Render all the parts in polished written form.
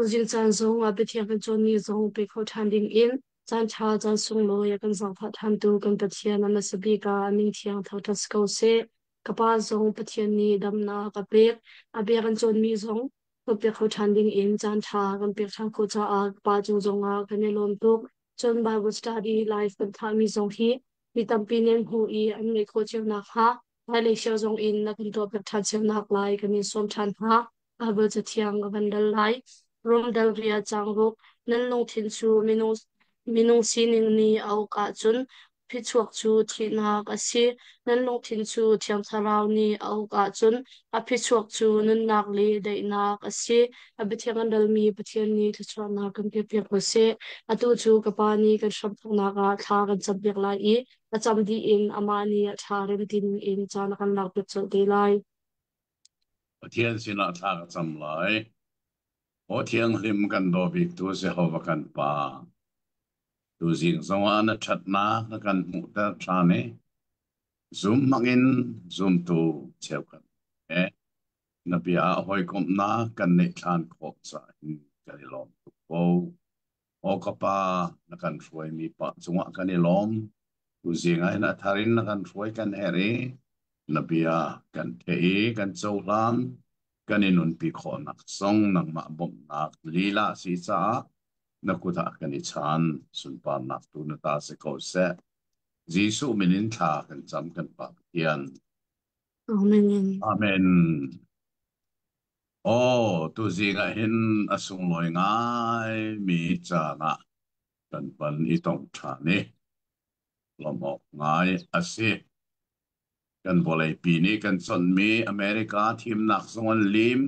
Tuzing caan zong ah biathiang kan cawnmi zong pe kho ṭhan ding in caan ṭha caan sunglawi a kan zaangfah ṭhantu kan Pathian a hmasa bik ah a min thiang thangṭhat si ko seh. Ka pa zong Pathian nih damnak a pek. A bia kan cawnmi zong kan pek kho ṭhan ding in caan ṭha kan pek ṭhan khawh caah ka pa cung zong ah kan i lawm tuk. Cun Bible study live kan thlahmi zong hi mi tampi nih an hmuh i an ngeih khawh cio nakhnga hmailei cio zong in na kan tuahpiak ṭhan cio naklai kan in sawm ṭhan hna. Bible Cathiang a van dal lai. Rom dal ria caang ruk nan lungthin cu minung sining nih a uk ahcun phichuak cu thihnak a si. Nan lungthin cu Thiang Thlarau nih a uk ahcun a phichuak cu nunnak le daihnak a si. A biathiang an dalmi Pathian nih thluachuahnak kan pekpiak ko seh. Atu cu ka Pa nih kan hramthawknak ah thla kan campiak lai i a cam dih in amah nih a ṭha rem ti in caan a kan lakpiak colh te lai. Pathian sinah thla ka cam lai. Aw thianghlim kan daw biktu Jehovah kan Pa. Tuzing zongah na ṭhatnak na kan hmuhter ṭhan i zum hmangin zumtu cheukhat he na bia ah hawikomhnak kan neih ṭhan khawh caah hin kan i lawm tuk ko. Aw ka Pa, na kan hruaimi pa cungah kan i lawm. Tuzing ah hin a thar in na kan hruai kan herh i na bia kan theih i kan cohlan kan i nunpi khawhnak zong nangmah bawmhnak lila a si caah na kut ah kan i chan. Sunparnak tu na ta si ko seh. Jesuh min in thla kan cam kan Pa Pathian. Amen. Amen. Aw, tuzing ah hin a sunglawi ngaimi caan ah kan van i tong ṭhan i lawmh awk ngai a si. Kan vawleipi nih kan chawnhmi America thimnak zong an lim.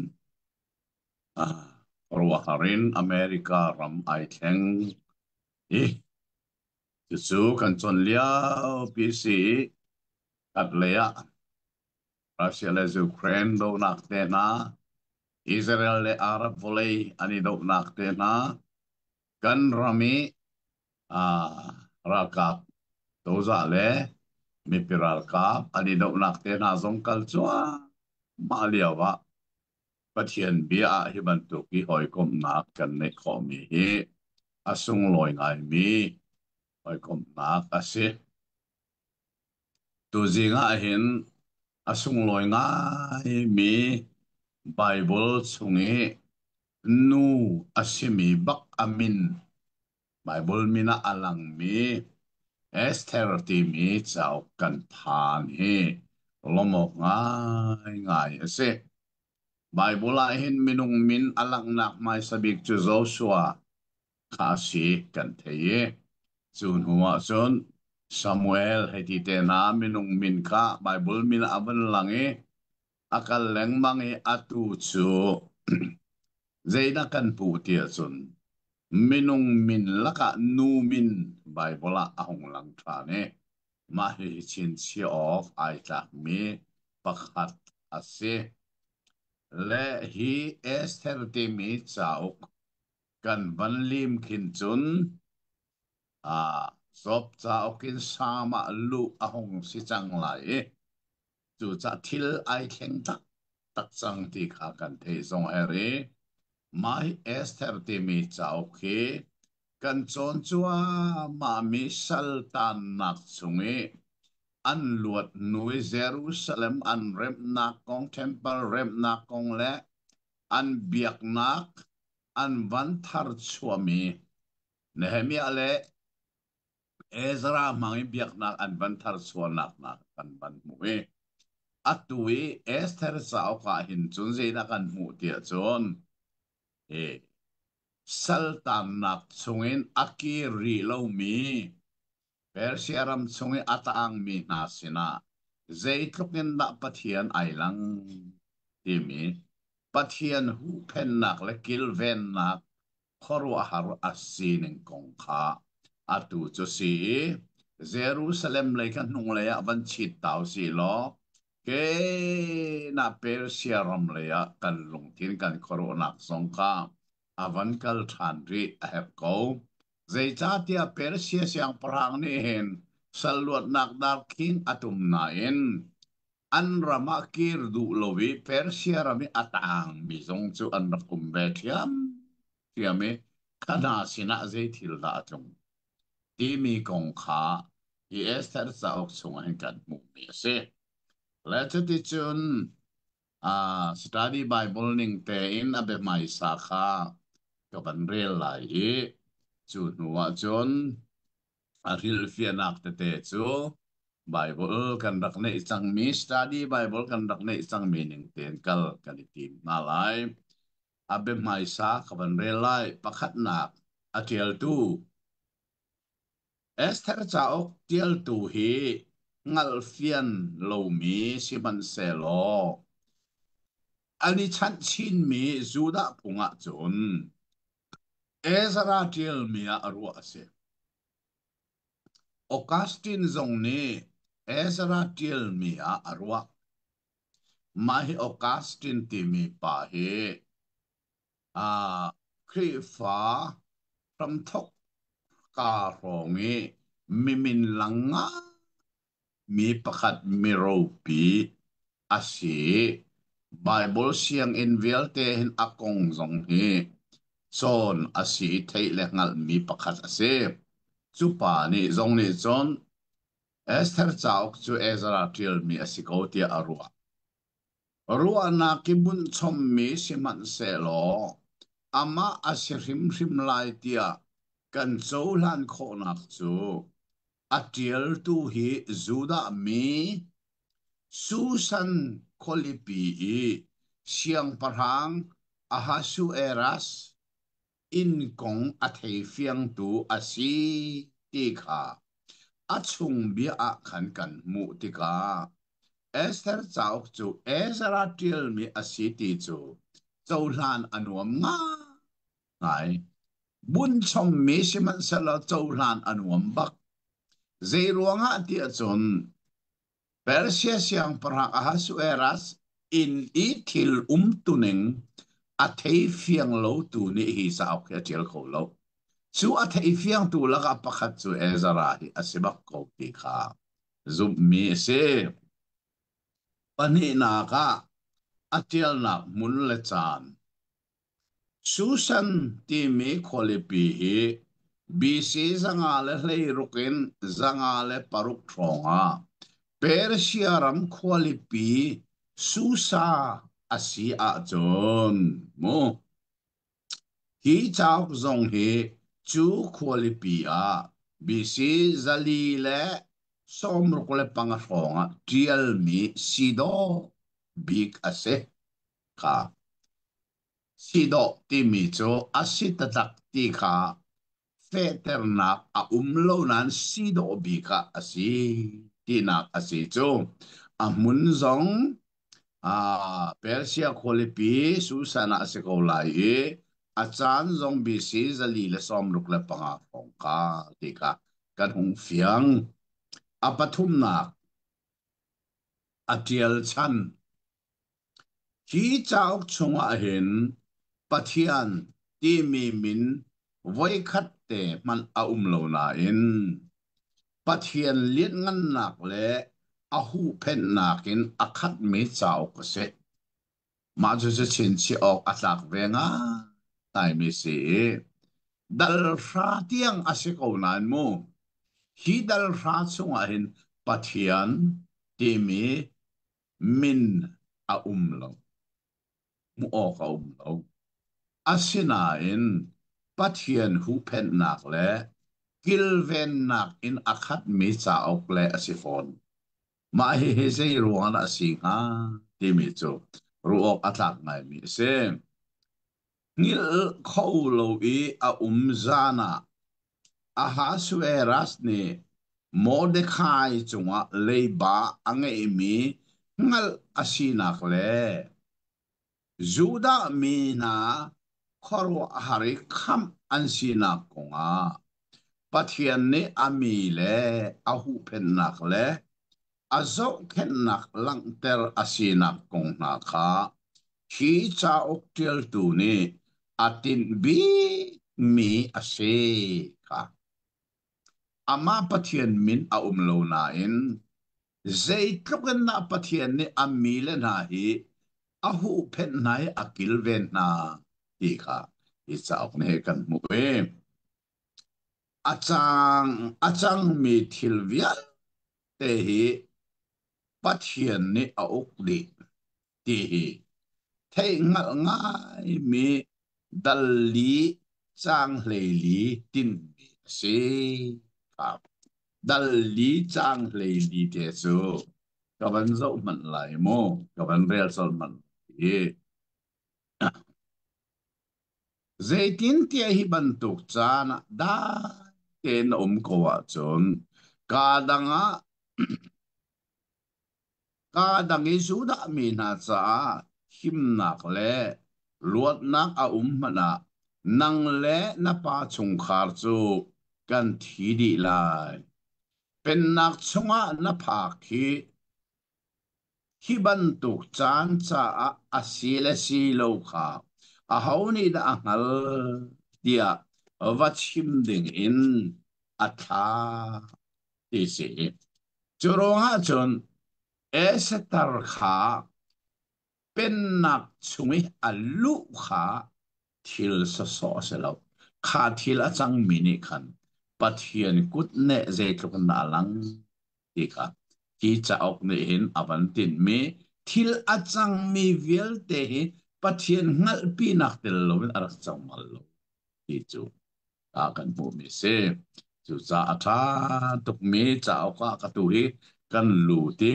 Ah, khuaruahhar in America ram ai thleng i cucu kan cawn liopi si i khatlei ah Russia le Ukraine dohnak te hna, Israel le Arab vawlei an i dohnak te hna, kan ram i ralkap cozah le mipi ralkap an i dohnak te hna zong kal cuahmah lio ah Pathian bia ah hi bantuk i hawikomhnak kan neih khawhmi hi a sunglawi ngaimi hawikomhnak a si. Tuzing ah hin a sunglawi ngaimi Baibal chung i nu a simi bak a min Baibal min ah a langmi Esther timi cauk kan phan hi lawmh awk ngaingai a si. Baibal ah hin minung min a langhnak hmaisa bik cu Joshua kha a si kan thei i cu hnu ah cun Samuel hei ti te hna minung min kha Baibal min ah a van lang i a kal lengmang i atu cu zeidah kan puh ti ahcun minung min lakah nu min Baibal ah a hung lang ṭhan i mah hihi chinchiah awk ai tlakmi pakhat a si. Le hi Esther timi cauk kan van lim khin cun Job cauk in Salm ah luh a hung si cang lai i cucah thil ai thleng taktak cang ti kha kan theih zong a herh i mah Esther timi cauk hi kan cawn cuahmahmi saltannak chung i an luat hnu i Jerusalem an remhnak kong, temple remhnak kong le an biaknak an van tharchuahmi Nehemiah le Ezra hmang i biaknak an van tharchuahnak hna kan van hmuh i atu i Esther cauk ah hin cun zeidah kan hmuh tiah cun hi saltannak chungin a kir rih lomi Persia ram chung i a taangmi hna sinah zeitluk in dah Pathian ai lang timi Pathian huhphennak le kilvennak khuaruahhar a sining kong kha atu cu si i Jerusalem lei kha hnunglei ah van chit ta u sih law ke na Persia ram lei ah kan lungthin kan khuaruahnak zong kha a van kal ṭhan rih a herh ko. Zeicahtiah Persia siangpahrang nih hin sal luatnak darkhing a tum nain an ram ah kir duh lo i Persia ram i a taangmi zong cu an rak um ve ṭhiam. Ṭhiam i kha hna sinah zei thil dah a tlung timi kong kha hi Esther cauk chungah hin kan hmuhmi a si. Le cuticun study Bible ning tein a biahmaisa kha ka van rel lai i cu hnu ah cun a hrilhfiahnak tete cu Bible kan rak neih cangmi study Bible kan rak neih cangmi ning tein kal kan i tim hna lai. A biahmaisa ka van rel lai. Pakhatnak a ṭialtu Esther cauk ṭialtu hi hngalhfian lomi sihmanhsehlaw an i chanh chinmi Judah phung ahcun Ezra ṭialmi ah ruah a si. Augustine zong nih Ezra ṭialmi ah a ruah. Mah hi Augustine timi pa hi Khrihfa hramthawk kaa hrawng i mimin lang ngaimi pakhat miropi a si. Baibal sianginn vialte hin a kong zong hi cawn a si i theih le hngalhmi pakhat a si. Cu pa nih zong nih cun Esther cauk cu Ezra ṭialmi a si ko tiah a ruah. Ruahnak i bunh chommi sihmanhsehlaw amah a si hrimhrim lai tiah kan cohlan khawhnak cu a ṭialtu hi Judah mi Susan khualipi i siangpahrang Ahasuerus inn kong a theifiangtu a si ti kha a chung bia ah khan kan hmuh tikah Esther cauk cu Ezra ṭialmi a si ti cu cohlan a nuam ngaingai. Bunchommi sihmanhsehlaw cohlan a nuam bak. Zei ruangah tiah cun Persia siangpahrang Ahasuerus inn i thil umtuning a theifiang lotu nih hi cauk hi a ṭial kho lo. Cu a theifiangtu lakah pakhat cu Ezra hi a si bak ko ti kha zumhmi a si. Pahnihnak ah a ṭialnak hmun le caan. Susan timi khualipi hi BC 516 in 506 hrawng ah Persia ram khualipi Susa a si ahcun mu hi cauk zong hi cu khualipi ah BC 465 hrawng ah ṭialmi si dawh bik a si kha. Si dawh timi cu a si taktak ti kha fehternak a um lo nain si dawh bik ah a si tinak a si cu. A hmun zong Persia khualipi Susan ah a si ko lai i a caan zong BC 465 hrawng kha ti kha kan hung fiang. A pathumnak a ṭial chan. Hi cauk chungah hin Pathian timi min voikhat te hmanh a um lo nain Pathian lianhngannak le a huhphenhnak in a khatmi cauk a si. Mah cucu chinchiah awk a tlak ve ngaingaimi si i dal hra tiang a si ko nain mu hi dal hra chungah hin Pathian timi min a um lo, hmuh awk a um lo. Asinain Pathian huhphenhnak le kilvennak in a khatmi cauk le a si fawn. Mah hihi zei ruangah dah a si hnga timi cu ruah awk a tlak ngaimi a si. Hngilh kho lo i a um zan ah Ahasuerus nih Mordekai cungah leiba a ngeihmi hngalh a sinak le Judah mi hna khuaruahhar i khamh an sinak kongah Pathian nih a mi le a huhphenhnak le a zohkhenhnak langhter a sinak kong hna kha hi cauk ṭialtu nih a tinh bikmi a si kha. Amah Pathian min a um lo nain zeitluk in dah Pathian nih a mi le hna hi a huhphenh hna i a kilven hna ti kha. Hi cauk nih kan hmuh i a cang a cangmi thil vialte hi Pathian nih a uk dih ti hi theihhngalh ngaimi dal li caang 14 tinhmi a si. Dal li caang 14 te cu ka van zoh hmanh lai mu, ka van rel colh hmanh i Zeitintiah hi bantuk caan ah dai tein na um ko ahcun kaa dang ah kaa dang i Judah mi hna caah himnak le luatnak a um hmanh ah nang le na pa chungkhar cu kan thi dih lai. Pennak chungah na phak hi Hi bantuk caan caah a si le si lo kha aho nih dah a hngal tiah va chim dingin a thlah ti si. Cu ruangah cun Esther kha pennak chung i a luh kha thil sawsawh a si lo. Kha thil a cangmi nih khan Pathian kut neh zeitluk in dah a lang ti kha hi cauk nih hin a van tinhmi thil a cangmi vialte hi Pathian hngalhpinak tel loin a rak cang bal lo ti cu ah kan hmuhmi a si. Cucaah a ṭha tukmi cauk ah ka tu hi kan lut i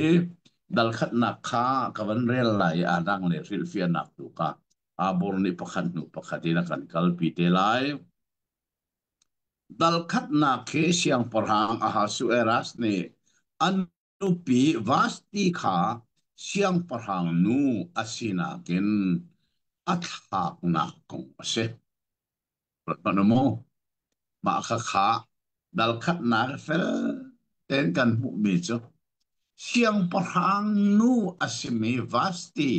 dal khatnak kha ka van rel lai i aa dang le hrilhfiahnak tu kha Abur nih pakhat hnu pakhat in a kan kalpi te lai. Dal khatnak khi siangpahrang Ahasuerus nih an nupi Vashti kha siangpahrang nu a sinak in a thlaknak kong a si. Ruat mu. Mah khakha dal khatnak fel tein kan hmuhmi cu siangpahrang nu a simi Vashti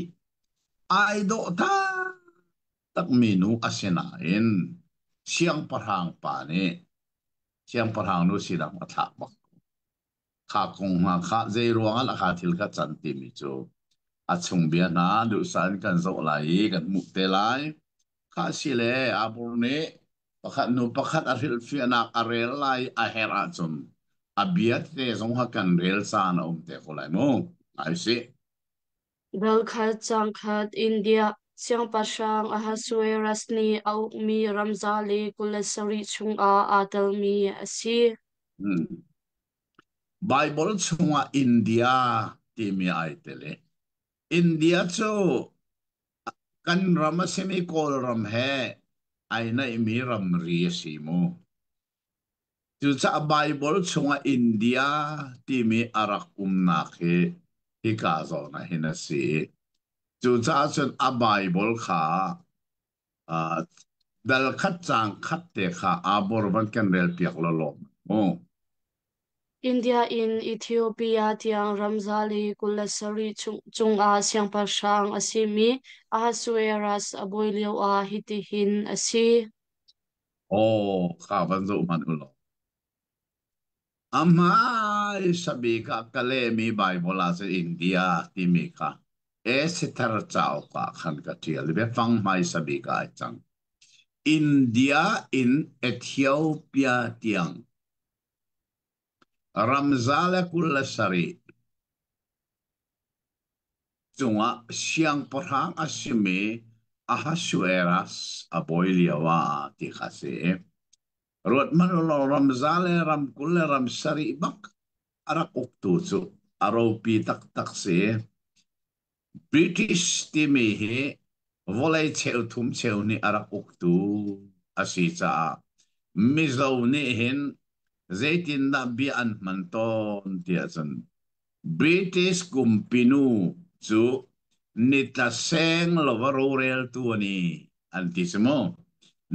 ai dawh taktakmi nu a si nain siangpahrang pa nih siangpahrang nu sinak a thlak bak. Kha kong hna kha zei ruangah kha thil kha can timi cu a chung bia hna duhsah in kan zoh lai i kan hmuh te lai. Kha si le Abur nih pakhat hnu pakhat a hrilhfiahnak a rel lai a herh ahcun a bia tete zong kha kan rel caan a um te ko lai mu. Ngai sih. Dal khat caang khat India siangpahrang Ahasuerus nih a ukmi ram 127 chungah aa telmi a si. Hmm. Bible chungah India timi ai tel i India cu kan ram a simi Kawlram he ai naihmi ramri a si mu. Cucaah Bible chungah India timi a rak umnak hi hika zawn ah hin a si. Cucaah cun a Bible kha uh, dal khat caang khat te kha aa bor van kan rel piak law law mu. India in Ethiopia tiang ram 127 cungah siangpahrang a simi Ahasuerus a bawi lioah hitihin a si. Aw, kha van zoh hmanh u law. A hmaisa bik ah ka lehmi Baibal ah cun India timi kha Esther cauk ah khan ka ṭial i biafang hmaisa bik ah ai cang. India in Ethiopia tiang ram 127 cungah siangpahrang a simi Ahasuerus a bawi lio ah ti kha a si. Ruat hmanh u law ram za le ram 20 le ram sarih bak a rak uktu cu a ropi taktak si. British timi hi vawlei cheuthum cheu nih a rak uktu a si caah Mizo nih hin zeitindah bia an hman tawn tiah cun British kumpinu cu nitla seng lo va roreltu a ni an ti si mu.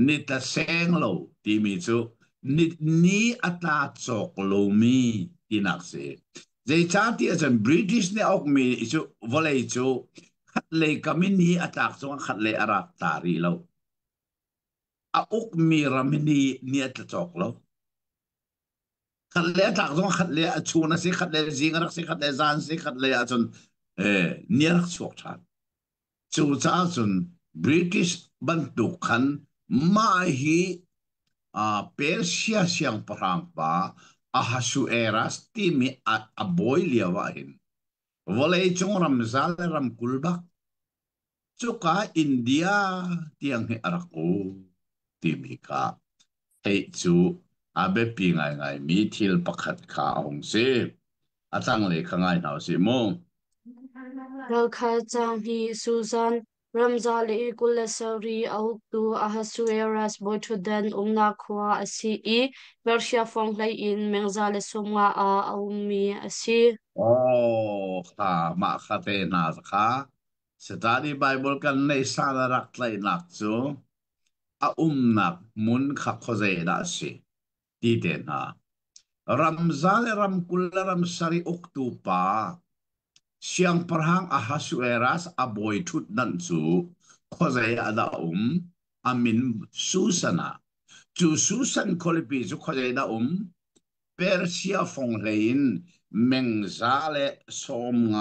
Nitla seng lo timi cu ni, ni a tla cawk lomi tinak si. Zeicahtiah cun British nih a ukmi cu vawlei cu khatlei kam in ni a tlak cungah khatlei a rak tla rih lo. A ukmi ram hi ni, ni a tla cawk lo. Khat le a tlak zong khat le a chun a si, khat le zing a rak si, khat le zan si, khat le ahcun eh, ni a rak chuak ṭhan. Cucaah cun British bantuk khan Mah hi Persia siangpahrang pa Ahasuerus timi a bawi lio ah hin vawleicung ramza le ramkul bak cuka India tiang hi a rak um timi kha theih cu a biapi ngaingaimi thil pakhat kha a hung si. A tanglei kha ngai hna usih mu. Ralkhat caang hi Susan ramza le 27 a uktu Ahasuerus bawiṭhutdan umnak khua a si i Persia fonghlei in meng 150 ah a ummi a si. Oh, kha mah kha te hna kha Satan i Bible kan neih san a rak tlaihnak cu a umnak hmun kha khuazei dah a si ti te hna. Ramza le ramkul le ramsarih uktu pa Siangpahrang Ahasuerus a bawi ṭhutdanh cu khuazei ah dah a um? A min Susan ah. Cu Susan khualipi cu khuazei dah um? Persia fonghlei in meng 150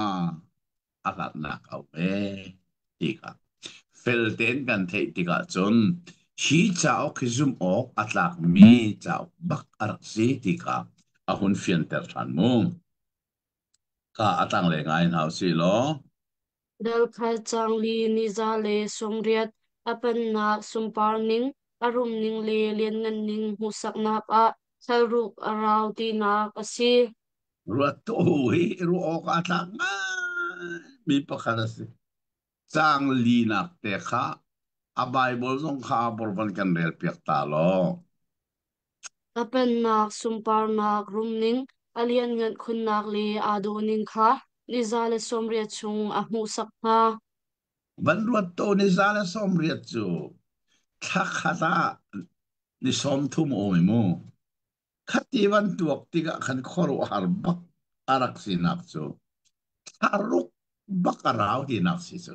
a hlatnak a um ee ti kha fel tein kan theih tikah cun hi cauk hi zumh awk a tlakmi cauk bak a rak si ti kha a hun fianter ṭhan mu. Ka a tanglei ngai hna usih law. Dal khat caangli ni 180 a pennak sunpar ning, a rum ning le lianngan ning hmuhsaknak ah thlalruk a rau tinak a si. Ruat tu hi ruah awk a tlak ngaimi pakhat a si. Caang linak te kha a Baibal zong kha a borvan kan rel piak ta law. A pennak sunparnak rum ning, a lianhngan khunnak le aa dawhning kha ni 180 chung a hmuhsak hna. Van ruat to ni 180 cu thla khat ah ni 30 um i mu. Khati van tuak tikah khan khuaruahhar bak a rak sinak cu thlaruk bak a rau tinak si cu.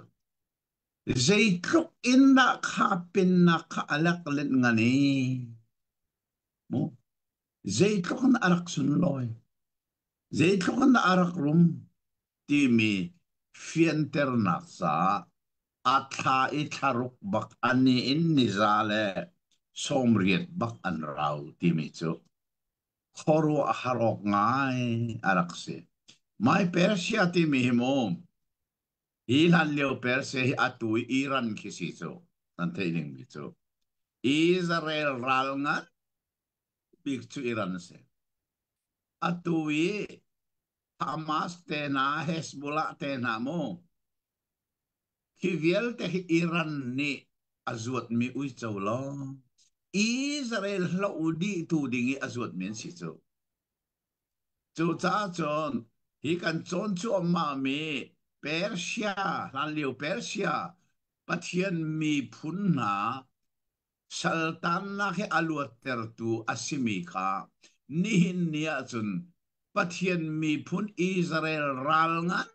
Zeitluk in dah kha pennak kha a lak len ngan i mu zeitluk in a rak sunlawi zeitluk in a rak rum timi fianternak caah a thla i thlaruk bak a ni in ni 180 bak an rau timi cu khuaruahhar awk ngai a rak si. Mai Persia timi hi mu hi hlanlio Persia hi atu i Iran khi si cu nan theih dingmi cu Israel ral ngan bik cu Iran a si. Atu i Hamas te hna Hezbollah te hna mu Hi vialte hi Iran nih a zuatmi uico lawng Israel hloh dihtu ding i a zuatmi an si cu. Cucaah cun hi kan cawn cuahmahmi Persia, hlanlio Persia Pathian miphun hna saltannak hi a luattertu a simi kha nihin ni ahcun Pathian miphun Israel ral ngan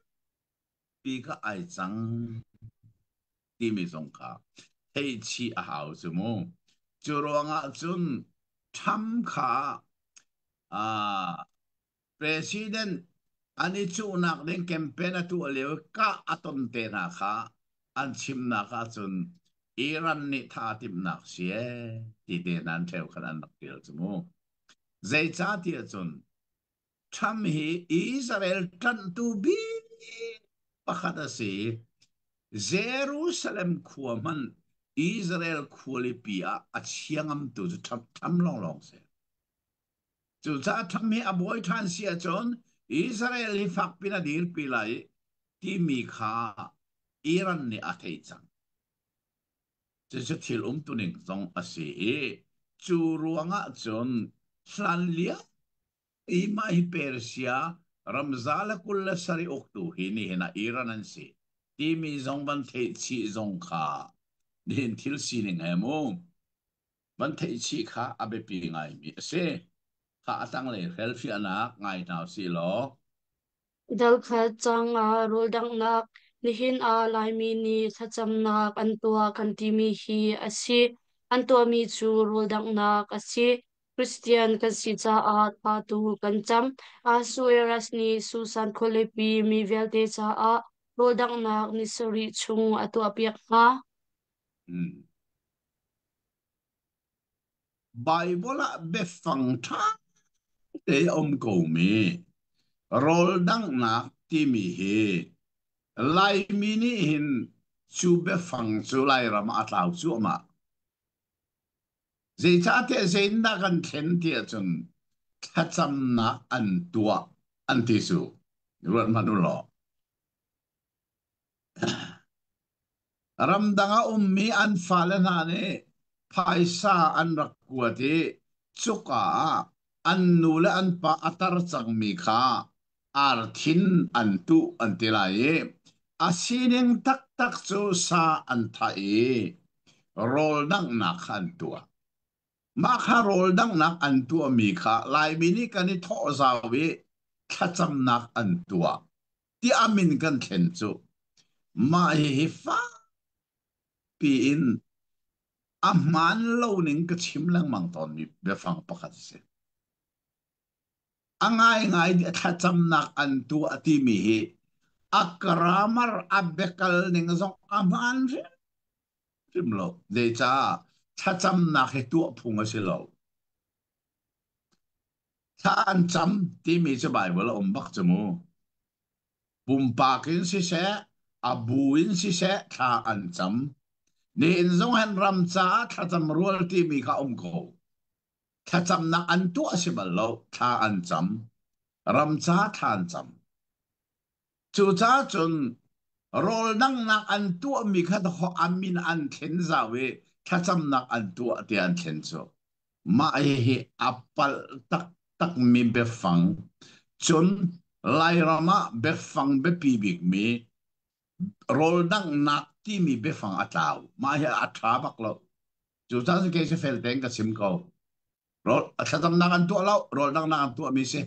pi kha ai cang timi zong kha theih chih a hau cu mu. Cu ruangah cun Trump kha president an i cuhnak ding campaign a tuah lio i kah a ton te hna kha an chimnak ahcun Iran nih tha timhnak si ee ti te hna an ṭheu khan an rak tial cu mu. Zeicah tiah cun Trump hi Israel ṭanhtu bik pakhat a si. Jerusalem khua hmanh Israel khualipi ah a chia ngamtu cu Trump, Trump lawnglawng si. Cucaah Trump hi a bawi ṭhan si ahcun Israel hi fakpi in a dirpi lai timi kha Iran nih a thei cang. Cucu thil umtuning zong a si i cu ruangah cun hlanlio i mah hi Persia ram 127 uktu hi nihin ah Iran an si timi zong van theih chih zong kha nihin thil sining he mu van theih chih kha a biapi ngaimi a si. Kha a tanglei hrelfiahnak ngai hna usih law. Dal khat caang ah rawldanghnak, nihin ah Laimi nih thlacamnak an tuah kan timi hi a si. An tuahmi cu rawldanghnak a si. Christian kan si caah thla tu kan cam. Ahasuerus nih Susan khualipi mi vialte caah rawldanghnak ni sarih chung a tuahpiak hna. Hmm. Baibal ah biafang ṭha te a um komi rawl danghnak timi hi Laimi nih hin cu biafang cu Lairam ah a tlau cuahmah. Zeicahtiah zeitindah kan thlen ti ahcun thlacamnak an tuah an ti cu. Ruat hmanh u law. Ramdang a ummi an fale hna nih phaisa an rak kuat i cuka ah an nu le an pa a tar cangmi kha arthin an tuh an ti lai i a sining taktak cu sa an thah i rawl danghnak kha an tuah. Mah kha rawl danghnak an tuahmi kha Laimi nih kan i thawh zau i thlacamnak an tuah. Tiah min kan thlen cu. Mah hihi fakpi in a hmaan lo ning ka chim lengmang tawnmi biafang pakhat a si. A ngaingai thlacamnak an tuah timi hi a grammar a biakal ning zong a hmaan hrimhrim lo. Zeicah thlacamnak hi tuah phung a si lo. Thla an cam timi cu Baibal a um bak cu mu. Pumpak in siseh, a bu in siseh thla an cam. Nihin zong hin ram caah thlacam rual timi kha um ko. Thlacamnak an tuah si bal lo, thla an cam. Ram caah thla an cam. Cucaah cun rawl danghnak an tuahmi kha dawkaw a min an thlen zau i thlacamnak an tuah tiah an thlen cu. Mah hihi a palh taktakmi biafang. Cun Lairam ah biafang biapi bikmi rawl danghnak timi biafang a tlau. Mah hi a ṭha bak lo. Cucaah cun kei cu fel tein ka chim ko. Rawl thlacamnak an tuah lo, rawl danghnak an tuahmi si.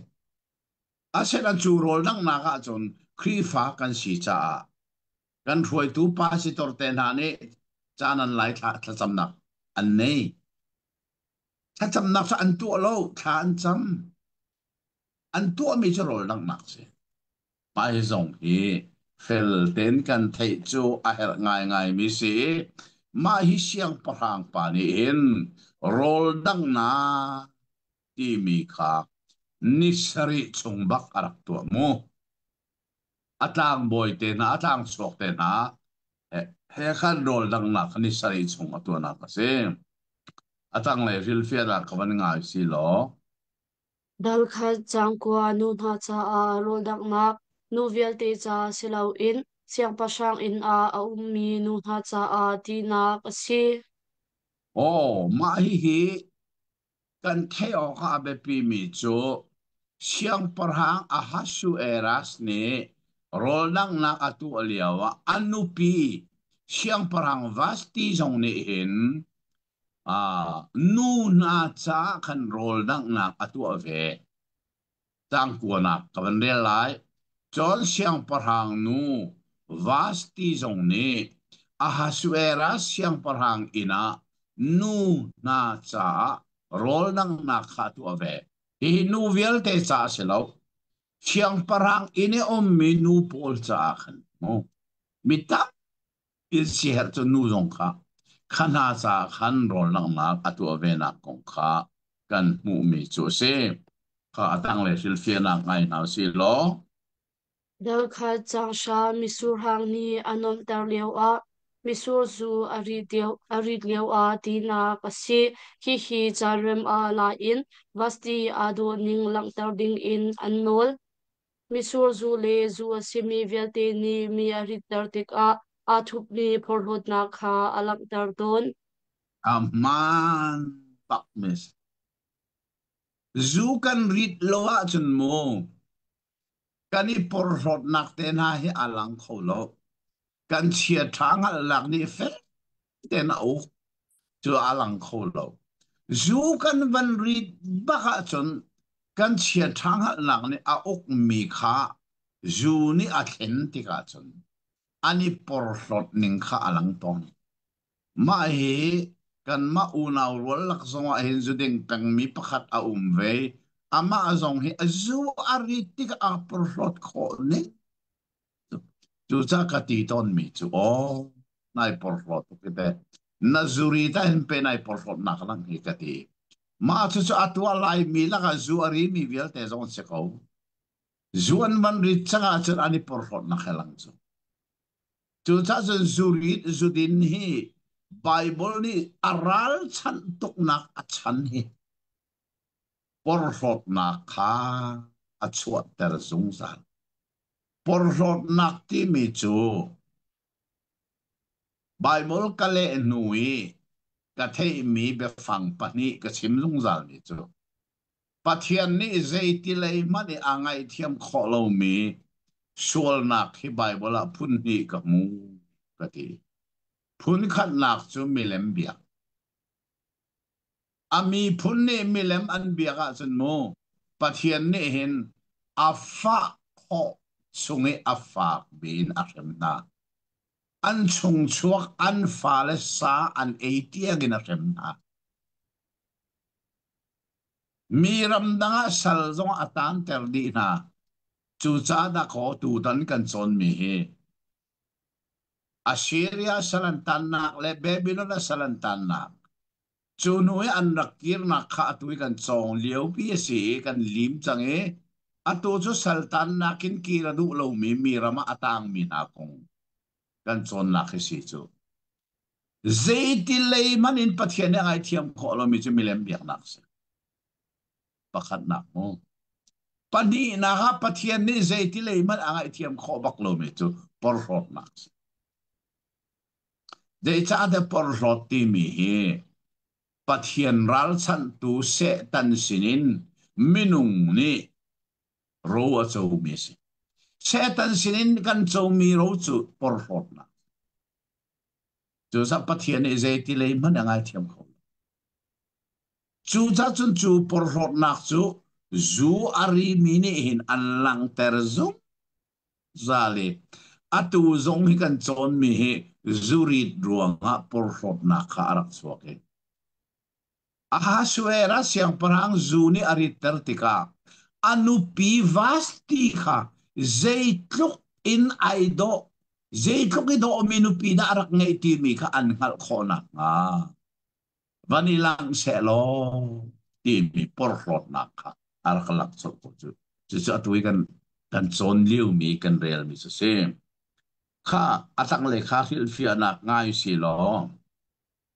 Asinain cu rawl danghnak ahcun Khrihfa kan si caah kan hruaitu pastor te hna nih caan an lai thla thlacamnak an nei. Thlacamnak cu an tuah lo, thla an cam. An tuahmi cu rawl danghnak si. Mah hi zong hi fel tein kan theih cu a herh ngaingaimi si i mah hi siangpahrang pa nih hin rawl danghnak timi kha ni sarih chung bak a rak tuah mu. A tlangbawi te hna, a tlangchuak te hna he khan rawl danghnak kha ni sarih chung a tuahnak a si. A tanglei hrilhfiahnak ka van ngai si law. Dal khat cangkua nu hna caah rawl danghnak, nu vialte ca si loin siangpahrang inn ah a ummi nu hna caah tinak a si. Aw, mah hihi Kan theih awkah a biapimi cu Siangpahrang Ahasuerus nih rawldanghnak a tuah lioah a nupi Siangpahrang Vashti zong nih hin nu hna caah khan rawldanghnak a tuah ve. Tlangkuanak ka van rel lai. Cun siangpahrang nu Vashti zong nih Ahasuerus siangpahrang inn ah nu hna caah rawl danghnak kha a tuah ve. Hihi nu vialte ca a si lo. Siangpahrang inn i ummi nu pawl caah khan mu. Mi tam In siaherh cu nu zong kha kha hna caah khan rawl langhnak a tuah venak kong kha kan hmuhmi cu a si. Kha a tanglei hrilhfiahnak ngai hna u sih law. Dal khat caang mitsur hang nih a nuamhter lioah mitsur zu a rit lioah tinak a si. Hihi caanrem ah la in Vasti aa dawh ning langhter dingin an nawl. Mitsur zu le zu a simi vialte nih mi a ritter tikah aa thupmi porhlawtnak kha a langhter tawn. A hmaan bak mis. Zu kan rit lo ahcun mu kan i porhlawtnak te hna hi a lang kho lo. Kan chiaṭha hngalhnak nih fek tein a uk cu a lang kho lo. Zu kan van rit bak ahcun kan chiaṭha hngalhnak nih a ukmi kha zu nih a thlen tikah cun an i porhlawt ning kha a lang tawn. Mah hi kanmah unau rual lak zongah hin zuding pengmi pakhat a um ve. Amah zong hi a zu a rit tikah aa porhlawt khawh ning. Cucaah ka ti tawnmi cu aw nai porhlawt tuk hi teh. Na zuri ta hin pe nai porhlawtnak lang hi ka ti. Mah cucu a tuah laimi lakah zu a rimi vialte zong an si ko. Zu an van rit cang ahcun an i porhlawtnak he lang cu. Cucaah cun zurit zudin hi Baibal nih a ralchanh tuknak a chan hi porhlawtnak kha a chuahter zungzal. Porhlawtnak timi cu Baibal ka leh hnu i ka theihmi biafang pahnih ka chim zungzalmi cu Pathian nih zeiti lei hmanh i a ngaihthiam khawh lomi sualnak hi Baibal ah phun hnih ka hmu ka ti. Phun khatnak cu milem biak. A miphun nih milem an biak ahcun mu Pathian nih hin a fah khawh chung i a fak bin a hrem hna. An chungchuak an fale sa an ei tiang in a hrem hna. Mi ramdang ah sal zong a taanter dih hna. Cucaah dakaw tutan kan cawnmi hi Assyria sal an tannak le Babylon ah sal an tannak cu hnu i an rak kirnak kha atu i kan cawng liopi a si i kan lim cang i atu cu sal tannak in kir a duh lomi mi ram ah a tangmi hna kong kan cawnnak hi si cu. Zeiti lei hmanh in Pathian nih a ngaithiam khawh lomi cu milem biaknak a si. Pakhatnak mu. Pahnihnak ah Pathian nih zeiti lei hmanh a ngaihthiam khawh bak lomi cu porhlawtnak a si. Zeicahtiah porhlawt timi hi Pathian ralchanhtu Satan sinin minung nih ro a comi a si. Satan sinin kan comi ro cu porhlawtnak. Cucaah Pathian nih zeiti lei hmanh a ngaithiam kho lo. Cucaah cun cu porhlawtnak cu zu a rimi nih hin an langhter zungzal i atu zong hi kan cawnmi hi zurit ruangah porhlawtnak kha a rak chuak i Ahasuerus siangpahrang zu nih a ritter tikah a nupi Vashti kha zeitluk in ai dawh, zeitluk i dawhmi nupi dah a rak ngeih timi kha an hngalh khawh nakhnga van i langh sehlaw timi porhlawtnak kha a rak langh colh ko cu. Cucu atu i kan cawn liomi kan relmi cu si. Kha a tanglei kha hrilhfiahnak ngai si law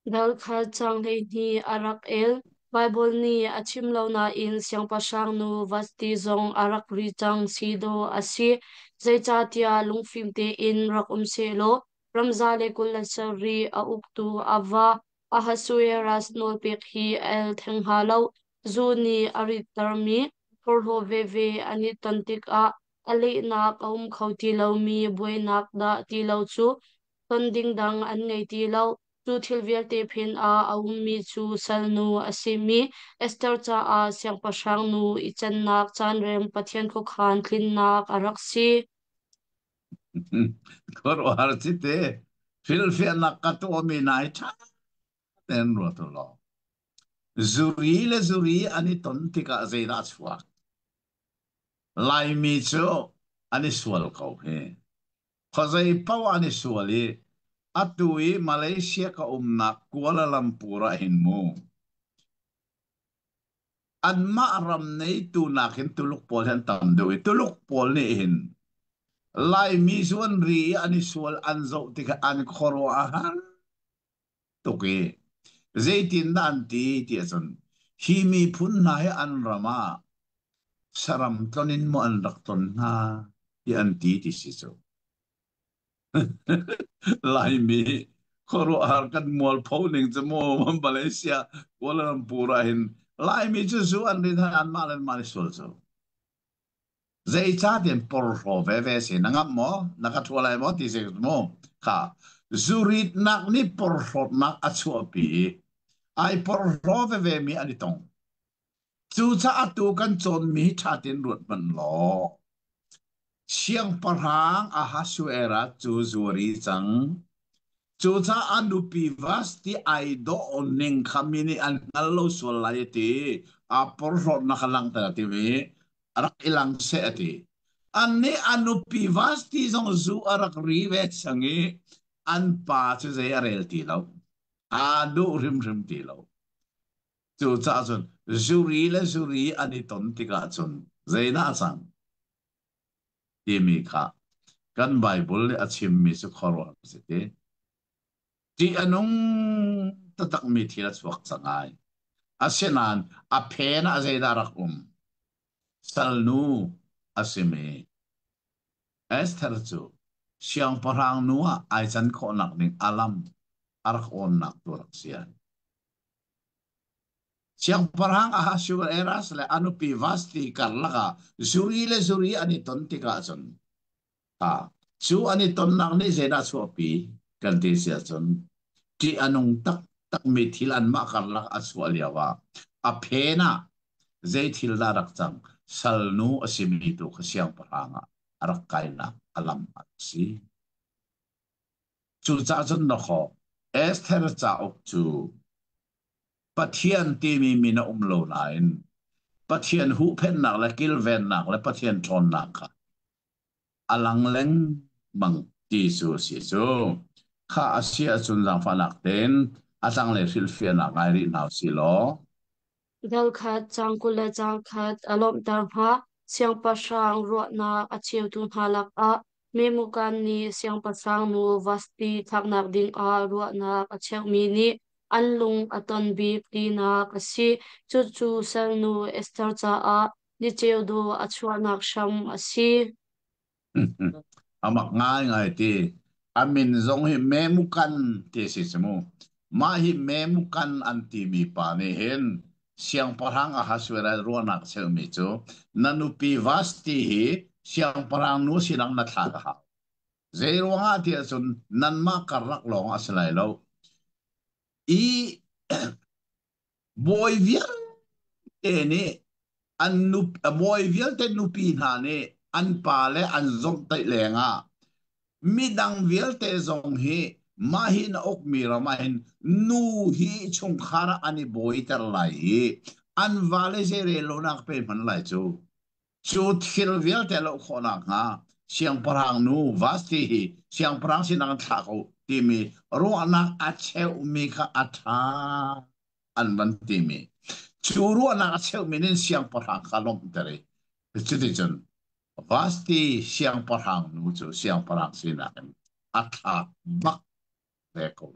Dal kha caang 12 a rak el. Baibal nih a chim lo nain siangpahrang nu Vashti zong a rak ri cang si dawh a si. Zeicahtiah lungfim tein rak um sehlaw ramza le 27 a uktu a va Ahasuerus nawlpek hi a el theng hnga lo. Zu nih a rittermi phorhlaw veve an i ton tikah a lehnak a um kho ti lomi buainak dah ti lo cu ton ding dang an ngei ti lo. Cu thil vialte phen ah a ummi cu salnu a simi Esther caah siangpahrang nu i cannak caanrem Pathian khuakhan tlinnak a rak si. Khuaruahhar ci te hrilhfiahnak ka tuahmi nai ṭha tein ruat u law. Zuri le zuri an i ton tikah zeidah a chuak? Laimi cu an i sual ko hi. Khuazei paoh an i sual i atu i Malaysia ka umnak Kuala Lumpur ah hin mu anmah ram neitu nakin Tuluk pawl hi an tam deuh i Tuluk pawl nih hin Laimi cu an ri i an i sual an zoh tikah an khuaruah a har tuk i zeitindah an ti ti ahcun hi miphun hna hi an ram ah saram tlon in maw an rak tlon hna ti an ti ti si cu. Laimi khuaruahhar kan mualpho ning cu mu Malaysia Kuala Lumpur ah hin Laimi cu zu an rin anmah le anmah an i sual cu. Zeicahtiah porhlaw veve si na ngamh maw? Na ka ṭhua lai maw ti si mu. Kha zuritnak nih porhlawtnak a chuahpi i ai porhlaw veve mi an i tong. Cucaah atu kan cawnmi hi ṭha tein ruat hmanh law siangpahrang Ahasuerus cu zuari cang. Cucaah a nupi Vashti ai dawh ning kha mi nih an hngal lo sual lai a ti. Aa porhlawtnak kha langhter a tim i a rak i lang seh a ti. Annih a nupi Vashti zong zu a rak ri ve cang i an pa cu zei a rel ti lo. Aa duh hrimhrim ti lo. Cucaah cun zuri le zuri an i ton tikah cun zeidah a cang timi kha kan Bible nih a chimmi cu khuaruahhar a si ti. Ṭih a nung taktakmi thil a chuak cang ai. Asinain a phen ah zeidah rak um? Salnu a simi Esther cu siangpahrang nu ah ai can khawhnak ding a lam a rak awnnak tu rak si ai. Siangpahrang Ahasuerus le a nupi Vashti karlak ah zuri le zuri an i ton tikah cun cu an i tonnak nih zeidah a chuahpi kan ti si ahcun ṭih a nung taktakmi thil anmah karlak a chuah lio ah a phen ah zei thil dah rak cang salnu a simi tu kha siangpahrang ah a rak kainak a lam a si. Cucaah cun na khaw Esther cauk cu Pathian timi min a um lo nain Pathian huhphenhnak le kilvennak le Pathian ṭhawnnak kha a lang lengmang ti cu a si cu. Kha a si ahcun zaangfahnak tein a tanglei hrilhfiahnak ngai rih hna usih law. Dal khat, caang 20 le caang khat a lawmhter hna. Siangpahrang ruahnak a cheutu hna lakah Memukan nih siangpahrang nu Vashti thlaknak dingah ruahnak a cheuhmi nih an lung a ton bik tinak a si. Cucu salnu Esther caah niceu dawh a chuahnak hram a si. A mak ngaingai ti. A min zong hi Memukan ti a si cu mu. Mah hi Memukan an timi pa nih hin siangpahrang Ahasuerus ruahnak cheuhmi cu na nupi Vashti hi siangpahrang nu sinak na thlak a hau. Zei ruangah tiah cun nanmah karlak lawng a si lai lo. I bawi vialte nih an nup bawi vialte nupi hna nih an pale an zomhtaih lengah midang vialte zong hi mah hi na ukmi ram ah hin nu hi chungkhar ah an i bawiter lai i an vale zeirel lonak pe hman lai cu. Cu thil vialte loh khawh nakhnga siangpahrang nu Vashti hi siangpahrang sinak in thlah ko timi ruahnak a cheuhmi kha a ṭha an van timi. Cu ruahnak a cheuhmi nih siangpahrang kha lawmhter i cuticun Vashti siangpahrang nu cu siangpahrang sinak in a thlak bak ve ko.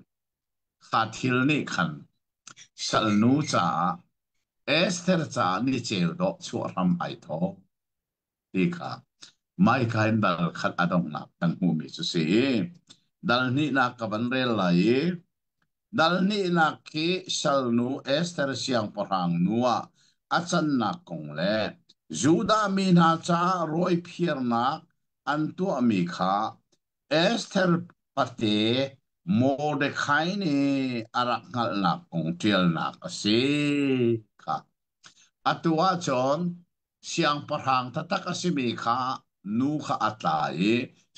Kha thil nih khan salnu caah Esther caah niceu dawh chuah hram ai thawk ti kha Maika in dal khat a donghnak kan hmuhmi cu si i dal hnihnak ka van rel lai i dal hnihnak khi salnu Esther siangpahrang nu ah a cannak kong le Judah mi hna caah rawiphiarnak an tuahmi kha Esther pate Mordecai nih a rak hngalhnak kong ṭialnak a si kha. Atu ahcun siangpahrang taktak a simi kha nu kha a tla i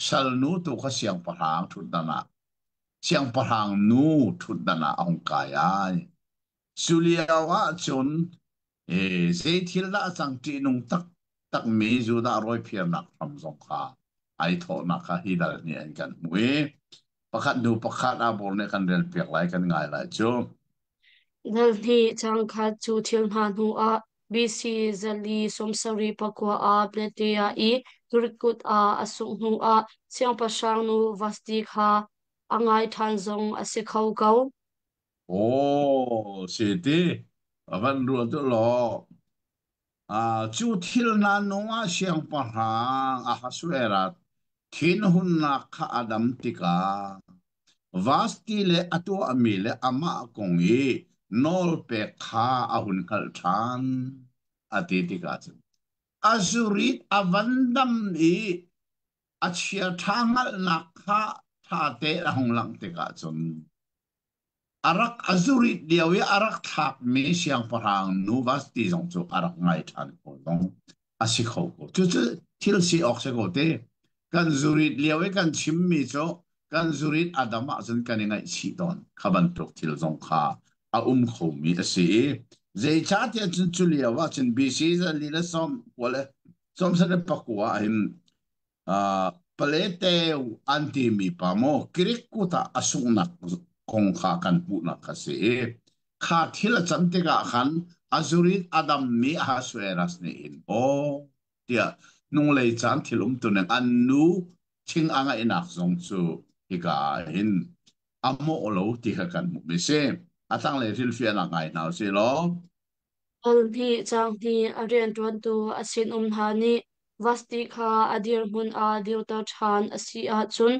salnu tu kha siangpahrang ṭhutdan ah siangpahrang nu ṭhutdan ah a hung kai ai. Cu lio ahcun zei thil dah a cang ṭihnung taktakmi Judah rawiphiarnak hram zong kha ai thawhnak kha hi dal nih an kan hmuh i pakhat hnu pakhat Abor nih kan relpiak lai kan ngai lai cu. Dal hnih caang khat cu thil hna hnu ah BC 479 ah Platea i Greek kut ah a sungh hnu ah siangpahrang nu Vashti kha a ngai ṭhan zong a si kho ko. Aw, si ti a van ruah tu law cu thil hna nung ah siangpahrang Ahasuerus thinhunnak kha a dam tikah Vashti le a tuahmi le amah kong i nawlpek kha a hun hngalh ṭhan a ti tikah cun a zurit a van dam i a chiaṭha hngalhnak kha ṭhate a hung langh tikah cun a rak a zurit lio i a rak thlakmi siangpahrang nu Vashti zong cu a rak ngai ṭhan ko zong a si kho ko. Cucu thil si awk si ko te. Kan zurit lio i kan chimmi cu kan zurit a dam ahcun kan i ngaihchih tawn. Kha bantuk thil zong kha a um khomi a si i zeicahtiah cun cu lio ahcun BC 494 ah hin Paleteu an timi pa maw Greek kut ah a sunghnak kong kha kan hmuhnak kha si i. Kha thil a can tikah khan a zurit a dammi Ahasuerus nih hin aw tiah hnunglei caan thil umtuning an nu thing a ngaihnak zong cu hika ah hin a mawh lo ti kha kan hmuhmi si. A tanglei hrilhfiahnak ngai hna usih law. Hnih caang hnih a rianṭuantu a sinum hna nih Vasti kha a dirhmun ah dirter ṭhan a si ahcun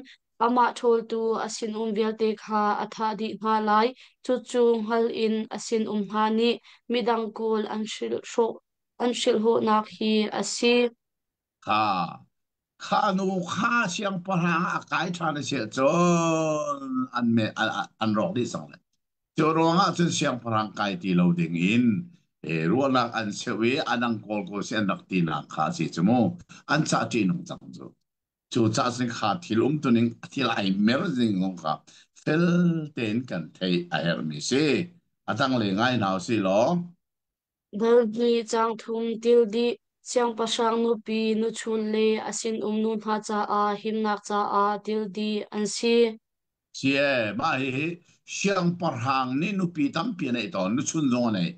amah ṭhawltu a sinum vialte kha a thah dih hna lai. Cucu hngal in a sinum hna nih midang kawl an hrilhawhnak hi a si. Kha kha nu kha siangpahrang ah a kai ṭhan a si ahcun an me an, an rawk dih cang lai. Cu ruangah cun siangpahrang kai ti lo ding in ruahnak an cheuh i a dang kawl kawl si an rak tinak kha a si cu mu. An cah ṭihnung cang cu. Cu cah sin kha thil umtuning thil ai mer zing zong kha fel tein kan theih a herhmi si. A tanglei ngai hna usih law. Dal hnih caang thum til dih siangpahrang nupi nuchun le a sinum nu hna caah himnak caah til dih an si. Cie, mah hihi siangpahrang nih nupi tampi a neih tawn, nuchun zong a neih.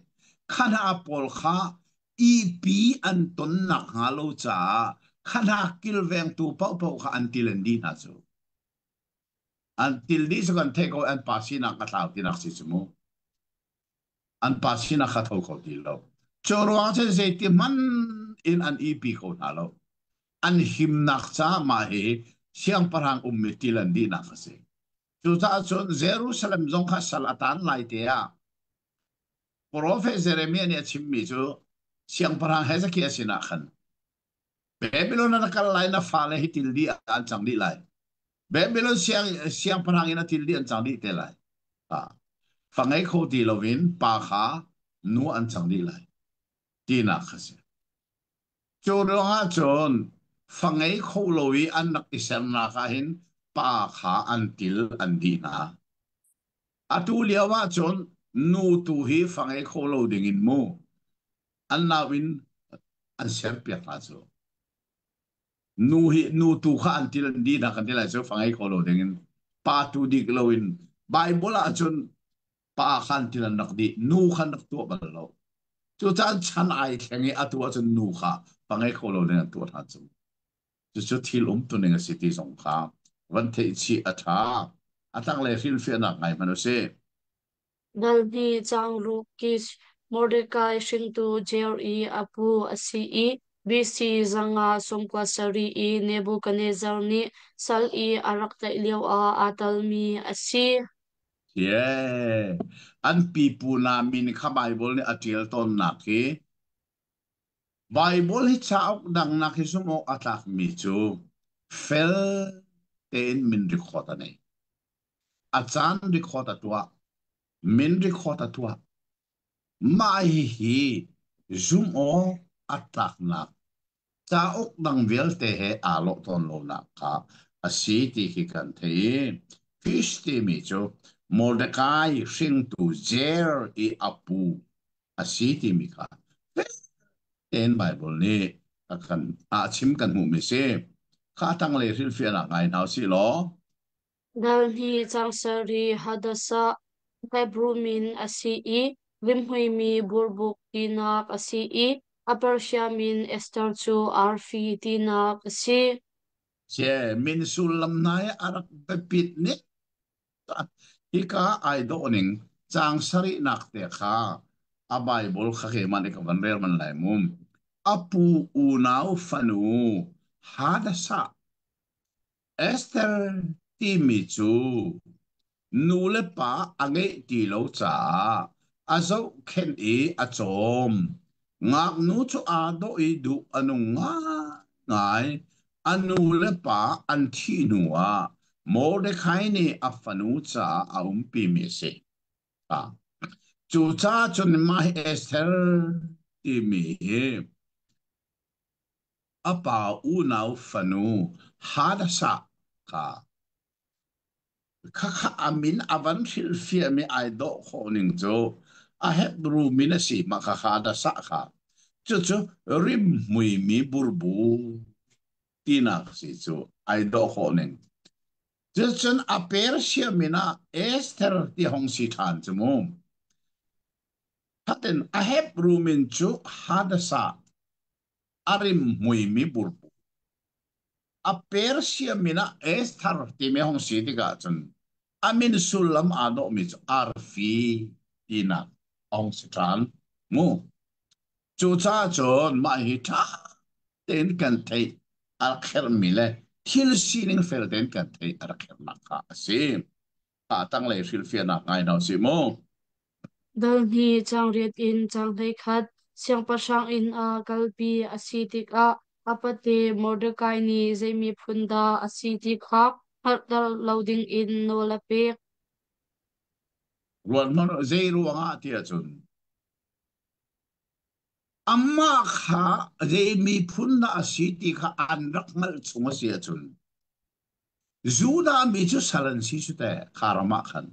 Kha hna pawl kha ipi an ton nakhnga lo caah kha hna kilvengtu paohpaoh kha an til an dih hna cu. An til dih cu kan theih ko, an pa sinak a thlau tinak si cu mu. An pa sinak kha tho kho ti lo. Cu ruang cun zeiti hmanh in an ipi kho hna lo. An himnak caah mah hi siangpahrang ummi til an dihnak a si. Cucaah cun Jerusalem zong kha sal a taan lai te ah profet Jeremiah nih a chimmi cu siangpahrang Hezekiah sinah khan Babylon ah na kal lai na fale hi til dih ah an cang dih lai. Babylon siangpahrang in a til dih an cang dih te lai. Fa ngei kho ti loin pa kha nu an cang dih lai tinak kha si. Cu ruangah cun fa ngei kho lo i an rak i sernak ah hin pa kha an til an dih hna. Atu lio ah cun nu tu hi fa ngei kho lo ding in mu an nau in an serpiak hna cu. Nu hi nu tu kha an til an dih hna kan ti lai cu fa ngei kho lo ding in pa tu dik lo in Bible ah cun pa khan til an rak dih nu khan rak tuah bal lo. Cucaah chan ai thleng i atu ahcun nu kha pa ngei kho lo ding an tuah hna cu. Cucu thil umtuning a si ti zong kha van theih chih a ṭha. A tanglei hrilhfiahnak ngai hmanh u sih. Dal hnih caang ruk Kish Mordecai hringtu Jair i a pu a si i BC 597 i Nebuchadnezzar nih sal i a rak tlaih lioah aa telmi a si. Yeah. An pipu na min kha Bible nih a ṭial tawnnak hi Bible hi cauk dangnak hi zumh awk a tlakmi cu fel tein min record a nei. A caan record a tuah. Min record a tuah. Mah hihi zumh awk a tlaknak cauk dang vialte he aa lawh tawn lonak kha a si ti khi kan theih. Fish timi cu Mordecai hringtu Jer i a pu a si timi kha tein Bible nih a kan a chim kan hmuhmi si. Kha tanglei hrilhfiahnak ngai hna usih law. Dal hnih caang sarih Hadassah Hebru min a si i rimhmuimi burbuk tinak a si i a Persia min Esther cu arfi tinak a si. Cie min sullam hna hi a rak biapit ning hika ai dawh ning caang sarihnak te kha a Bible kha keimah nih ka van rel man lai mu. A pu unau fanu Hadassah Esther timi cu nu le pa a ngeih ti lo caah a zohkhenh i a cawm. Ngaknu cu aa dawh i duh a nung ngaingai. A nu le pa an thih hnuah Mordecai nih a fanu caah a umpimi a si. Cucaah cun mah Esther timi hi A pa unau fanu Hadassah kha khakha a min a van hrilhfiahmi ai dawh khawh ning cu a Hebrew min a si mah kha Hadassah kha cucu rimhmuimi burbu tinak si cu ai dawh khawh ning cucun a Persia min ah Esther ti hong si ṭhan cu mu. Khatin a Hebru min cu Hadassah, a rimhmuimi burbu. A Persia min ah Esther timi hong si tikah cun a min sullam aa dawhmi cu arfi tinak a hong si ṭhan. Mu. Cucaah cun mah hi ṭha tein kan theih a rak herhmi le thil sining fel tein kan theih a rak herhnak kha a si. A tanglei hrilhfiahnak ngai hna usih mu. Dal hnih caang riat in caang 11 siangpahrang inn ah kalpi a si tikah a pate Mordekai nih zei miphun dah a si ti kha hngalhter lo dingin nawl a pek. Ruat hmanh u, zei ruangah tiah cun amah kha zei miphun dah a si ti kha an rak hngalh chung a si ahcun Judah mi cu sal an si cu teh kha ram ah khan.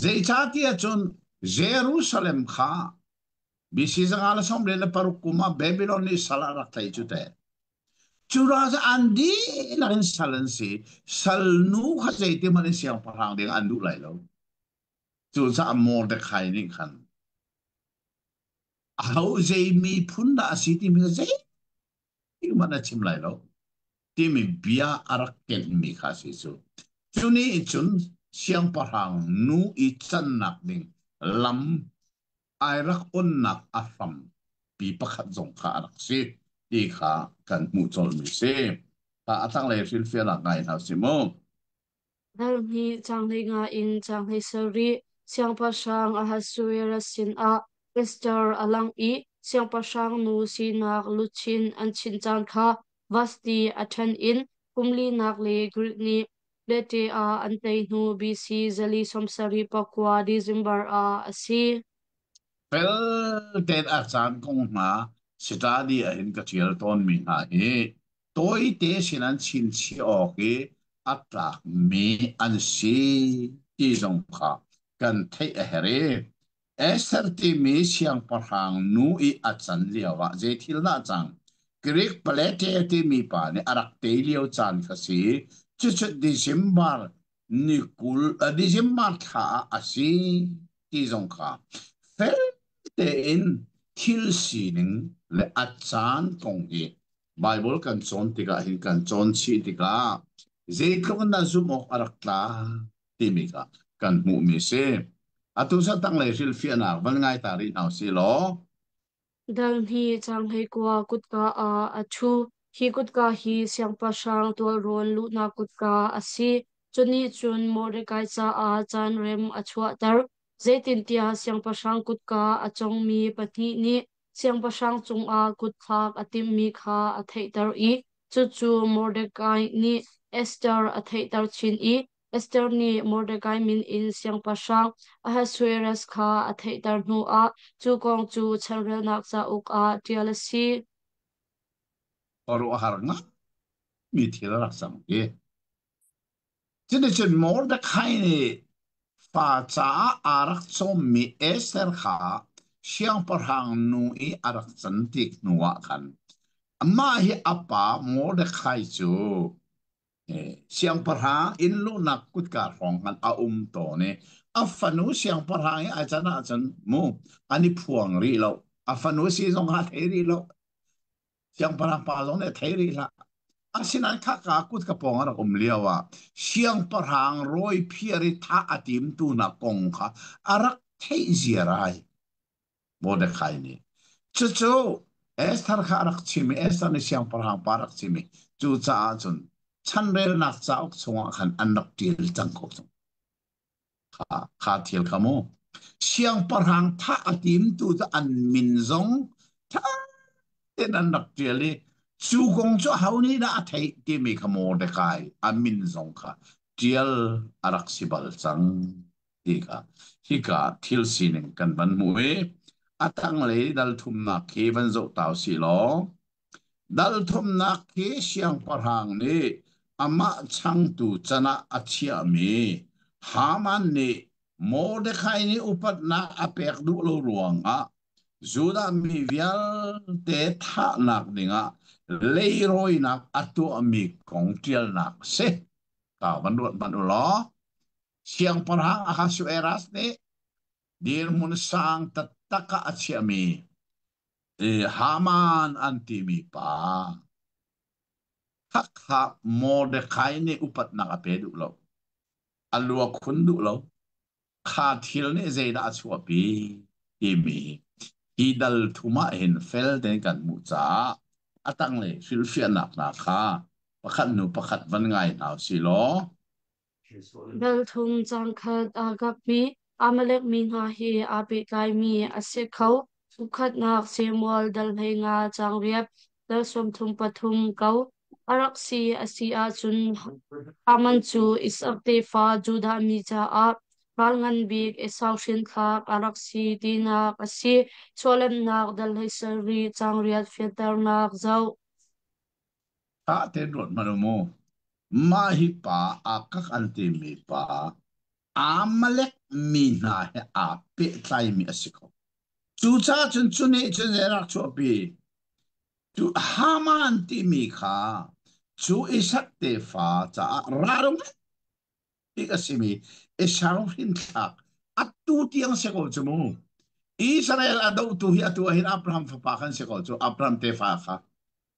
Zeicahtiah cun Jerusalem kha BC 196 kum ah Babylon nih sal a rak tlaih cu teh. Cu ral cu an dihlak in sal an si. Salnu kha zeitihmanh in siangpahrang ding an duh lai lo. Cucaah Mordecai nih khan aho zei miphun dah a si timi kha zeihmanh a chim lai lo timi bia a rak kenhmi kha a si cu. Cu nih cun siangpahrang nu i cannak ding lam ai rak onnak a hrampi pakhat zong kha a rak si ti kha kan hmuh colhmi si. A tanglei hrilhfialnak ngai hna si mu. Dal hnih caang 15 in caang 17 siangpahrang Ahasuerus sinah Esther a lang i siangpahrang nu sinak luchin an chinh caan kha Vashti a ṭhen in kum linak le Greek nih Lete ah an tei hnu BC 479 December ah a si. Fel tein a caan kong hna sitadi ah hin ka ṭial tawnmi hna hi tawite sin an chinchiah awk i a tlakmi an si ti zong kha kan theih a herh i Esther timi siangpahrang nu i a can lioah zei thil dah cang? Greek palete timi pa nih a rak tei lio caan kha si. Cucu December ni 20 December thla ah a si ti zong kha fel tein thil sining le a caan kong hi Bible kan cawn tikah hin kan cawn chih tikah zeitluk in dah zumh awk a rak tlak timi kha kan hmuhmi si. Atu sa tanglei hrilhfiahnak van ngai ta rih hna usih law. Dal hnih caang 19 kutka ah a ṭhu. Hi kutka hi siangpahrang tualrawn luhnak kutka a si. Cu nih cun Mordekai caah caan rem a chuahter. Zeitintiah siangpahrang kutka a congmi pahnih nih siangpahrang cungah kutthlak a timhmi kha a theihter i cucu Mordekai nih Esther a theihter chin i Esther nih Mordekai min in siangpahrang Ahasuerus kha a theihter hnuah cu kong cu chanrelnak cauk ah ṭial a si. Khuaruahhar nganmi thil a rak cang hi. Cuticun Mordekai nih fa caah aa rak cawmmi Esther kha siangpahrang nu i a rak can tik hnuah khan amah hi a pa Mordekai cu siangpahrang inn luhnak kutka hrawng khan a um tawn i a fanu siangpahrang i ai can ahcun mu an i phuang rih lo. A fanu si zong kha thei rih lo. Siangpahrang pa zong nih a thei rih hlah. Asinain khaka kut ka pawng a rak um lio ah siangpahrang rawi phiar i thah a timtu hna kong kha a rak theih ziar ai. Mordecai nih. Cucu Esther kha a rak chim i Esther nih siangpahrang pa a rak chim i cucaah cun chanrelnak cauk chungah khan an rak ṭial cang ko cang. Kha, kha thil kha mu. Siangpahrang thah a timtu cu an min zong ṭha tein an rak ṭial i cu kong cu aho nih dah a theih timi kha Mordecai a min zong kha ṭial a rak si bal cang. Ti kha hika thil sining kan van hmuh i a tanglei dal thumnak khi van zoh ta usih law dal thumnak khi siangpahrang nih amah changtu can ah a chiahmi Haman nih Mordekai nih upatnak a pek duh lo ruangah Judah mi vialte thahnak dingah leirawinak a tuahmi kong ṭialnak a si. Ka van ruat hmanh u law Siangpahrang Ahasuerus nih Dirhmun sang taktak ah a chiahmi Haman an timi pa khakha Mordecai nih upatnak a pe duh lo. A lua khun duh lo. Kha thil nih zeidah a chuahpi timi hi dal thum ah hin fel tein kan hmuh caah a tanglei hrilhfiahnak hna kha pakhat hnu pakhat van ngai hna usih law. Belthum cangkhat aa kapmi Amalek mi hna he aa pehtlaimi a si kho. Ukhatnak Samuel dal 15 caang riat, dal 33 ko. A rak si a si ahcun Haman cu Isak tefa Judah mi caah ral ngan bik Esau hrinthlak a rak si tinak a si. Chawlemnak dal 17 caang riat fianternak zoh. Tha tein ruat hmanh u mu. Mah hi pa Akak an timi pa Amalek mi hna he aa pehtlaimi a si ko. Cucaah cun cu nih cun zei rak chuahpi? Cu Haman timi kha cu Isak tefa caah ral bik a simi Esau hrinthlak atu tiang si ko cu mu. Israel a dohtu hi atu ah hin Abraham fapa kan si ko cu Abraham tefa kha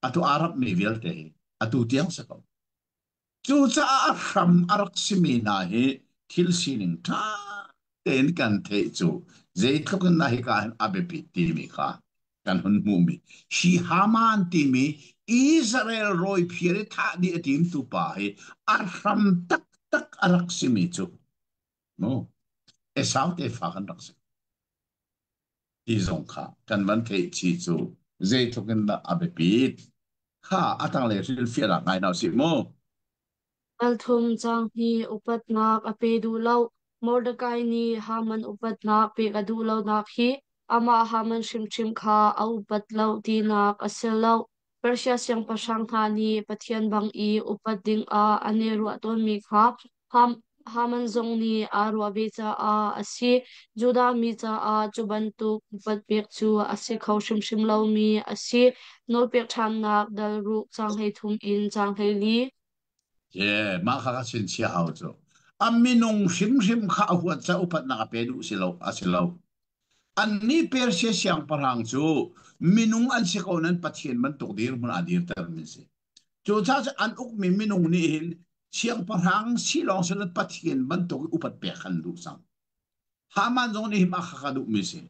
atu Arab mi vialte hi atu tiang si ko. Cucaah a hram a rak simi hna hi thil sining ṭha tein kan theih cu zeitluk in dah hika hin a biapit timi kha kan hun hmuhmi. Hi Haman timi Israel rawiphiar i thah dih a timtu pa hi a hram taktak a rak simi cu mu Esau tefa kan rak si. Ti zong kha kan van theih chih cu zeitluk in dah a biapit kha a tanglei hrilhfiahnak ngai hna usih mu. Ralthum caang hnih upatnak a pe duh lo. Mordekai nih Haman upatnak pek a duh lonak hi amah Haman hrimhrim kha a upat lo tinak a si lo. Persia siangpahrang hna nih pathian bang i upat dingah an i ruah tawnmi kha Haman zong nih aa ruah ve caah a si. Judah mi caah cu bantuk upat pek cu a si kho hrimhrim lomi a si. Nawlpek ṭhannak dal ruk caang 13 in caang 14. Yeah, mah kha ka chinchiah hau cu. A minung hrimhrim kha a huat ca upatnak a pe duh si lo, a si lo. Annih Persia siangpahrang cu minung an si ko nan Pathian bantuk dirhmun ah dirtermi si. Cucaah cu an ukmi minung nih hin siangpahrang si lawng si lo Pathian bantuk upat pek an duh cang. Haman zong nih mah kha ka duhmi si.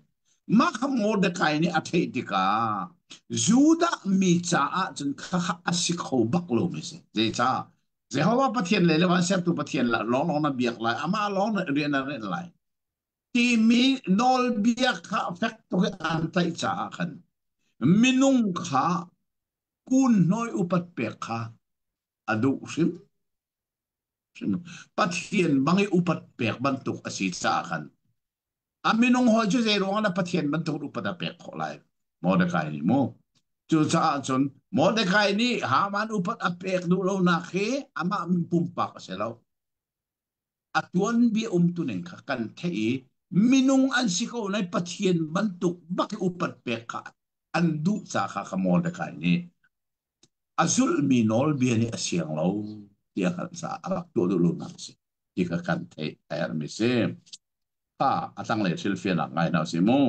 Mah kha Mordecai nih a theih tikah Judah mi caah cun khakha a si kho bak lomi si. Zeicah? Jehovah Pathian le le van sertu Pathian la lawnglawng na biak lai, amah lawng na rian na rian lai. Timi nawlbia kha fek tuk in an tlaih caah khan minung kha kun hnawi upat pek kha a duh hrim. Pathian bang i upat pek bantuk a si caah khan a minung hawi cu zei ruangah dah Pathian bantuk upat a pek khawh lai Mordecai nih mu cucaah cun Mordecai nih Haman upat a pek duh lonak hi amah pumpak a si lo a tuanbia umtuning kha kan theih i minung an si ko lai Pathian bantuk bak i upat pek kha an duh ca kha kha Mordecai nih A zulhmi nawlbia nih a siang lo ti a hngalh caah a rak tuah duh lonak a si ti kha kan theih a herhmi si. Kha a tanglei hrilhfiahnak ngai hna usih mu.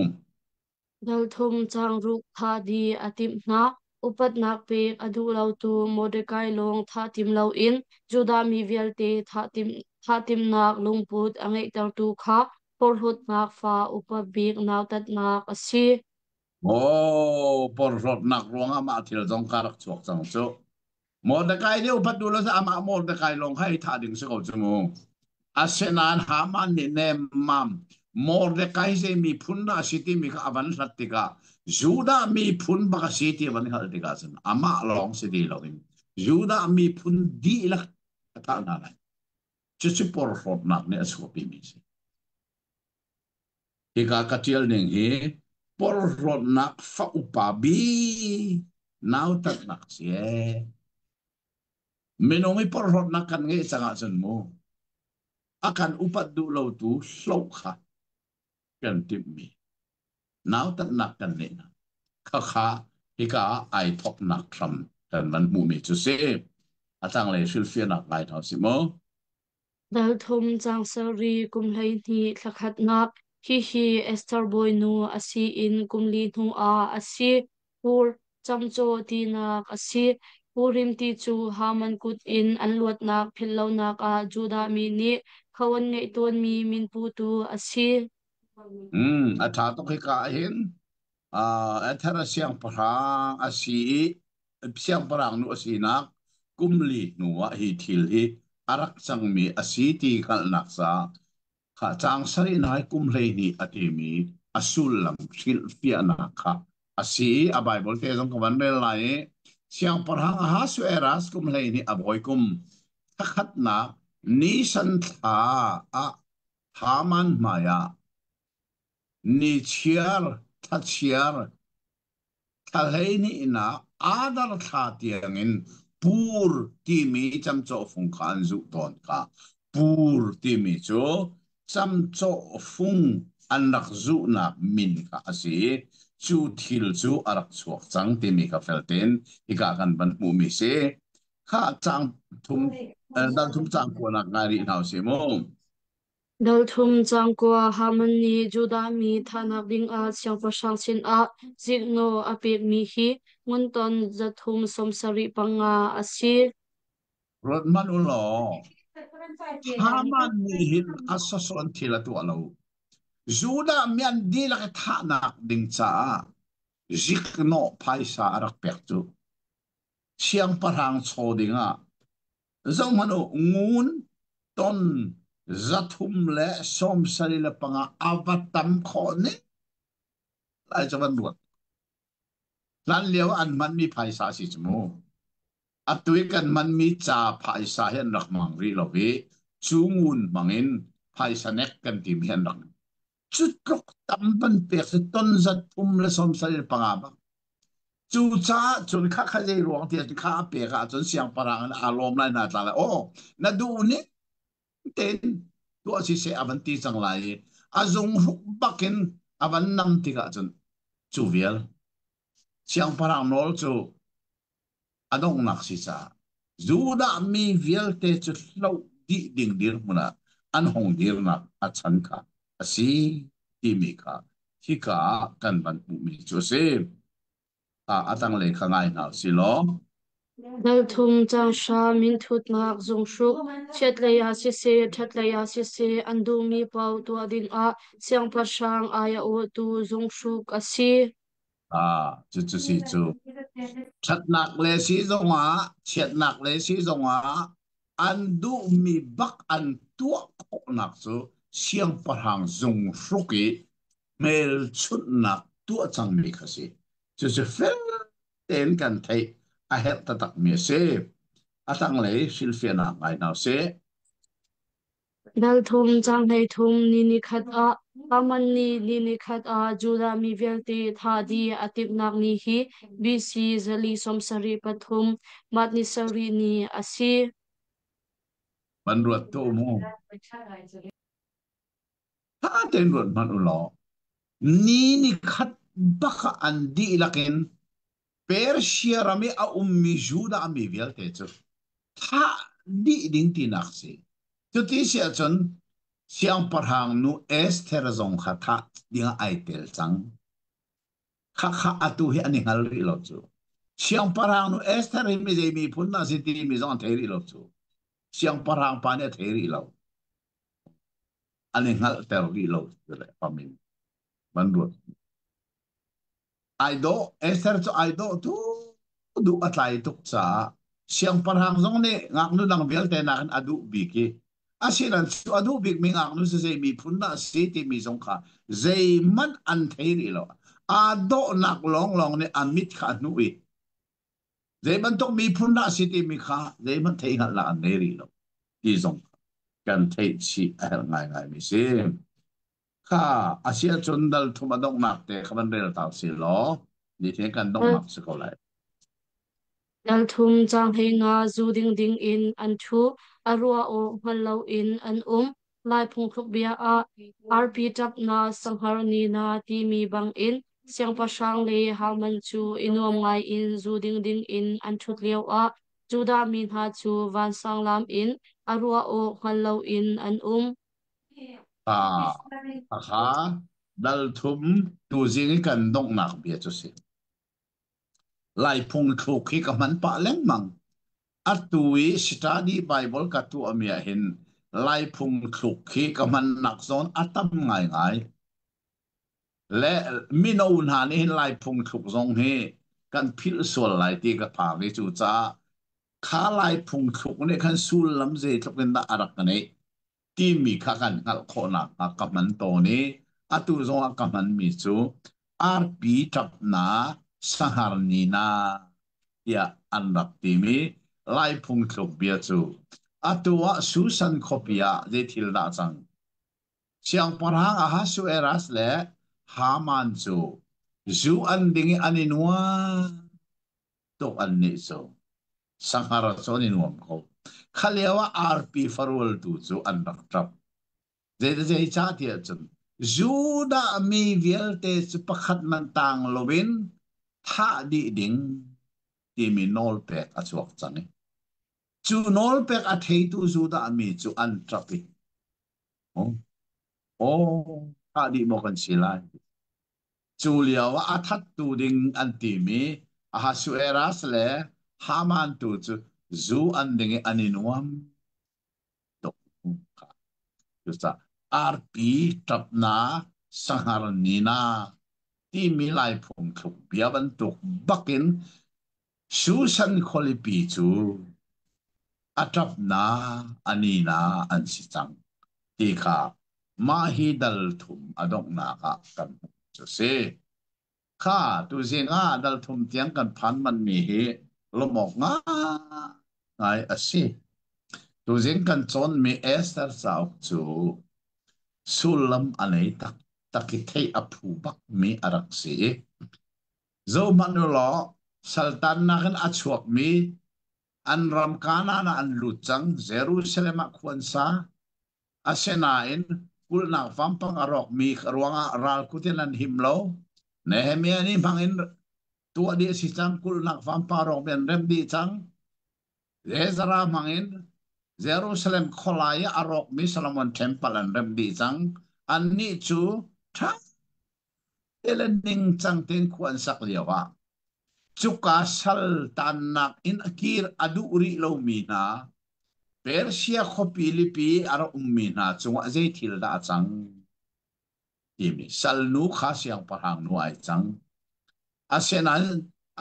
Ralthum changruk thah dih a timh hna. Upatnak pek a duh lotu Mordekai lawng thah tim loin Judah mi vialte thah timhnak lungput a ngeihtertu kha porhlawtnak fa upa bik nautatnak a si. Aw, porhlawtnak ruangah mah thil zong kha rak chuak cang cu. Mordecai nih upat duh lo amah Mordecai lawng kha i thah ding si ko cu mu. Asinain Haman nih nemmam Mordecai zei miphun dah a si timi kha a van hlat tikah Judah miphun bak a si ti a van hngalh tikah cun amah lawng si ti loin Judah miphun dihlak a thah hna lai. Cucu porhlawtnak nih a chuahpimi a si. Hika ka ṭial ning hi porhlawtnak fa upa bik nautatnak a si ee. Minung i porhlawtnak kan ngeih cang ahcun mu a kan upat duh lotu hloh kha kan timhmi nautatnak kan neih hna. Khakha hika ah ai thoknak hram kan van hmuhmi cu si. A tanglei hrilhfiahnak ngai hna usih mu. Dalthum caang sarih kum 12 thla khatnak. Hihi Esther bawinu a si in kum li hnuah a si. Pur, camcawh tinak a si. Purim ti cu Haman kut in an luatnak philhlonak ah Judah mi nih kho an ngeih tawnmi min putu a si. A ṭha tuk hika ah hin. Ethera siangpahrang a si i siangpahrang nu a sinak kum li hnuah hi thil hi a rak cangmi a si ti hngalhnak caah kha caang sarihnak i kum 12 a timi a sullam hrilhfiahnak kha a si i a Baibal te zong ka van rel lai i siangpahrang Ahasuerus kum 12 a bawi kum thakhatnak Nisan thla ah Haman hmaiah Nichiar, thlachiar, thla 12nak Adar thla tiangin Pur timi camcawhfung kha an zuh tawn kha. Pur timi cu camcawhfung an rak zuhnak min kha a si i cu thil cu a rak chuak cang timi kha fel tein hika kan van hmuhmi si. Kha caang thum, dal thum caang kuanak ngai rih hna usih mu. Dal thum cangkua Haman nih Judah mi thahnak dingah siangpahrang sinah ziknawh a pekmi hi ngunton 375 a si. Ruat hmanh u law, Haman nih hin a sasawn thil a tuah lo. Judah mi an dihlak i thahnak ding caah ziknawh phaisa a rak pek cu siangpahrang chaw dingah zohhmanh u, ngun ton 375 a va tam khawh ning lai cu van ruat. Hlan lio an hmanmi phaisa si cu mu. Atu i kan hmanmi ca phaisa hi an rak hmang rih lo i cu ngun hmang in phaisa nek kan timi hi an rak cu tluk tam van pek si ton 375 bak. Cucaah cun kha kha zei ruang ti kha a pek ahcun siangpahrang in aa lawm lai hna tla lai. Aw, na duh ning tein tuah siseh a van ti cang lai i a zung hruk bakin a van nam tikah cun cu vial siangpahrang nawl cu a donghnak si caah Judah mi vialte cu hloh dih ding dirhmun ah an hung dirnak a chan kha a si timi kha hika ah kan van hmuhmi cu a si. A tanglei kha ngai hna u sih law. Dal thum caanhra minthutnak zunghruk chiatlei ah siseh, ṭhatlei ah siseh an duhmi paoh tuah dingah siangpahrang ai a awhtu zunghruk a si. Cucu si cu. Ṭhatnak le si zongah, chiatnak le si zongah an duhmi bak an tuah khawhnak cu siangpahrang zunghruk i hmelchunhnak tuah cangmi kha si. Cucu fel tein kan theih a herh taktakmi a si. A tanglei hrilhfiahnak ngai hna usih. Dal thum caang 13 ni nikhat ah Haman nih ni nikhat ah Judah mi vialte thah dih a timhnak ni hi BC 473 March ni sarih ni a si. Van ruat tuah mu. Tha tein ruat hmanh u law, ni nikhat bak ah an dihlak in Persia ram i a ummi Judah mi vialte cu thah dih ding tinak si. Cuti si ahcun siangpahrang nu Esther zong kha thah dingah ai tel cang. Khakha atu hi an i hngal rih lo cu. Siangpahrang nu Esther hi mi zei miphun dah si timi zong an thei rih lo cu. Siangpahrang pa nih a thei rih lo. An i hngalhter rih lo le pamin van ruat. Ai dawh, Esther cu ai dawh tu duh a tlai tuk caah siangpahrang zong nih ngaknu dang vialte nakin a duh bik i asinain cu a duh bikmi ngaknu cu zei miphun dah a si timi zong kha zeihmanh an thei rih lo. Aa dawhnak lawnglawng nih a mit kha a hnuh i zei bantuk miphun dah a si timi kha zeihmanh theihhngalhnak an ngei rih lo ti zong kan theih chih a herh ngaingaimi si. Kha a si ahcun dal thum a donghnak te kha van rel ta usih law nihin kan donghnak si ko lai. Dal thum caang 15 zu ding ding in an ṭhu, a ruah awk hngal loin an um. Lai phungthluk bia ah arpi ṭap na sahngar ni na timi bangin siangpahrang le Haman cu i nuam ngaiin zu ding ding in an ṭhut lioah Judah mi hna cu vansang lam in a ruah awk hngal loin an um. Ah. Hakha dal thum tuzing i kan donghnak bia cu si. Lai phungthluk hi ka hman pah lengmang. Atu i study Bible ka tuahmi ah hin Lai phungthluk hi ka hmannak zawn a tam ngaingai. Le mino hna nih hin Lai phungthluk zong hi kan philh sual lai ti ka phang i cucaah kha Lai phungthluk nih khan sullam zeitluk in dah a rak ngeih timi kha kan hngalh khawh nakhnga ka hman tawn i atu zongah ka hmanmi cu arpi ṭap na sahngar ni na tiah an rak timi Lai phungthluk bia cu atu ah Susan khuapi ah zei thil dah cang? Siangpahrang Ahasuerus le Haman cu zu an ding i an i nuam tuk annih cu. Sahngar cu an i nuam ko. Kha lio ah arpi farul tu cu an rak ṭap. Zeicah tiah cun Judah mi vialte cu pakhat man tang loin thah dih ding timi nawlpek a chuak cang i cu nawlpek a theitu Judah mi cu an ṭap i aw thah dih maw kan si lai? Cu lio ah a thattu ding an timi Ahasuerus le Haman tu cu zu an ding i an i nuam tuk. Cucaah arpi ṭapna sahngar nina timi Lai phungthluk bia bantuk bakin Susan khualipi cu a ṭapna a nina an si cang ti kha mah hi dal thum a donghnak ah kan hmuh cu si. Kha tuzing ah dal thum tiang kan phan manmi hi lawmh awk ngai a si. Tuzing kan cawnmi Esther cauk cu sullam a nei taktak i theih a phu bakmi a rak si i zohhmanh u law saltannak in a chuakmi an ram Kanaan ah an lut cang. Jerusalem ah khua an sa. Asinain kulhnak vampang a rawkmi ruangah ral kut in an him lo. Nehemiah nih hmang in tuah dih a si cang. Kulhnak vampang a rawkmi an remh dih cang. Ezra hmang in Jerusalem khualai ah a rawkmi Solomon Temple an remh dih cang. Annih cu ṭha te le ningcang tein khua an sak lioah cuka sal tannak in a kir a duh rih lomi hna Persia khuapi lipi a rak ummi hna cungah zei thil dah a cang timi salnu kha siangpahrang nu ai cang. Asinain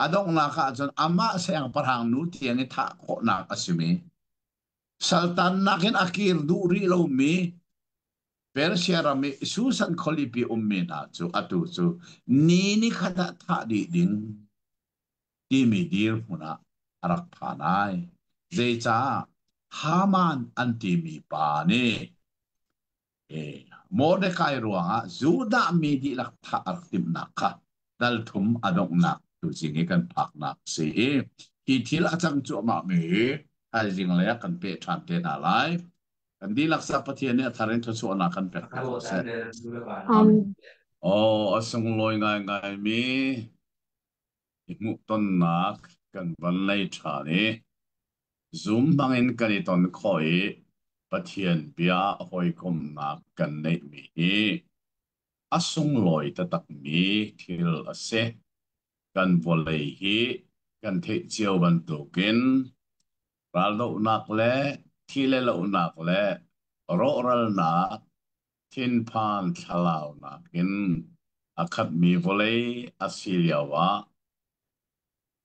a donghnak ah cun amah siangpahrang nu tiang i thah khawhnak a simi saltannak in a kir duh rih lomi Persia ram i Susan khualipi ummi hna cu atu cu ni nikhat ah thah dih ding timi dirhmun ah a rak phan ai. Zeicah Haman an timi pa nih Mordecai ruangah Judah mi dihlak thah a rak timhnak kha dal thum a donghnak tuzing i kan phaknak a si i hi thil a cang cuahmahmi hi thaizing lei ah kan peh ṭhan te hna lai. Kan dihlak sa Pathian nih a thar in thluachuahnak kan pek ko ko seh. Amen. Oh, a sunglawi ngaingaimi i hmuhtonnak kan van nei ṭhan i Zoom hmangin kan i ton khawh i Pathian bia hawikomhnak kan neihmi hi a sunglawi taktakmi thil a si. Kan vawlei hi kan theih cio bantukin raldohnak le thi le lohnak le rawhralnak thinphan thlalaunak in a khatmi vawlei a si lioah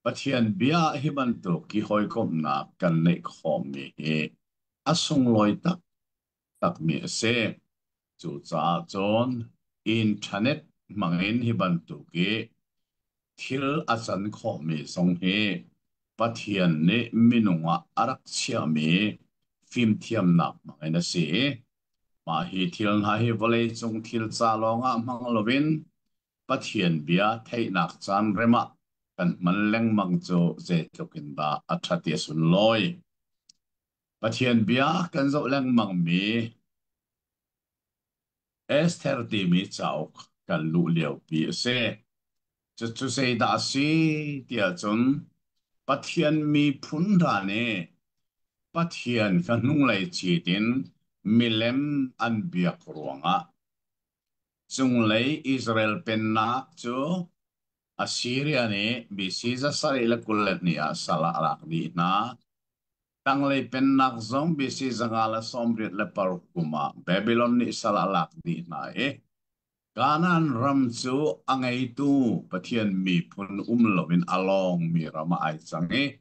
Pathian bia hi bantuk i hawikomhnak kan neih khawhmi hi a sunglawi taktakmi a si. Cucaah cun internet hmangin hi bantuk i thil a can khawhmi zong hi Pathian nih minung ah a rak chiahmi fimthiamnak hmangin a si i mah hi thil hna hi vawleicung thil ca lawngah hmang loin Pathian bia theihnak caan rem ah kan hman lengmang cu zeitluk in dah a ṭhat i a sunlawi. Pathian bia kan zoh lengmangmi Esther timi cauk kan luh liopi a si. Cucu zeidah a si tiah cun Pathian miphun hna nih Pathian kha hnunglei cit in milem an biak ruangah. Cunglei Israel pennak cu Assyria nih BC 722 ah sal ah a lak dih hna. Tanglei pennak zong BC 586 kum ah Babylon nih sal ah a lak dih hna i Kanaan ram cu a ngeitu Pathian miphun um loin a lawngmi ram ah ai cang i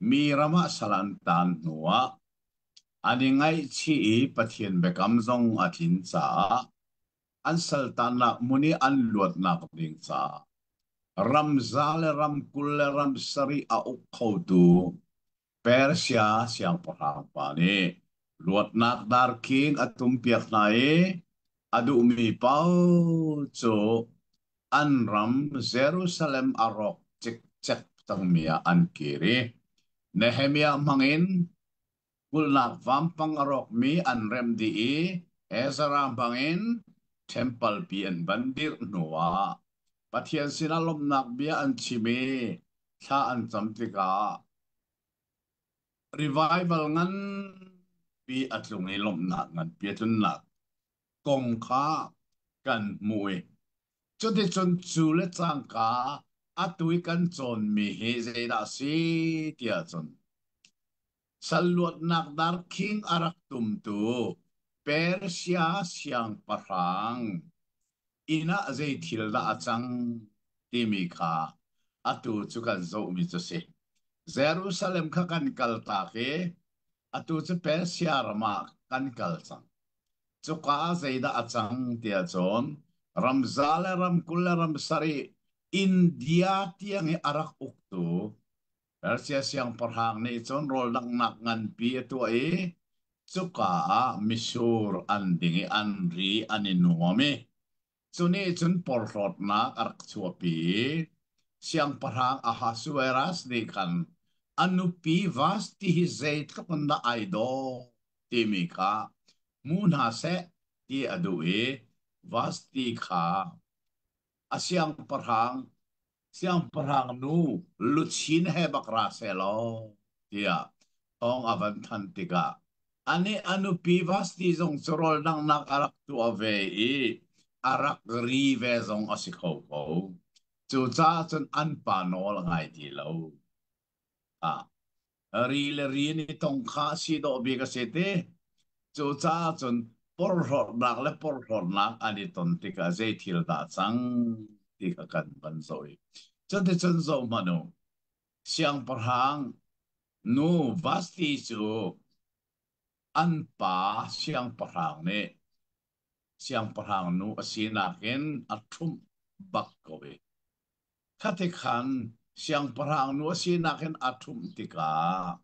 mi ram ah sal an taan hnuah an i ngaihchih i Pathian biakam zong a tlin caah an saltannak hmun i an luatnak ding caah ramza le ramkul le ram sarih a uk khotu Persia siangpahrang pa nih luatnak darkhing a tumpiak hna i a duhmi paoh cu an ram Jerusalem a rawk cikcek cangmi ah an kir i Nehemiah hmangin kulhnak vampang a rawkmi an remh dih i Ezra hmangin ṭhempal pi an van dirh hnuah Pathian sinah lawmhnak bia an chim i thla an cam tikah revival nganpi a tlung i lawmhnak nganpi a tlunnak kong kha kan hmuh i cuticun cu le cangka atu i kan cawnmi hi zeidah a si tiah cun sal luatnak darkhing a rak tumtu Persia siangpahrang inn ah zei thil dah a cang timi kha atu cu kan zohmi cu si. Jerusalem kha kan kaltak i atu cu Persia ram ah kan kal cang. Cuka ah zeidah a cang tiah cun ramza le ramkul le ram sarih India tiang i a rak uktu Persia siangpahrang nih cun rawldanghnak nganpi a tuah i cuka ah mitsur an ding i an ri an i nuam i cu nih cun porhlawtnak a rak chuahpi i siangpahrang Ahasuerus nih khan a nupi Vashti hi zeitluk in dah ai dawh timi kha hmu hna seh ti a duh i Vashti kha a siangpahrang siangpahrang nu luchin he bak ra sehlaw tiah thawng a van than tikah anih a nupi Vasti zong cu rawldanghnak a rak tuah ve i a rak ri ve zong a si kho ko. Cucaah cun an pa nawl a ngai ti lo. Ah, ri le ri ni tong kha si dawh bik a si ti. Cucaah cun porhlawtnak le porhlawtnak an i ton tikah zei thil dah cang ti kha kan van zoh i cuticun zoh hmanh u. Siangpahrang nu Vasti cu an pa siangpahrang nih siangpahrang nu a sinak in a ṭhumh bak ko i Khati khan siangpahrang nu a sinak in a ṭhumh tikah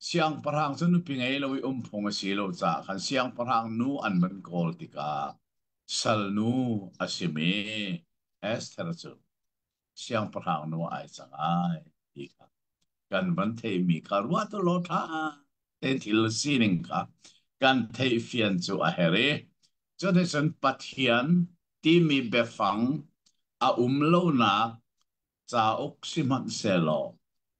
siangpahrang cu nupi ngei lo i um phung a si lo caah khan siangpahrang nu an van kawl tikah salnu a simi Esther cu siangpahrang nu ai cang ai ti kha kan van theihmi kha ruah tu law ṭha te thil sining kha kan theihfian cu a herh i cuticun Pathian timi biafang a um lonak cauk sihmanhsehlaw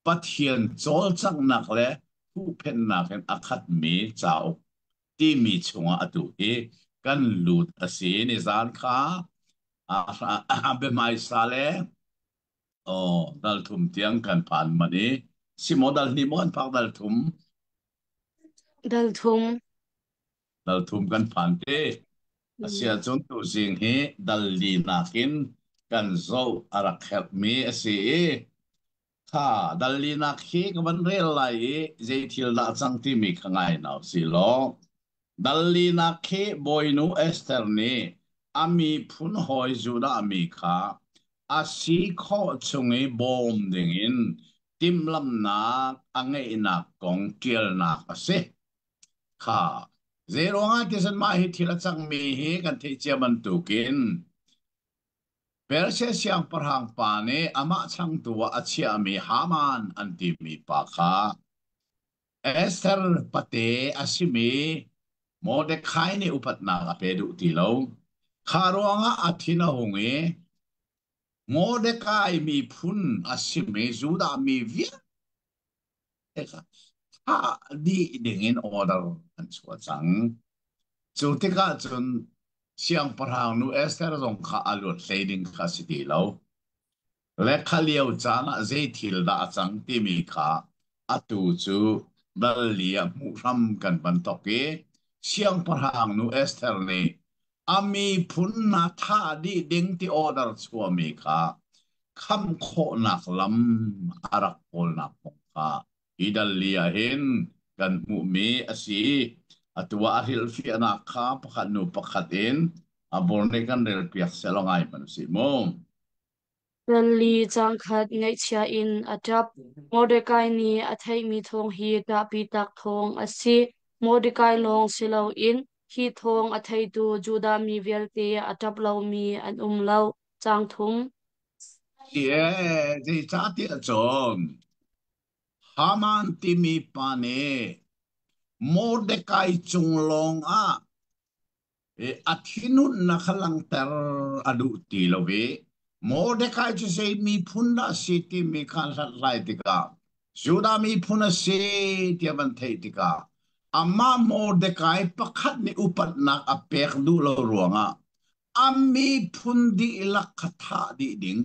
Pathian cawlcanghnak le huhphenhnak in a khatmi cauk timi chungah atu hi kan lut a si. Nizan kha a biahmaisa le aw dal thum tiang kan phan manh i simaw dal hnih maw kan phak dal thum? Dal thum. Dal thum kan phan te. Asiahcun tuzing hi dal li nakin kan zoh a rak herhmi a si i kha dal linak hi ka van rel lai i zei thil dah cang timi kha ngai hna usih law dal linak khi Bawinu Esther nih a miphun hawi Judah mi kha a si khawh chung i bawm dingin timhlamhnak a ngeihnak kong ṭialnak a si. Kha zeiruangah tisan mah hi thil a cangmi hi kan theih cia bantukin Persia siangpahrang pa nih amah changtu ah a chiahmi Haman an timi pa kha Esther pate a simi Mordecai nih upatnak a pe duh ti lo. Kha ruangah a thin a hung i Mordecai miphun a simi Judah mi vialte thah dih dingin order an chuah cang. Cu tikah cun Siangpahrang nu Esther zong kha a luat hlei ding kha si ti lo. Le kha lio caan ah zei thil dah a cang timi kha atu cu dal li ah hmuh hram kan van thawk i siangpahrang nu Esther nih a miphun hna thah dih ding ti order chuahmi kha khamh khawhnak lam a rak kawlnak kong kha hi dal li ah hin kan hmuhmi a si. Atu ah a hrilhfiahnak kha pakhat hnu pakhat in a bor nih kan relpiak seh law ngai hmanh usih mu. Ralli cangkhat ngaihchia in a ṭap. Mordecai nih a theihmi thawng hi ṭahpi tak thawng a si. Mordecai lawng si loin hi thawng a theitu Judah mi vialte a ṭap lomi an um lo. Caang thum. Si ee, zeicahtiah cun Haman timi pa nih Mordecai cung lawng ah a thinhunnak kha langhter a duh ti lo i Mordecai cu zei miphun dah a si timi kha an hlathlai tikah Judah miphun a si tiah van theih tikah amah Mordecai pakhat nih upatnak a pek duh lo ruangah a miphun dihlak kha thah dih ding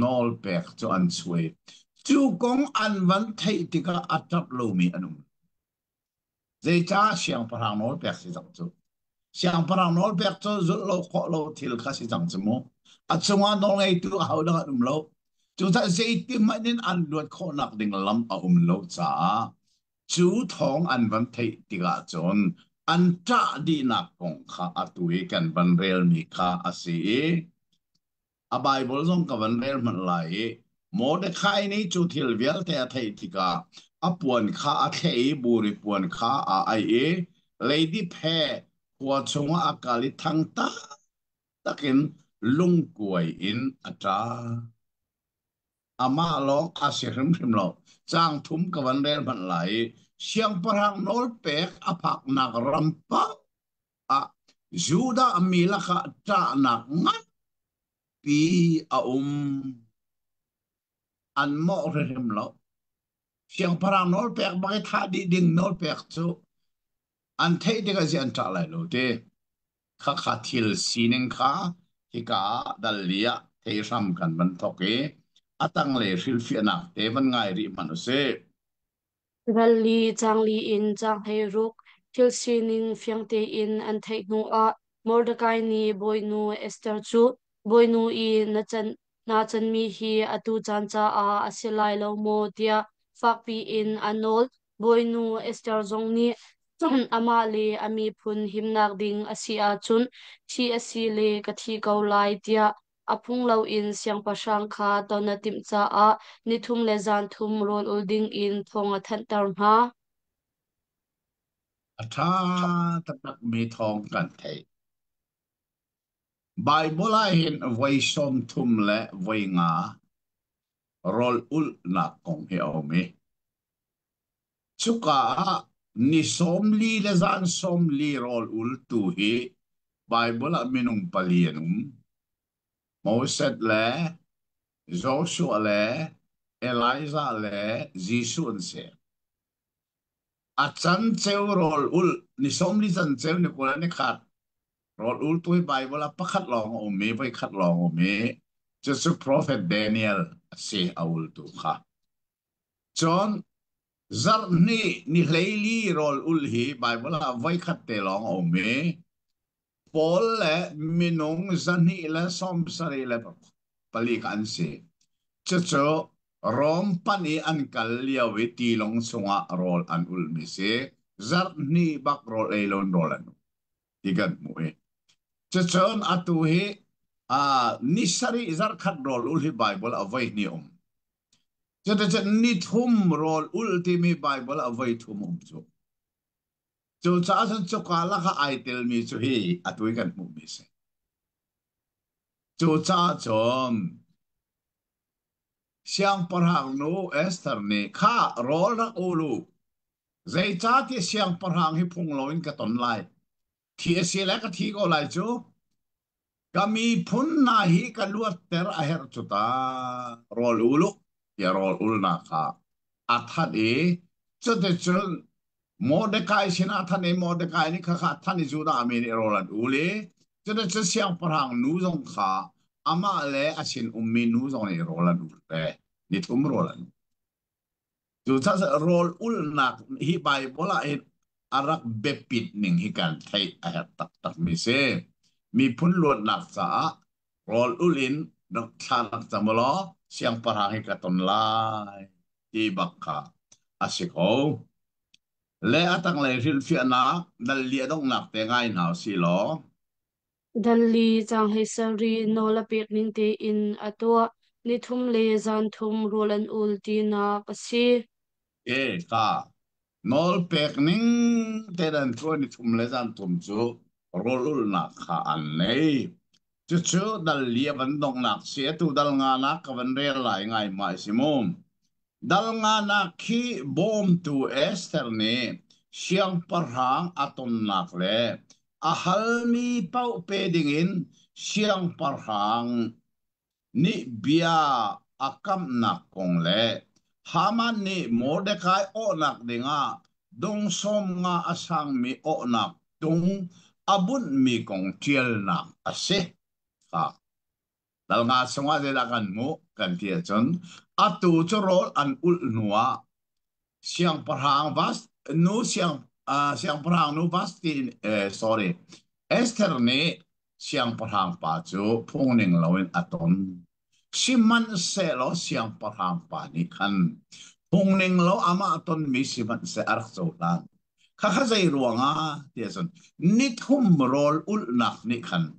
nawl pek cu an suai. Cu kong an van theih tikah a ṭap lomi an um. Zeicah siangpahrang nawl pek si cang cu? Siangpahrang nawl pek cu zulh lo khawh lo thil kha si cang cu mu. A cungah nawlngeitu ahodang an um lo. Cucaah zeiti hmanh in an luat khawhnak ding lam a um lo caah cu thawng an van theih tikah cun an ṭah dihnak kong kha atu i kan van relmi kha a si i a Baibal zong ka van rel hmanh lai i Mordecai nih cu thil vialte a theih tikah a puan kha a thleh i buri puan kha aa aih i leidip he khua chungah a kal i thang taktak in lungkuai in a ṭa. Amah lawng a si hrimhrim lo. Caang thum ka van rel hmanh lai i siangpahrang nawl pek a phaknak ram paoh ah Judah mi lakah ṭahnak nganpi a um. An mawh hrimhrim lo. Siangpahrang nawl pek bak i thah dih ding nawl pek cu an theih tikah zi an ṭah lai lo ti. Khakha thil sining kha hika ah dal li ah thei hram kan van thawk i a tanglei hrilhfiahnak te van ngai rih hmanh usih. Ralli cangli in caang 16 thil sining fiang tein an theih hnuah Mordecai nih bawinu Esther cu bawinu i na can na canmi hi atu caan caah a si lai lo maw tiah fakpi in a nawl. Bawinu Esther zong nih amah le a miphun himnak ding a si ahcun thi a si le ka thi ko lai tiah a phung loin siangpahrang kha ton a timh caah nithum le zanthum rawl ul dingin thawng a thanhter hna. A ṭha taktakmi thawng kan theih. Baibal ah hin voi 30 le voi nga rawl ulhnak kong hi a um i cuka ah ni 40 le zan 40 rawl ultu hi Baibal ah minung pali an um. Moses le Joshua le Elijah le Jesuh an si. A canceu rawl ulh ni 40 canceu ni 20 ni khat rawl ultu hi Baibal ah pakhat lawng a um i voikhat lawng a um i cucu Prophet Daniel a si a ultu kha. Cun zarhhnih ni 14 rawl ulh hi Baibal ah voikhat te lawng a um i Paul le minung 274 kha an si. Cucu Rom panh i an kal lio i tilawng chungah rawl an ulhmi si. Zarhhnih bak rawl ei loin rawl an ul ti kan hmuh i. Cucun atu hi ni sarih zarhkhat rawl ul hi Baibal ah voi hnih um. Cuticun nithum rawl ul timi Baibal ah voi thum um cu. Cucaah cun cuka lakah ai telmi cu hi atu i kan hmuhmi a si. Cucaah cun siangpahrang nu Esther nih kha rawl rak ul u, zeicahtiah siangpahrang hi phung loin ka ton lai. Thi a si le ka thi ko lai cu. Ka miphun hna hi ka luatter a herh cu ta. Rawl ul u, tiah rawl ulnak kha a that i cuticun. Mordekai sinah than i Mordekai nih khakha than i Judah mi nih rawl an ul i cuticun siangpahrang nu zong kha amah le a sin ummi nu zong nih rawl an ul ve. Nithum rawl an ul. Cucaah rawl ulnak hi Baibal ah hin a rak biapit ning hi kan theih a herh taktakmi si. Miphun luatnak caah rawl ul in rak thla rak cam law siangpahrang hi ka ton lai ti bak kha a si ko. Le a tanglei hrilhfiahnak dal li a donghnak te ngai hna usih law. Danli caanghleisarih nawl a pek ning tein a tuah. Nithum le zanthum rawl an ul tinak a si. E ka nawl pek ning te dan tuan ni thum le zan thum cu rawl ulnak kha an nei. Cucu dal li a van donghnak si atu dal nga nak ka van rel lai ngai ma si mu. Dal nga nak khi bawmtu Esther nih siangpahrang a tonnak le a halmi paoh pe dingin siangpahrang nih bia a kamhnak kong le Haman nih Mordekai awhnak dingah dong 50 a sangmi awhnak tung a bunhmi kong ṭialnak a si. Kha dal nga chungah zeidah kan hmuh kan ti ahcun atu cu rawl an ulh hnuah siangpahrang Vas nu siang siangpahrang nu Vasti sorry Esther nih siangpahrang pa cu phung ning loin a ton. Sihmanhsehlaw siangpahrang pa nih khan phung ning lo amah tonmi sihmanhseh a rak cohlan. Khakha zei ruangah tiah cun nithum rawl ulhnak nih khan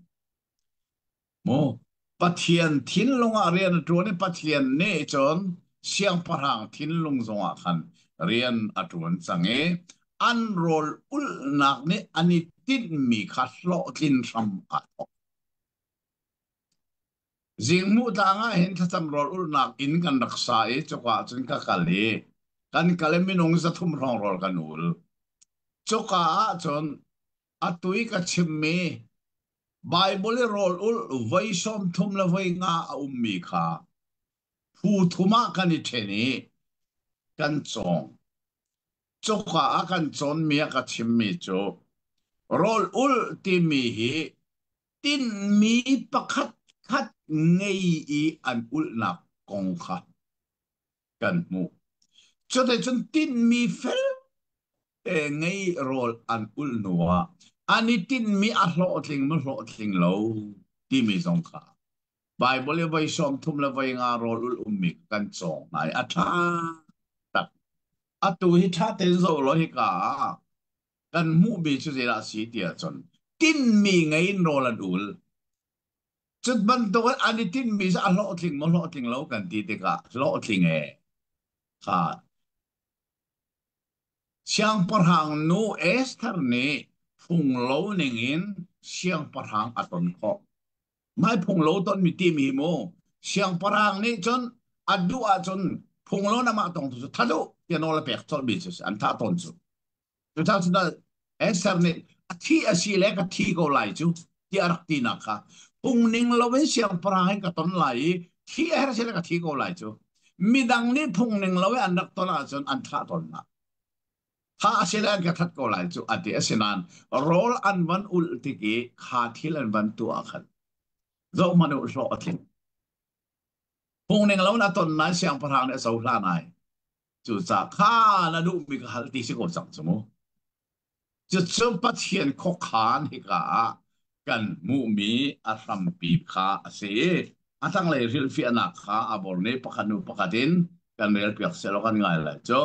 Mu Pathian thinlung ah rian a ṭuan i Pathian nih cun siangpahrang thinlung zongah khan rian a ṭuan cang i an rawl ulhnak nih an i tinhmi kha hlawhtlin hram aa thawk. Zingmuh tlang ah hin thlacam rawl ulhnak inn kan rak sa i cuka ah cun ka kal i kan kal i minung 300 hrawng rawl kan ul. Cuka ah cun atu i ka chimmi Baibal i rawl ulh voi 30 le voi nga a ummi kha phu thum ah kan i ṭhen i kan cawng. Cuka ah kan cawnmi a ka chimmi cu rawl ulh timi hi tinhmi pakhat khat ngei i an ulhnak kong kha kan hmuh. Cuticun tinhmi fel te ngei rawl an ulh hnuah an i tinhmi a hlawhtling maw hlawhtling lo timi zong kha Baibal i voi 30 le voi nga rawl ulh ummi kan cawng hna i a ṭha tak. Atu hi ṭha tein zoh law hika ah kan hmuhmi cu zeidah a si ti ahcun tinhmi ngei in rawl an ul. Cut bantuk in an i tinhmi cu a hlawhtling maw hlawhtling lo kan ti tikah hlawhtling ee kha Siangpahrang nu Esther nih phunglo ningin siangpahrang a ton khawh. Mai phunglo tonmi timi hi mu siangpahrang nih cun a duh ahcun phunglo na mah tong tu cu that u tiah nawl a pek colhmi cu an thah tawn cu. Cucaah Esther nih a thi a si le ka thi ko lai cu tiah a rak tinak kha phung ning loin siangpahrang hi ka ton lai i thi a herh si le ka thi ko lai cu. Midang nih phung ning lo i an rak ton ahcun an thah tawn hna. Thah a si le an ka that ko lai cu a ti. Asinain rawl an van ulh tik i kha thil an van tuah khan zohhmanh u hlawh a tling. Phung ning lo in a ton lai siangpahrang nih a cohlan ai. Cucaah kha na duhmi ka hal ti si ko cang cu mu. Cucu Pathian khuakhan hika ah kan hmuhmi a hrampi kha a si i a tanglei hrilhfiahnak kha a bor nih pakhat hnu pakhat in kan relpiak sehlaw kan ngai lai cu.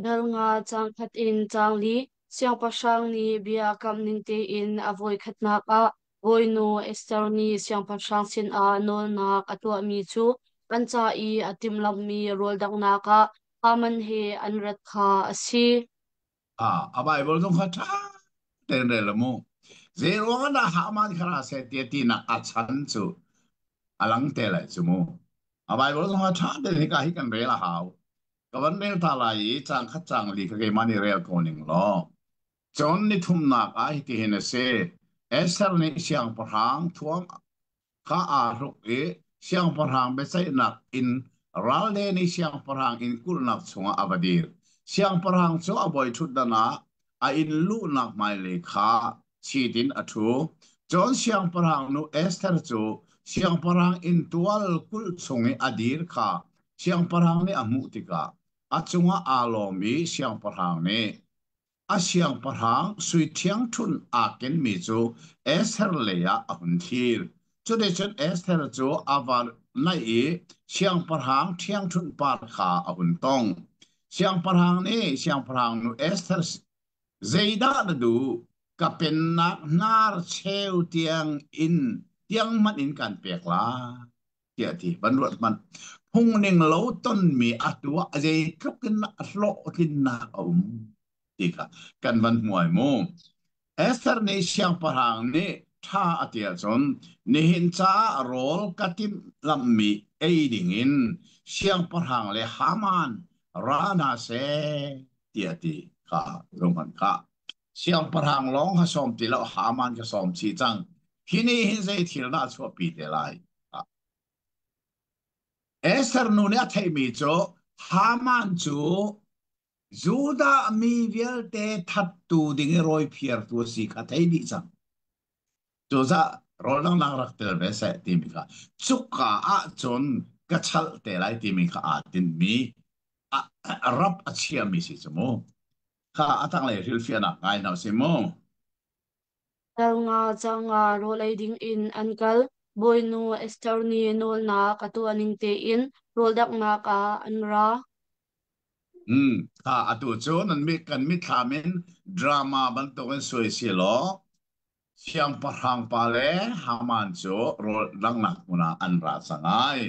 Dal nga caang khat in caang li siangpahrang nih bia a kamh ning tein a voikhatnak ah Bawinu Esther nih siangpahrang sinah nawlnak a tuahmi cu an ca i a timhlamhmi rawl danghnak ah Haman he an rat kha a si. Ah, a Bible zong kha ṭha tein rel mu. Zei ruang ah dah Haman kha ra seh tiah tinak a chan cu a lang te lai cu mu. A Bible zong kha ṭha tein hika hi kan rel a hau. Ka van rel ta lai i caang khat caang li kha keimah nih rel ko ning law. Cun nithumnak ah hitihin a si. Esther nih siangpahrang thuam kha aa hruk i siangpahrang biaceihnak inn ralden i siangpahrang inn kulhnak chungah a va dir. Siangpahrang cu a bawi ṭhutdan ah a inn luhnak hmailei kha chiat in a ṭhu. Cun siangpahrang nu Esther cu siangpahrang inntual kulh chung i a dir kha siangpahrang nih a hmuh tikah a cungah aa lawm i siangpahrang nih a siangpahrang sui ṭhiangṭhunh aa kenmi cu Esther leiah a hun thlir. Cuticun Esther cu a va naih i siangpahrang ṭhiangṭhunh par kha a hun tong. Siangpahrang nih siangpahrangnu Esther zeidah na duh? Ka pennak hnar cheu tiang in tiang hmanh in kan pek lai tiah a ti. Van ruat hmanh. Phungning lo tonmi a tuah zeitluk in hlawhtlinnak a um ti kha kan van hmuai mu. Esther nih siangpahrang nih ṭha a ti ahcun nihin caah rawl ka timhlamhmi ei dingin siangpahrang le Haman ra hna seh tiah a ti kha zohhmanh khah. Siangpahrang lawng kha sawm ti lo Haman kha sawm chih cang. Hi nih hin zei thil dah a chuahpi te lai? Esther nu nih a theihmi cu Haman cu Judah mi vialte thattu ding i rawiphiartu a si kha thei dih cang. Cucaah rawldanghnak rak tel ve seh timi kha cuka ahcun ka chalh te lai timi kha aa tinhmi a rap a chiami si cu mu. Kha a tanglei hrilhfiahnak ngai hna si mu. Dal nga cang nga rawl ei dingin an kal. Bawinu Esther nih nawlnak a tuah ning tein rawl danghnak ah an ra. Kha atu cu nan mit kan mitthlam in drama bantukin suai si law siangpahrang pa le Haman cu rawl danghnak hmun ah an ra cang ai.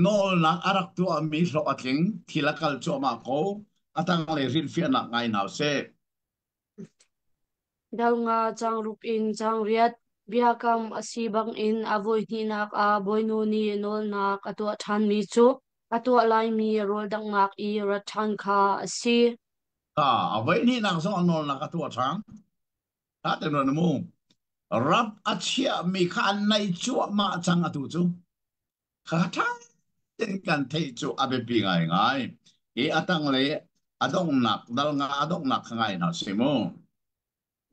Nawlnak a rak tuahmi hlawh a tling, thil a kal cuahmah ko. A tanglei hrilhfiahnak ngai hna usih. Dal nga caang ruk in caang riat. Biakam a si bangin a voihnihnak ah Bawinu nih nawlnak a tuah ṭhanmi cu a tuah laimi rawl danghnak i rat ṭhan kha a si. Ka a voihnihnak zong a nawlnak a tuah ṭhan. Ta te ruan mu. Rap a chiahmi kha an naih cuahmah cang atu cu. Kha ṭha tein kan theih cu a biapi ngaingai. Hi a tanglei a donghnak dal nga a donghnak kha ngai hna sih mu.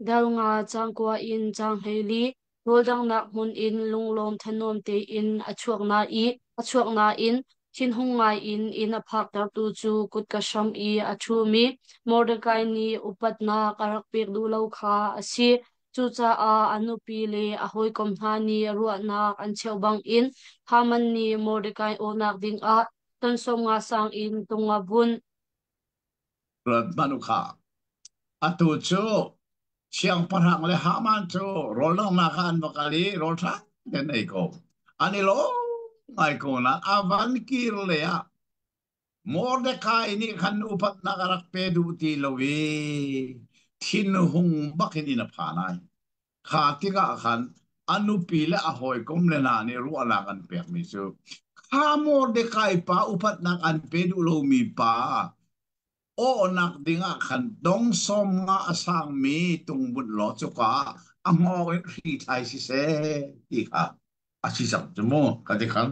Dal nga caang kua in caang 14 rawl danghnak hmun in lunglawm thanuam tein a chuak nain thinhung ngai in inn a phaktertu cu kutka hram i a ṭhumi Mordekai nih upatnak a rak pek duh lo kha a si. Cucaah a nupi le a hawikom hna nih ruahnak an cheuh bangin Haman nih Mordekai awhnak dingah ton 50 sang in tung a bunh. Ruat hmanh u kha. Atu cu siangpahrang le Haman cu rawl donghnak ah an va kal i rawl ṭha tein ei ko. An i lawm ngai ko nain a van kir lei ah Mordekai nih khan upatnak a rak pe duh ti lo i thinhung bakin inn a phan ai. Kha tikah khan a nupi le a hawikom le hna nih ruahnak an pekmi cu kha Mordekai pa upatnak an pe duh lomi pa awhnak dingah khan dong 50 a sangmi tungbunh law cuka ah a hngawng in hri thlai siseh ti kha a si cang cu mu ka ti khan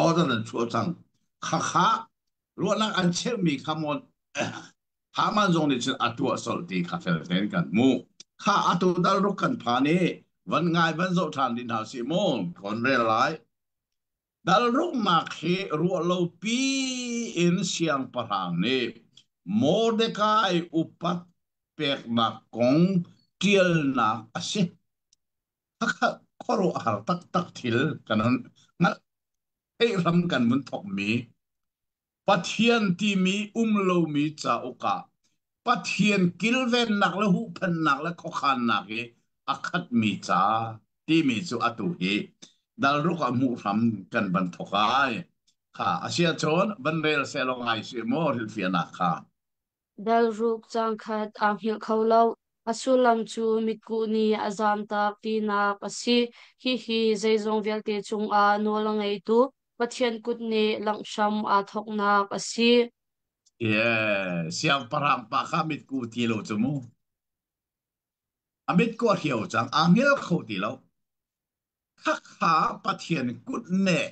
order an chuah cang. Khakha ruahnak an cheuhmi kha maw Haman zong nih cun a tuah colh ti kha fel tein kan hmuh. Kha atu dal ruk kan phan i van ngai van zoh ṭhan ding hna sih mu kon rel lai. Dal ruknak hi ruah lo pi in siangpahrang nih Mordekai upat peknak kong ṭialnak a si. Khakha khuaruahhar taktak thil kan hun hngalh theih hram kan vun thokmi Pathian timi um lomi cauk ah Pathian kilvennak le huhphenhnak le khuakhannak i a khatmi ca timi cu atu hi dalruk ah hmuh hram kan van thok ai. Kha asiahcun van rel sehlaw ngai si maw hrilhfiahnak kha. Dal ruk caang khat aa hngilh kho lo. A sullam cu mitkuh nih a zamtak tinak a si. Hihi zeizong vialte cungah nawl a ngeitu Pathian kut nih langh hram aa thawknak a si. Yeah, siangpahrang pa kha mitku ti lo cu mu. A mitku a hio cang, aa hngilh kho ti lo. Khakha Pathian kut nih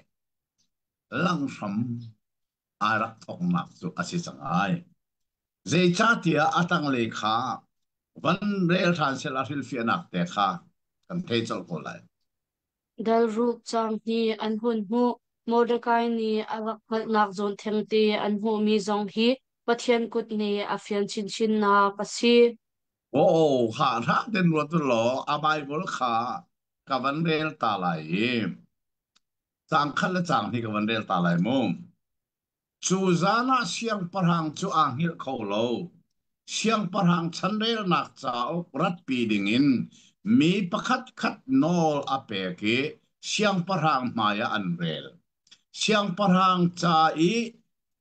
langhram aa rak thawknak cu a si cang ai. Zeicahtiah a tanglei kha van rel ṭhan sehla hrilhfiahnak te kha kan thei colh ko lai. Dal ruk caang hnih an hun hmuh. Mordecai nih a rak hngalhnak zawn thengte an hmuhmi zong hi Pathian kut nih a fian chinchinnak a si. Aw, kha hra ten ruat u law a Bible kha ka van rel ta lai i caang khat le caang hnih ka van rel ta lai mu. Cu zan ah siangpahrang cu aa hngilh kho lo. Siangpahrang chanrelnak cauk ratpi dingin mi pakhatkhat nawl a pek i siangpahrang hmaiah an rel. Siangpahrang ca i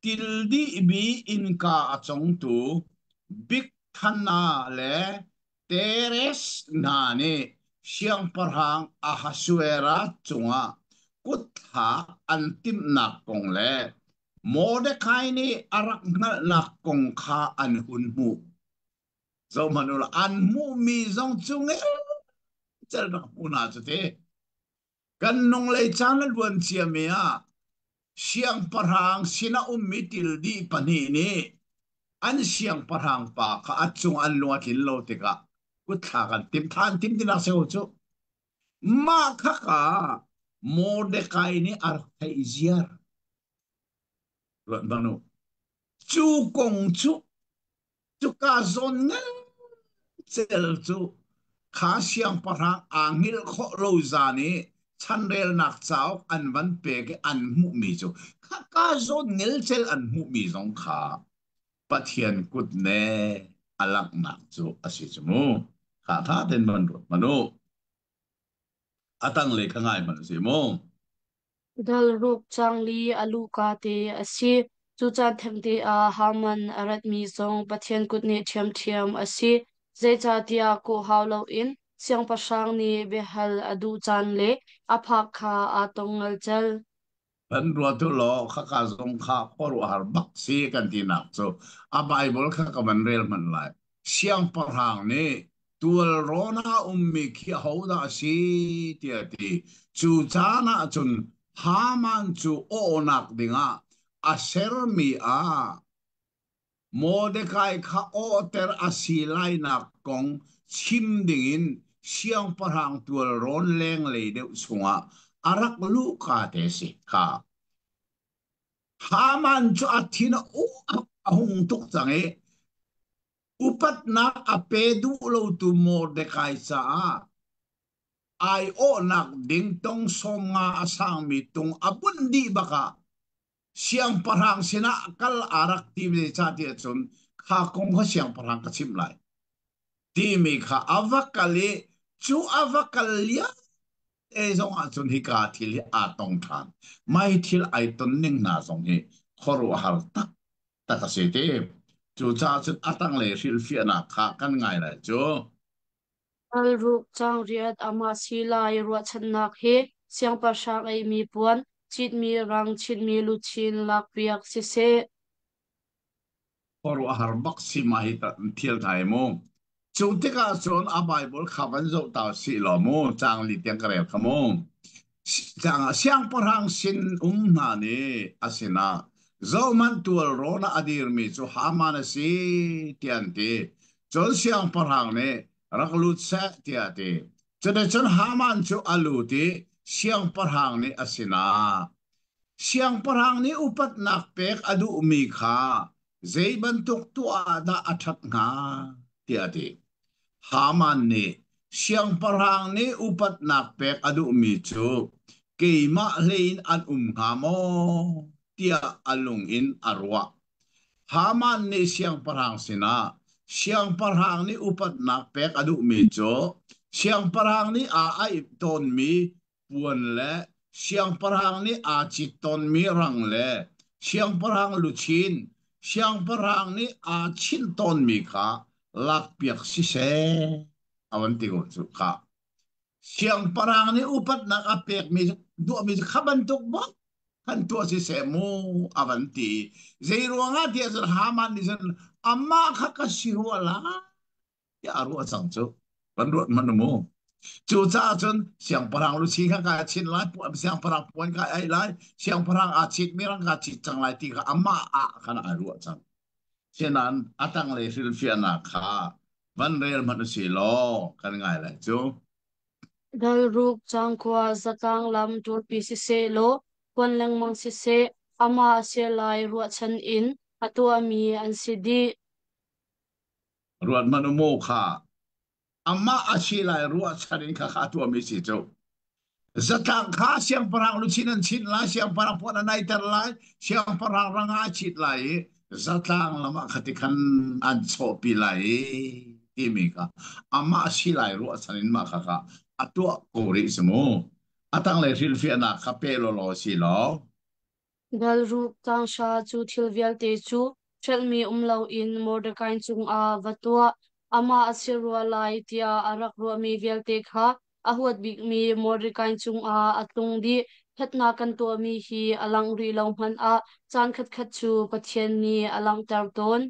til dihmi innka a congtu Bigthana le Teres hna nih siangpahrang Ahasuerus cungah kutthlak an timhnak kong le Mordekai nih a rak hngalhnak kong kha an hun hmuh. Zohhmanh u law, an hmuhmi zong cu ngelcel rak hmu hna cu ti. Kan nunglei caan a luan ciami ah siangpahrang sin a ummi tildih pahnih nih an siangpahrang pa kha a cung an lung a tlin lo tikah kutthlak an timh than tim tinak si ko cu. Mah khaka Mordekai nih a rak theih ziar. Ruat bang u. Cu kong cu cuka zawn ngelcel cu kha siangpahrang aa hngilh khawh lo zan i chanrelnak cauk an van pek i an hmuhmi cu khaka zawn ngelcel an hmuhmi zong kha Pathian kut ne a langhnak cu a si cu mu. Kha tha ten van ruat hmanh u. A tanglei kha ngai hmanh u si mu. Dal ruk cangli a luhka te a si. Cu caan thengte ah Haman a ratmi zong Pathian kutneh ṭhiamṭhiam a si. Zeicahtiah kawh hau loin siangpahrang nih biahal a duh caan le a phak kha aa tong ngelcel. Kan ruat u law khaka zong kha khuaruahhar bak si kan tinak cu a Bible kha ka van rel hmanh lai. Siangpahrang nih tualrawn ah ummi khi ahodah a si tiah a ti. Cu caan ah cun Haman cu awhnak dingah a sermi ah Mordekai kha awhter a si lainak kong chim dingin siangpahrang tualrawn lenglei deuh chungah a rak luhka te si kha. Haman cu a thin a hung tuk cang i Upatnak a pe duh lotu Mordekai caah aiawhnak ding tong 50 a sangmi tung a bunh dih bak ah siangpahrang sinah kal aa rak tim zeicahtiah cun kha kong kha siangpahrang ka chimh lai timi kha a va kal i cu a va kal lio te zong ah cun hika thil hi aa tong ṭhan. Mai thil ai ton ning hna zong hi khuaruahhar taktak a si ti. Cucaah cun a tanglei hrilhfiahnak kha kan ngai lai cu. Ralruk cangriat amah si lai ruahchannak he siangpahrang eimi puan, citmi rang chinmi luchin lakpiak siseh. Khuaruahhar bak si ma hi thil hna hi mu. Cu tikah cun a Bible kha van zoh ta sih law mu, caang li tiang ka rel kha mu. Caang ah siangpahrang sin um hna nih a sinah zohhmanh tualrawn ah a dirmi cu Haman a si tiah an ti. Cun siangpahrang nih rak lut seh tiah a ti. Cuticun Haman cu a lut i siangpahrang nih a sinah Siangpahrang nih upatnak pek a duhmi kha zei bantuk tuah ah dah a ṭhat hnga tiah a ti. Haman nih siangpahrang nih upatnak pek a duhmi cu keimah hlei in an um hnga maw tiah a lung in a ruah. Haman nih siangpahrang sinah siangpahrang nih upatnak pek a duhmi cu siangpahrang nih aa aih tawnmi puan le siangpahrang nih aa cit tawnmi rang le siangpahrang luchin siangpahrang nih aa chinh tawnmi kha lakpiak siseh a van ti ko cu kha siangpahrang nih upatnak a pekmi duahmi cu kha bantuk bak kan tuah siseh mu a van ti zei ruangah tiah cun Haman nih cun amah kha ka si rua lai tiah a ruah cang cu kan ruat hmanh mu cu caah cun siangpahrang lusi kha kai chin lai siangpahrang puan kai ai lai siangpahrang aa chit mi rang ka chit cang lai ti kha amah ah khan ai ruah cang. Sinan a tanglei hrilhfiahnak kha van rel hmanh usih law kan ngai lai cu. Dalruk cangkhua zatlang lam ṭulpi siseh law kuan lengmang siseh, amah a si lai ruahchan in a tuahmi an si dih. Ruat hmanh u mu kha amah a si lai ruahchan in kha kha a tuahmi si cu. Zatlang kha siangpahrang luchin an chinh lai, siangpahrang puan an aiter lai, siangpahrang rang ah a chit lai i zatlang lam ah khati khan an chawhpi lai i timi kha amah si lai ruahchan in mah kha kha a tuah ko rih si mu. A tanglei hrilhfiahnak kha pe law si law. Dalruk tlangsa cu thil vialte cu hrelhmi um loin Mordekai cungah va tuah. Amah a si rua lai tiah a rak ruahmi vialte kha a huat bikmi Mordekai cungah a tlung dih. Ṭhatnak kan tuahmi hi a langh rih lo hmanh ah caan khatkhat cu Pathian nih a langhter tawn.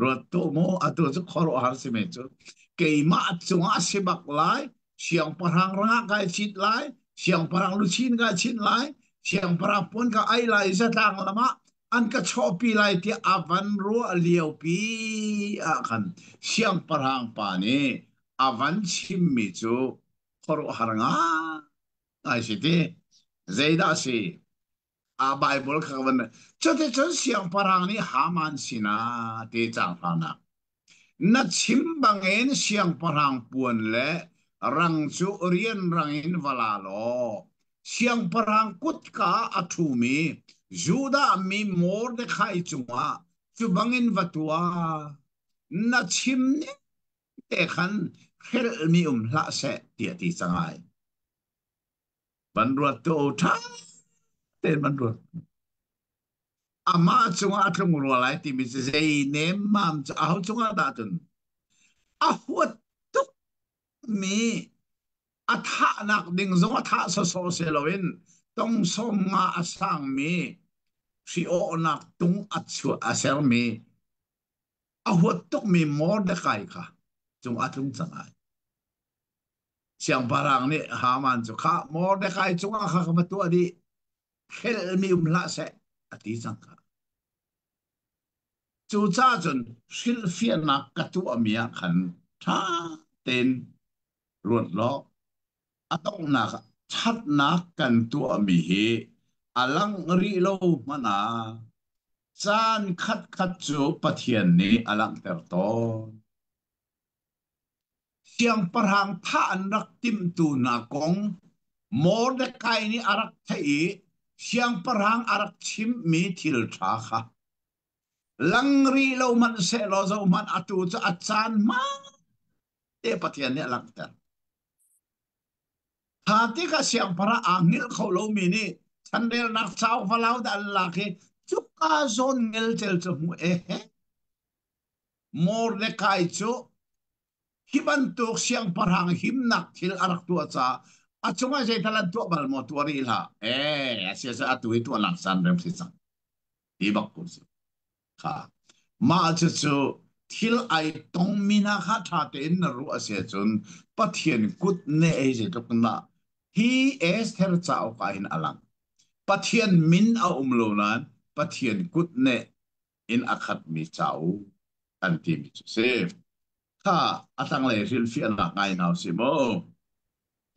Ruat tuah mu, atu cu khuaruahhar si men cu. Keimah cungah a si bak lai, siangpahrang rangah kai cit lai, siangpahrang luchin kai chinh lai, siangpahrang puan ka ai lai, zatlang lam ah an ka chawhpi lai tiah a van ruah liopi ah khan siangpahrang pa nih a van chimmi cu khuaruahhar ngai si ti. Zeidah si? A Bible kha van cuticun siangpahrang nih Haman sinah ti cang hranak na chim bangin siangpahrang puan le rang cu rianrang in va la law siangpahrang kutka a ṭhumi Judah mi Mordekai cungah cu bangin va tuah na chim ning te khan hrelhmi um hlah seh tiah ti cang ai. Van ruat tu ṭha tein van ruat. Amah cungah a tlung rua lai timi cu zei nemmam cu aho cungah dah cun a huat tukmi a thahnak ding zong a thah sawsawh si loin tong sawm nga a sangmi hri awhnak tung a chuah a sermi a huat tukmi Mordekai kha cung a tlung cang ai. Siangpahrang nih Haman cu kha Mordekai cungah kha ka va tuah dih hrelhmi um hlah seh a ti cang kha. Cucaah cun hrilhfiahnak ka tuahmi ah khan ṭha tein ruat law a donghnak ah ṭhatnak kan tuahmi hi a langh rih lo hmanh ah caan khatkhat cu Pathian nih a langhter tawn. Siangpahrang thah an rak timhtu hna kong Mordekai nih a rak theih i siangpahrang a rak chimhmi thil ṭha kha lang rih lo hmanh sehlaw zohhmanh atu cu a caan hmaan te Pathian nih a langhter. Kha tikah siangpahrang aa hngilh kho lomi nih chanrelnak cauk valau dah an lak i cuka zawn ngelcel cu hmu e he Mordekai cu hi bantuk siangpahrang himnak thil a rak tuah caah a cungah zeital an tuah bal maw tuah rih hlah. Eh, a sia atu hi tuahnak caan rem si cang. Ti bak ko si. Kha. Mah cucu thil ai tongmi hna kha ṭha tein na ruah a si ahcun Pathian kut ne ei zeitluk in dah hi Esther cauk ah hin a lang. Pathian min a um lo nain Pathian kut ne in a khatmi cauk an timi cu si. Kha a tanglei hrilhfiahnak ngai hna usih mu.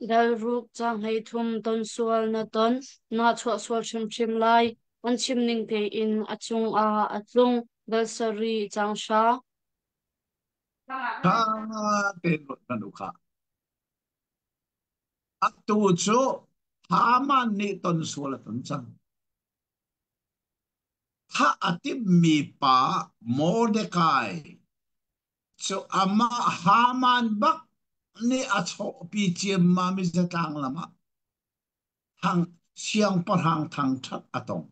Dalruk caang 13 ton sual na ton, naa chuah sual hrimhrim lai. An chim ning tein a cungah a tlung. Dal sarih caang hra. Tha tein ruat hmanh u khah. Atu cu Haman nih ton sual a ton cang. Thah a timhmi pa Mordekai cu amah Haman bak nih a chawhpi ciammam i zatlang lam ah thang siangpahrang thangṭhat a tong.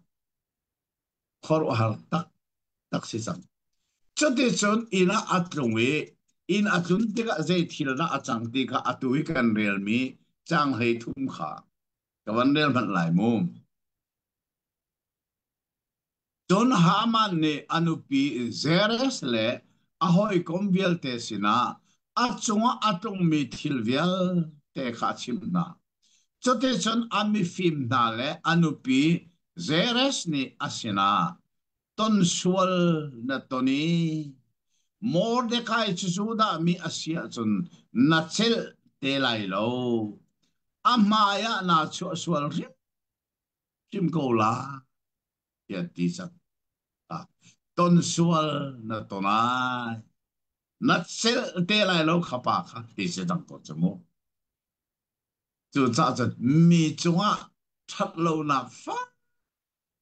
Khuaruahhar taktak si cang. Cuticun inn ah a tlung i inn a tlun tikah zei thil dah a cang ti kha atu i kan relmi caang 13 kha ka van rel hmanh lai mu. Cun Haman nih a nupi Zeresh le a hawikom vialte sinah a cungah a tlungmi thil vialte kha a chimh hna. Cuticun a mifim hna le a nupi Zeresh nih a sinah. Ton sual na ton i Mordekai cu Judah mi a si ahcun na celh te lai lo. A hmai ah naa chuah sual hrimhrim ko lai tiah ti cang. Ton sual na ton ai. Na celh te lai lo kha pa kha ti si cang ko cu mu. Cucaah cun mi cungah ṭhatlonak fak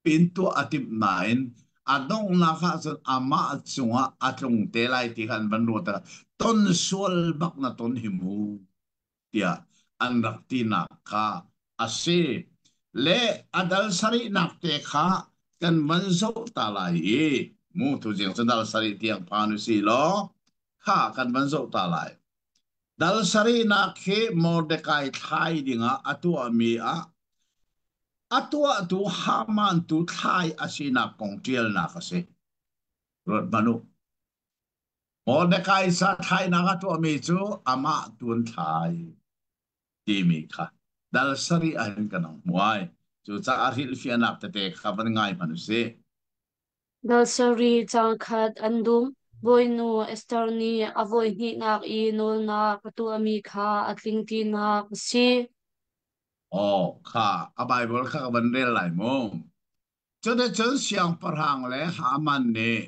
piin tuah a timh nain a donghnak ah cun amah cungah a tlung te lai ti kha an van ruat ah ton sual bak na ton hi mu tiah an rak tinak kha a si. Le a dal sarihnak te kha kan van zoh ta lai i mu tuzing cu dal sarih tiang phan u si law kha kan van zoh ta lai. Dal sarihnak hi Mordekai thlai dingah a tuahmi ah a tuahtu Haman tu thlai a sinak kong ṭialnak a si. Ruat hmanh u. Mordekai sa thlainak a tuahmi cu amah tu an thlai timi kha dal sarih ahhin kan hung hmu ai. Cucaah hrilhfiahnak tete kha van ngai hmanh u sih. Dal sarih caangkhat an dum. Bawinu Esther nih a voihnihnak i nawlnak a tuahmi kha a tling tinak a si. Aw, kha a Baibal kha ka van rel lai mu. Cuticun siangpahrang le Haman nih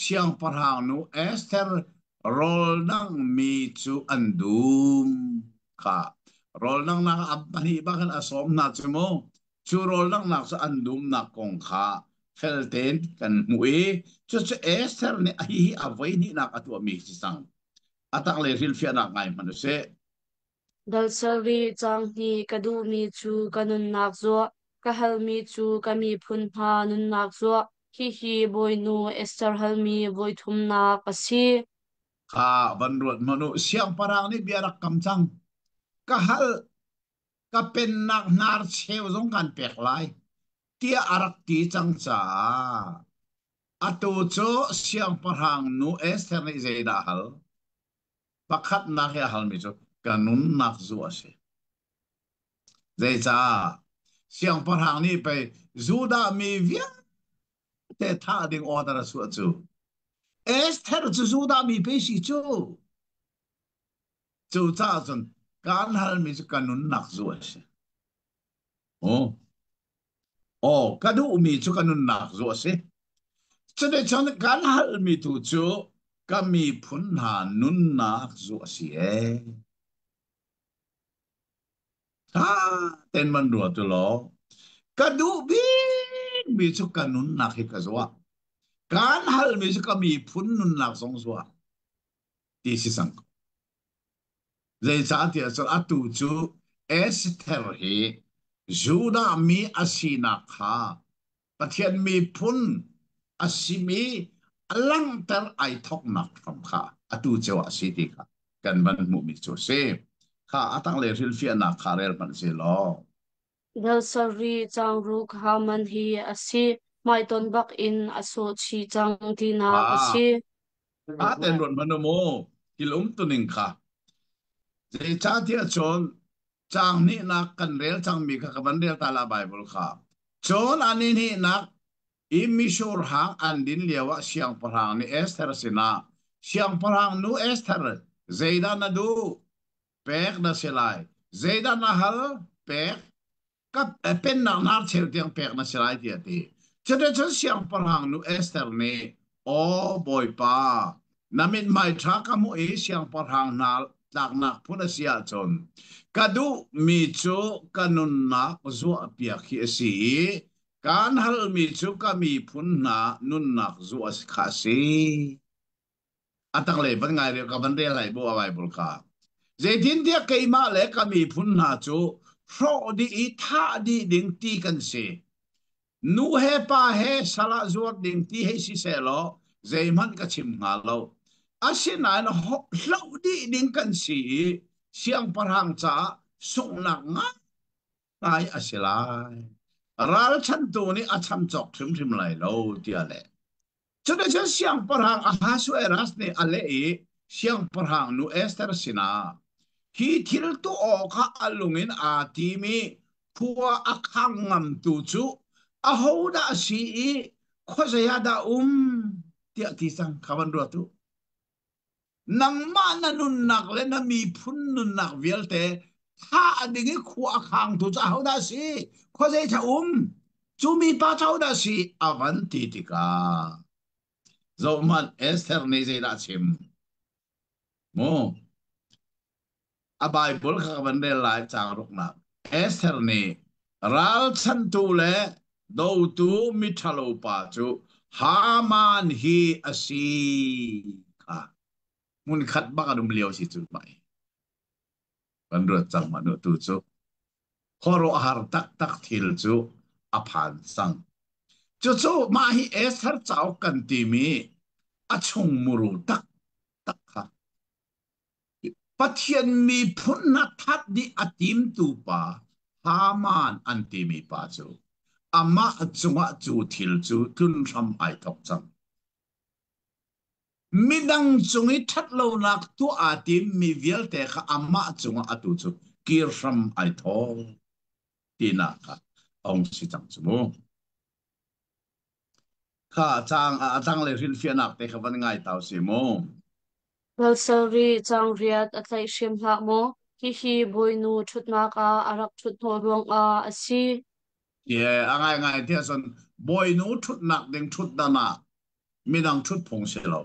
siangpahrang nu Esther rawl dangmi cu an dum. Kha rawl danghnak ah a pahnih bak in a sawm hna cu mu. Cu rawl danghnak cu an dumnak kong kha fel tein kan hmuh i cucu Esther nih hihi a voihnihnak a tuahmi si cang. A tanglei hrilhfiahnak ngai hmanh u sih. Dal sarih caang hnih ka duhmi cu ka nunnak zuah, ka halmi cu ka miphun hna nunnak zuah. Hihi Bawinu Esther halmi voithumnak a si. Kha van ruat hmanh u. Siangpahrang nih bia rak kam cang. Ka hal ka pennak hnarcheu zong kan pek lai tiah a rak ti cang caah atu cu siangpahrang nu Esther nih zeidah a hal? Pakhatnak i a halmi cu ka nunnak zu a si. Zeicah? Siangpahrang nih pei Judah mi vialte thah ding order a chuah cu. Esther cu Judah mi pei si cu. Cucaah cun kaan halmi cu ka nunnak zu a si. Aw, aw, ka duhmi cu ka nunnak zu a si. Cuticun kan halmi tu cu ka miphun hna nunnak zu a si ee. Tha tein man ruat u law, ka duh bikmi cu ka nunnak hi ka zuah. Kaan halmi cu ka miphun nunnak zong zuah ti si cang ko. Zeicahtiah cun atu cu Esther hi Judah mi a sinak kha Pathian miphun a simi a langhter ai thawknak hram kha atu ceu ah a si ti kha kan van hmuhmi cu a si. Kha a tanglei hrilhfiahnak kha rel hmanh si law. Dal sarih caangruk Haman hi a si. Hmaitonh bak in a sawh chih cang tinak a Ah, si. a ten ruat hmanh u mu. Thil umtuning kha. Zeicahtiah cun caang hnihnak kan rel cangmi kha ka van rel ta la Bible kha. Cun an i hnihnak i mitsur hang an din lioah siangpahrang nih Esther sinah siangpahrang nu Esther zeidah na duh pek na si lai zeidah na hal pek ka pennak hnarcheu tiang pek na si lai tiah a ti. Cuticun siangpahrang nu Esther nih, Aw Bawipa, na mithmai ṭha ka hmuh i siangpahrang hna tlaknak phun a si ahcun, ka duhmi cu ka nunnak zuahpiak hi a si i kaan halmi cu ka miphun hna nunnak zuah kha a si. A tanglei van ngai rel ka van rel lai bu a Bible kha. Zeitintiah keimah le ka miphun hna cu hrawh dih i thah dih ding ti kan si. Nu he pa he sal ah zuar ding ti hei si sehlaw zeihmanh ka chim hnga lo. Asinain hloh dih ding kan si i siangpahrang caah sunghnak ngai a si lai. Ralchantu nih a cham cawk hrimhrim lai lo tiah le Cuticun siangpahrang Ahasuerus nih a leh i siangpahrang nu Esther sinah, Hi thil tuah awkah a lung in aa tim i khua a khang ngamtu cu ahodah a si i Khuazei ah dah um tiah ti cang kha van ruat u. Nangmah na nunnak le na miphun nunnak vialte thah ding i khua a khangtu cu ahodah a si? Khuazei tha um? Cu mipa cu ahodah a si? A van ti tikah zohhmanh Esther nih zeidah a chim? Mu a Bible kha ka van rel lai caang ruknak. Esther nih ralchanhtu le dotu miṭhalo pa cu Haman hi a si kha hmunkhat bak an um lio si cu mai kan ruat cang ma nu tu cu khuaruahhar taktak thil cu a phan cang. Cucu mah hi Esther cauk kan timi a chung muru taktak kha Pathian miphun hna that dih a timtu pa Haman an timi pa cu amah cungah cu thil cu tlun hram ai thawk cang. Midang cung i ṭhatlonak tuah aa timmi vialte kha amah cungah atu cu kir hram ai thawk tinak kha a hung si cang cu mu. Kha caang a tanglei hrilhfiahnak te kha van ngai ta usih mu. Ralsarih cangriat a tlaihhrem hlah maw? Hihi bawinu ṭhutnak ah a rak ṭhut hnawh ruangah a si. Yeah, a ngaingai tiah cun bawinu ṭhutnak ding ṭhutdan ah midang ṭhut phung si lo.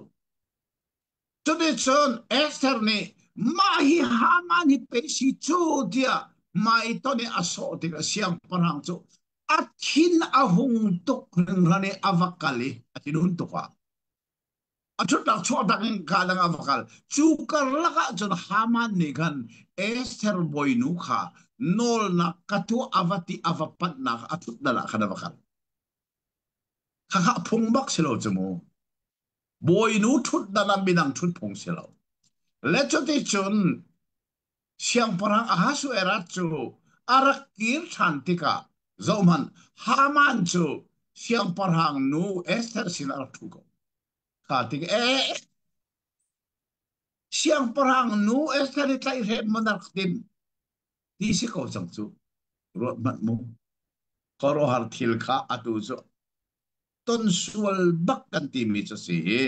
Cuticun Esther nih mah hi Haman hi pei si cu tiah mah i ton i a sawh tikah siangpahrang cu a thin a hung tuk hringhran i a va kal i a thinhun tuk ah a ṭhutnak chuah tak in kaa dang a va kal. Cu karlak ah cun Haman nih khan Esther bawinu kha nawlnak ka tuah a va ti a va panhnak a ṭhutdan ah khan a va kal. Khakha phung bak si lo cu mu. Bawinu ṭhutdan ah midang ṭhut phung si lo. Le cuticun siangpahrang Ahasuerus cu a rak kir ṭhan tikah zohhmanh Haman cu siangpahrang nu Esther sinah a rak ṭhu ko. Kha tik ee siangpahrang nu Esther hi tlaihhrem maw na rak timh ti si ko cang cu. Ruat hmanh mu. Khuaruahhar thil kha atu cu ton sual bak kan timi cu si hi.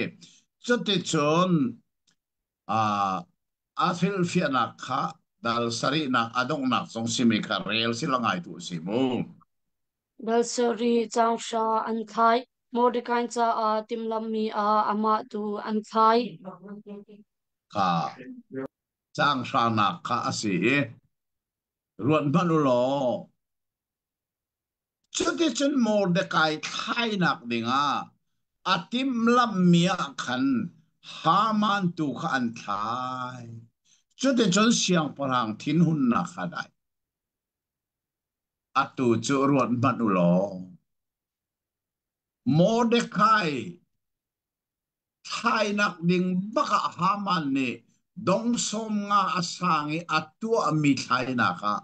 Cuticun a hrilhfiahnak kha dal sarihnak a donghnak zong simi kha rel si la ngai tu si mu. Dal sarih caang hra an thlai. Mordecai caah timhlamhmi ah amah tu an thlai. Kha caang hranak kha a si i ruat hmanh u law Cuticun Mordekai thlainak dingah a timhlamhmi ah khan Haman tu kha an thlai. Cuticun siangpahrang thinhunnak kha a dai. Atu cu ruat hmanh u law, Mordekai thlainak ding bak ah Haman nih dong sawm nga a sang i a tuahmi thlainak ah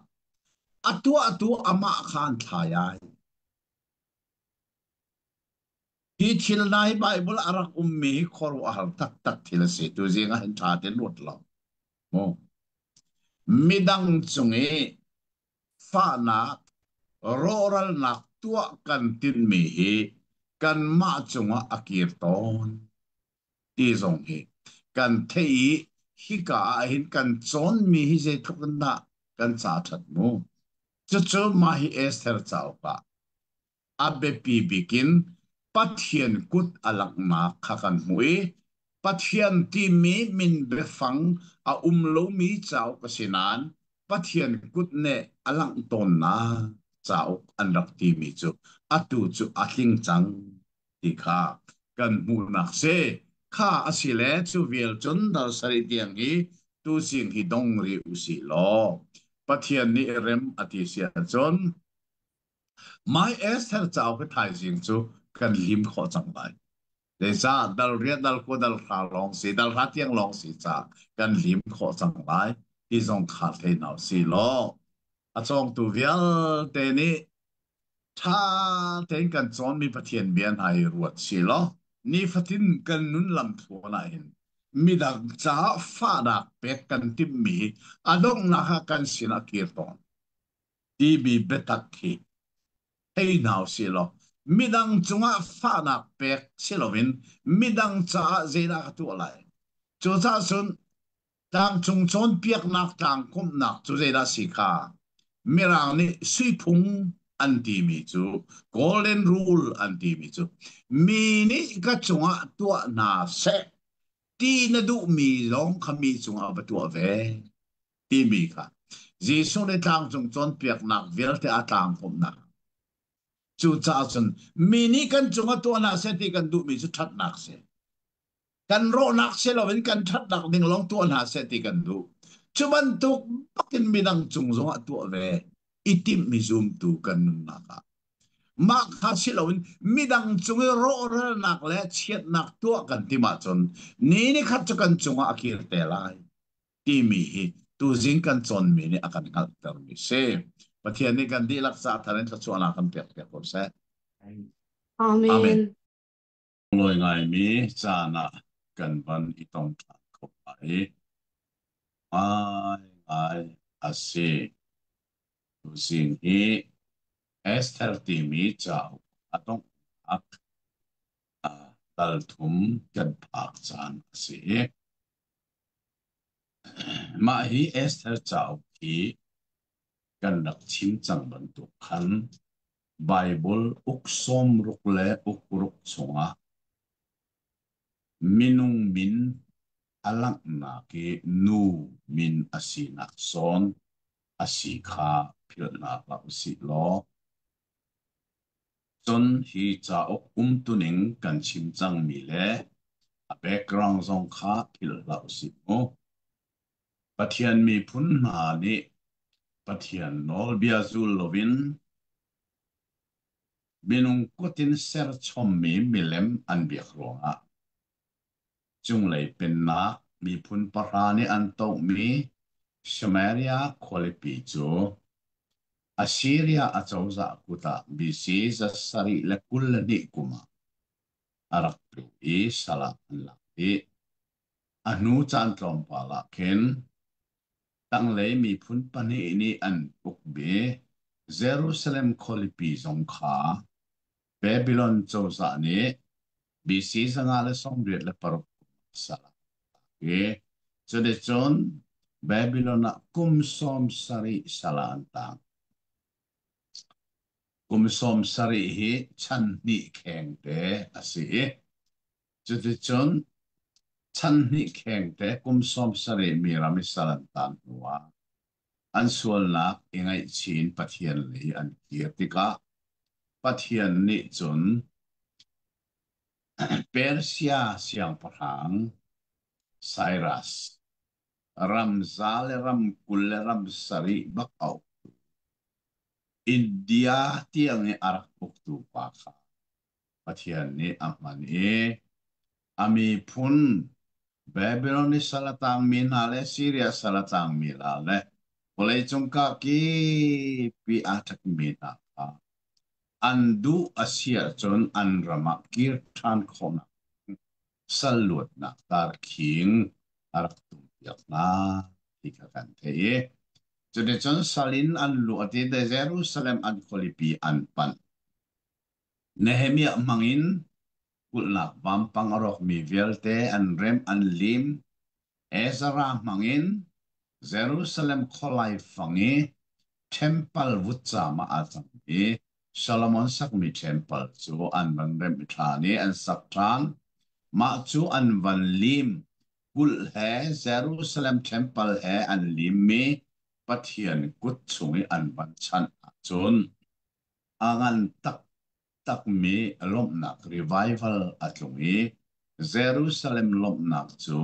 a tuahtu amah kha an thlai ai. Hi thil hna hi Baibal a rak ummi hi khuaruahhar taktak thil a si. Tuzing ah hin ṭha tein ruat lo. Mu. Midang cung i fahnak, rawhralnak tuah kan tinhmi hi kanmah cungah a kir tawn ti zong hi kan theih i hika ah hin kan cawnmi hi zeitluk in dah kan ca ṭhat mu. Cucu mah hi Esther cauk ah a biapi bik in Pathian kut a langhnak kha kan hmuh i Pathian timi min biafang a um lomi cauk a si nain Pathian kut nih a langh tawnnak cauk an rak timi cu atu cu a tling cang ti kha kan hmuhnak si. Kha a si le cu vial cun dal sarih tiang hi tuzing hi dong rih usih law Pathian nih rem a ti si ahcun Mai Esther cauk hi thaizing cu kan lim khawh cang lai. Zeicah dal riat dal kua dal hra lawng si dal hra tiang lawng si ca kan lim khawh cang lai ti zong kha thei nau si law a cawngtu vialte nih ṭha tein kan cawnmi Pathian bia hna hi ruat si law nifatin kan nun lamthluan ah hin midang caah fahnak pek kan timhmi hi a donghnak ah kan sinah kir tawn. Timi biatak hi thei hna usih law Midang cungah fahnak pek si loin midang caah zeidah ka tuah lai. Cucaah cun tlangcung cawnpiaknak tlangkomhnak cu zeidah si kha Mirang nih suiphung an timi cu, golden rule an timi cu, mi nih ka cungah tuah hna seh ti na duhmi zong kha mi cungah va tuah ve timi kha Jesuh nih tlangcung cawnpiaknak vialte a tlangkomhnak. Cucaah cun mi nih kan cungah tuah hna seh ti kan duhmi cu ṭhatnak si. Kan rawhnak si loin kan ṭhatnak ding lawng tuah hna seh ti kan duh. Cu bantuk bakin midang cung zongah tuah ve i timhmi zumtu kan nunnak ah. Mah kha si loin midang cung i rawhralnak le chiatnak tuah kan timh ahcun ni ni khat cu kan cungah a kir te lai timi hi tuzing kan cawnmi nih a kan hngalhtermi si. Pathian nih kan dihlak ca thar in thluachuahnak kan pek piak ko seh. Amen. Amen. Lawi ngaimi caan ah kan van i tong ṭhan kho lai. Ngai ngai a si. Tuzing hi Esther timi cauk a donghnak dal thum kan phak caan a si. Mah hi Esther cauk hi kan rak chim cang bantuk khan Baibal uk 60 le uk ruk chungah minung min a langhnak i nu min a sinak zawn a si kha philh hna hlah usih law, cun hi cauk umtuning kan chim cangmi le a background zong kha philh hlah usih mu. Pathian miphun hna nih Pathian nawlbia zul loin minung kut in serchommi milem an biak ruangah cunglei pennak miphun pahra nih an tohmi Samaria khualipi cu Assyria acozah kut ah BC 722 kum ah a rak tlu i sal ah an lak dih. A hnu caan tlawmpal ah khin tanglei miphun pahnih nih an ukmi Jerusalem khualipi zong kha Babylon cozah nih BC 586 kum ah sal ah an lak i cuticun Babylon ah kum 70 sal ah an tang. Kum 70 hi chan hnih khengte a si i cuticun chan hnih khengte kum 70 mi ram i sal an tan hnuah an sualnak i ngaihchih in Pathian lei an kir tikah Pathian nih cun Persia siangpahrang Cyrus ram za le ram 20 le ram sarih bak a uktu India tiang i a rak uktu pa kha Pathian nih a hman i a miphun Babylon i sal a tangmi hna le Siria sal a tangmi hna le vawleicung kakip i aa ṭhekmi hna kha an duh a si ahcun an ram ah kir ṭhan khawhnak sal luatnak tarkhing a rak tumpiak hna ti kha kan theih i cuticun sal in an luat i Jerusalem an khualipi an panh. Nehemiah hmangin kulhnak vampang a rawkmi vialte an remh an lim. Ezra hmangin Jerusalem khualai fang i ṭhempal vutcaam ah aa cang i Solomon sakmi ṭhempal cu an van remh ṭhan i an sak ṭhan. Mah cu an van lim. Kulh he Jerusalem ṭhempal he an limmi Pathian kut chung i an van chanh ahcun a ngan taktakmi lawmhnak revival a tlung i Jerusalem lawmhnak cu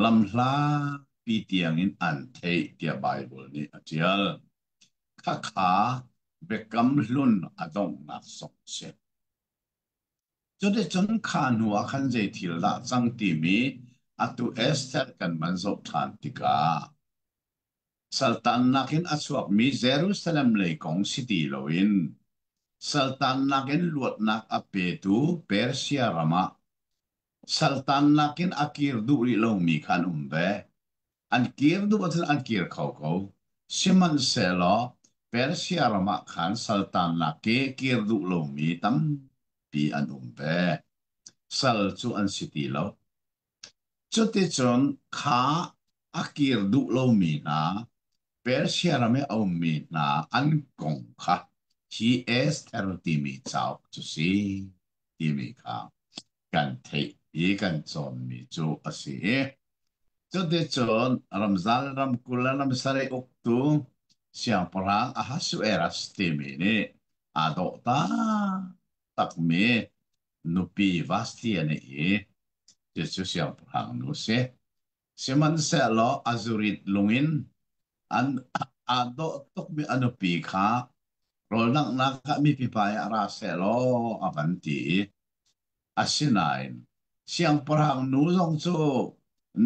lamhlapi tiangin an theih tiah Baibal nih a ṭial. Khakha Biakam Hlun a donghnak zong a si. Cuticun kha hnu ah khan zei thil dah cang timi atu Esther kan van zoh ṭhan tikah Saltannak in a chuakmi Jerusalem lei kong si ti loin saltannak in luatnak a petu Persia ram ah saltannak in a kir duh rih lomi kha an um ve. An kir duh ahcun an kir kho ko. Sihmanhsehlaw Persia ram ah khan saltannak i kir duh lomi tampi. tampi an um ve. Sal cu an si ti lo. Cuticun kha a kir duh lomi hna, Persia ram i a ummi hna an kong kha hi Esther timi cauk cu si timi kha kan theih i kan cawnmi cu a si. Cuticun ramzal ramkul le ramsarih uktu siangpahrang Ahasuerus timi nih aa dawh taktakmi nupi Vasti a neih i cucu siangpahrang nu a si. Sihmanhsehlaw a zurit lungin an aa dawh tukmi a nupi kha rawldanghnak ah mipi hmai ah ra sehlaw a van ti i asinain siangpahrang nu zong cu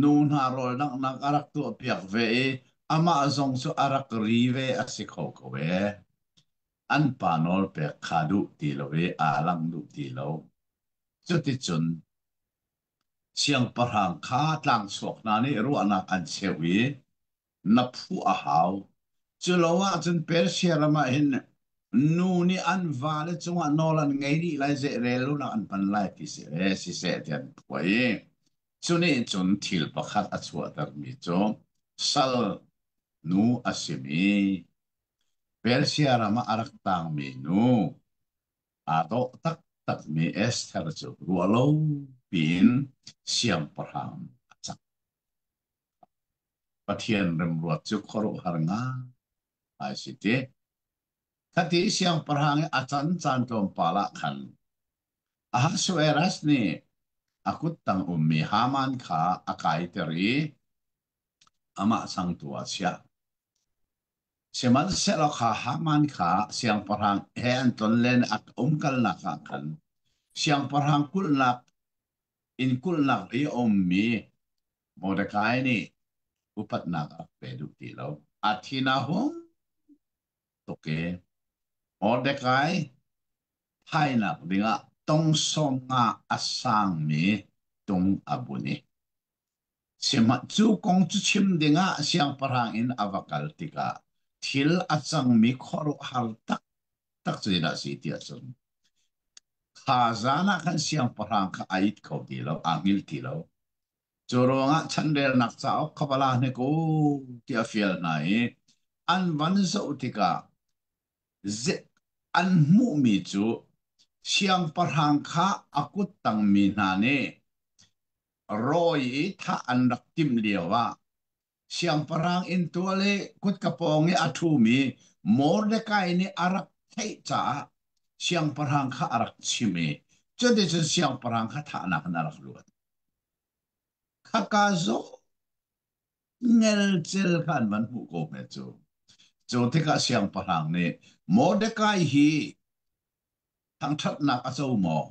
nu hna rawldanghnak a rak tuahpiak ve i amah zong cu a rak ri ve a si kho ko ee. An pa nawlpek kha duh ti lo i aa langh duh ti lo. Cuticun siangpahrang kha tlangchuak hna nih ruahnak an cheuh i na phuh a hau. Culo ahcun Persia ram ah hin nu nih an vale cungah nawl an ngei dih lai, zeirel lonak an hman lai ti si eh, siseh ti an phuah i cu nih cun thil pakhat a chuahtermi cu sal nu a simi Persia ram ah a rak tangmi nu aa dawh taktakmi Esther cu ruahlo piin siangpahrang a cang. Pathian remruat cu khuaruahhar ngai si ti. Khati siangpahrang i a can caan tlawmpal ah khan Ahasuerus nih a kuttang ummi Haman kha a kaiter i amah changtu ah a chiah. Sihmanhsehlaw kha Haman kha siangpahrang he an tlonlen a umkalnak ah khan siangpahrang kulhnak inn kulhnak i a ummi Mordekai nih upatnak a rak pe duh ti lo. A thin a hung tuk i Mordekai thainak dingah tong 50 a sangmi tung a bun i Cu kong cu chim dingah siangpahrang inn a va kal tikah thil a cangmi khuaruahhar taktak cu zeidah a si ti ahcun kha zan ah khan siangpahrang kha a it kho ti lo, aa hngilh ti lo. Cu ruangah chanrelnak cauk kha va la hnik u tiah a fial hna i an van zoh tikah an hmuhmi cu siangpahrang kha a kut tangmi hna nih rawi i thah an rak timh lioah siangpahrang inntual i kutka pawng i a ṭhumi Mordekai nih a rak theih caah siangpahrang kha a rak chim i cuticun siangpahrang kha thahnak in a rak luat. Khaka zaw ngelcel kha an van hmuh ko hme cu. Cu tikah siangpahrang nih Mordekai hi thangṭhatnak a co maw?